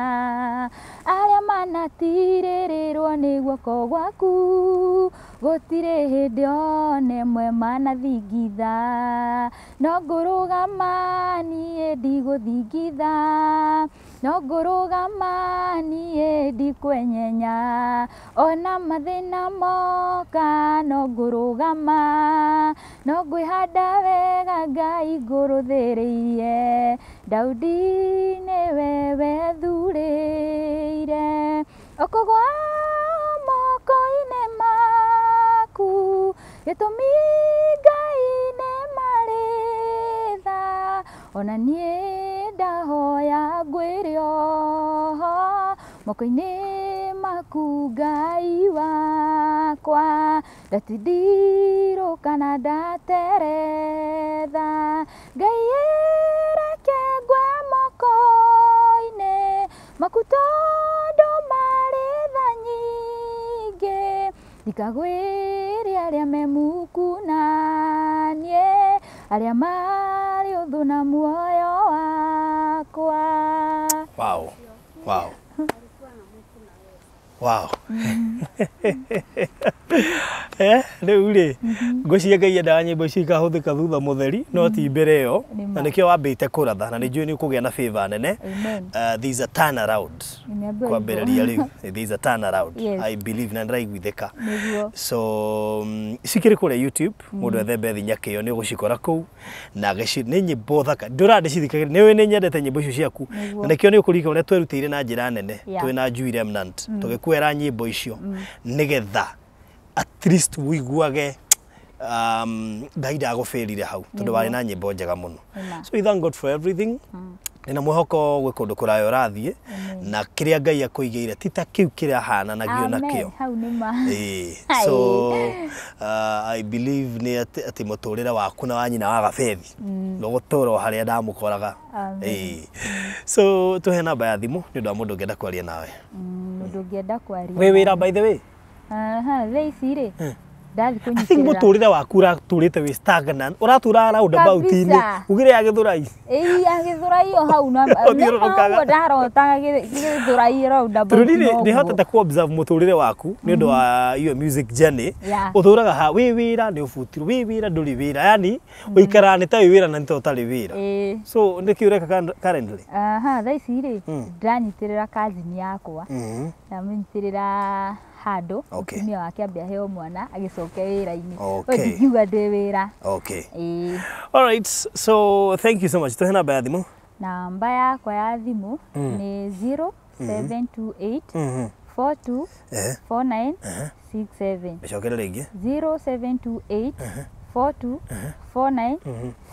[SPEAKER 1] Arĩa manatirĩrĩrwo nĩ guoko gwaku, gũtirĩ hĩndĩ ona ĩmwe manathingitha. No ngũrũgama niĩ ndigũthingitha, no ngũrũgama niĩ ndikwenyenya, ona mathĩna moka no ngũrũgama, no ngwĩhanda wega Ngai ngũrũthĩrĩirie. Daudi nĩwe wethurĩire ũkũgwa moko-inĩ maku, gĩtũmi Ngai nĩ marĩ tha, ona niĩ ndahoya ngwĩre oho moko-inĩ maku Ngai wakwa, ndatindirũka na ndateretha. Ngai reke ngwe moko-inĩ maku tondũ marĩ tha nyingĩ, ndikagwĩre arĩa me muku na niĩ, arĩa marĩ ũthũ na muoyo wakwa.
[SPEAKER 2] Wow. Rĩu rĩ, ngwĩciria Ngai endaga nyĩmbo icio ikahũthĩka thutha mũtheri no ti mbere ĩyo, na nĩkĩo wambĩte kũratha na nĩ njũĩ nĩ ũkũgĩa na favor nene. There is a turnaround. Kwambĩrĩria rĩu there is a turnaround. I believe na ndĩraiguithĩka. So cikĩrĩ kũrĩa YouTube, mũndũ ethe Bethi Nyakĩo nĩ ũgũcikora kũu, na nĩ nyĩmbo thaka ndũra ndĩcithikagĩrĩria, nĩ ũĩ nĩ nyendete nyĩmbo icio ciaku, na nĩkĩo nĩ ũkũririkana ũrĩa twerutĩire na njĩra nene twĩna Njui Remnant tũgĩkuera nyĩmbo icio nĩgetha at least ũiguage Ngai ndagũbĩrire hau, tondũ warĩ na nyĩmbo njega mũno. So we thank God for everything. Ndĩna mwĩhoko gwĩ kũndũ kũraya ũrathiĩ, na kĩrĩa Ngai akũigĩire ti ta kĩu kĩrahananagio nakĩo.
[SPEAKER 1] Hau nĩ ma.
[SPEAKER 2] So I believe nĩ atĩ mũtũrĩre waku na wa nyina wa Gabethi ndũgũtũra o harĩa ndamũkoraga. So tũhe namba ya thimũ nĩ ũndũ wa mũndũ ũngĩenda kwaria nawe.
[SPEAKER 1] Mũndũ ũngĩenda kwaria.
[SPEAKER 2] Wĩ wĩra by the way?
[SPEAKER 1] Aha, thaa ici rĩ, Ndathiĩ
[SPEAKER 2] I think
[SPEAKER 1] kũnyitĩrĩra.
[SPEAKER 2] Mũtũrĩre waku ũratũrĩte wĩ stagnant, ũratũra roundabout-inĩ.
[SPEAKER 1] Kabisa.
[SPEAKER 2] Ugire ya Gĩthũrai.
[SPEAKER 1] Ĩĩ, ya Gĩthũrai o hau na
[SPEAKER 2] Ũthiũrũrũkaga.
[SPEAKER 1] ũguo ndarotaga Gĩthũrai roundabout.
[SPEAKER 2] Tondũ niĩ
[SPEAKER 1] Noguo.
[SPEAKER 2] ndihotete ku observe mũtũrĩre waku nĩ ũndũ wa your music journey. Ũtũraga ha wĩ wĩra nĩ ũbutirwo, wĩ wĩra ndũrĩ wĩra, yani ũikaraga nĩ ta wĩ wĩra na nĩ ta ũtarĩ wĩra. So nĩkĩ ũreka currently?
[SPEAKER 1] Aha, thaa ici rĩ, ndĩranyitĩrĩra cousin yakwa. Ndamũnyitĩrĩra handũ. Mũtumia wake ambe aheo mwana agĩcoke wĩra-inĩ. Ndingiuga ndĩ wĩra. Ĩĩ.
[SPEAKER 2] All right, so thank you so much. Tũhe namba ya thimũ.
[SPEAKER 1] Namba yakwa ya thimũ nĩ 0728 42 49 67.
[SPEAKER 2] Mĩcokere rĩngĩ.
[SPEAKER 1] 0728 42 49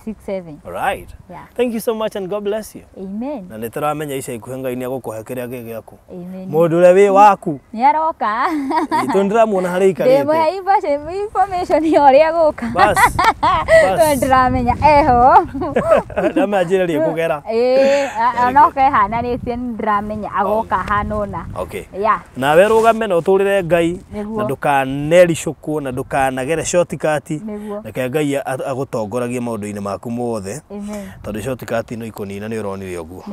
[SPEAKER 1] 67.
[SPEAKER 2] All right.
[SPEAKER 1] Yeah.
[SPEAKER 2] Thank you so much and God bless you.
[SPEAKER 1] Amen.
[SPEAKER 2] Na nĩ tũramenya ica ikuhĩ Ngai nĩ egũkũhe kĩrĩa gĩ gĩaku.
[SPEAKER 1] Amen.
[SPEAKER 2] Mũndũ ũrĩa wĩ waku.
[SPEAKER 1] Nĩ aroka.
[SPEAKER 2] Tondũ ndĩramuona harĩa aikarĩte.
[SPEAKER 1] Ndĩmũhe information ya ũrĩa gũka.
[SPEAKER 2] Bas.
[SPEAKER 1] Tondũ ndĩramenya eho.
[SPEAKER 2] Ndamenya njĩra ĩrĩa ĩkũgera.
[SPEAKER 1] Ĩĩ, onoka ĩhananĩtie nĩ ndĩramenya agoka hana ũna. Yeah.
[SPEAKER 2] Nawe rũgame na ũtũrĩre Ngai
[SPEAKER 1] Nĩguo.
[SPEAKER 2] na ndũkanericũkwo na ndũkanagere shortcut.
[SPEAKER 1] Nĩguo.
[SPEAKER 2] Reke Ngai agũtongoragie maũndũ-inĩ maku mothe.
[SPEAKER 1] Amen.
[SPEAKER 2] Tondũ shortcut no ikũnina nĩ ũronire ũguo.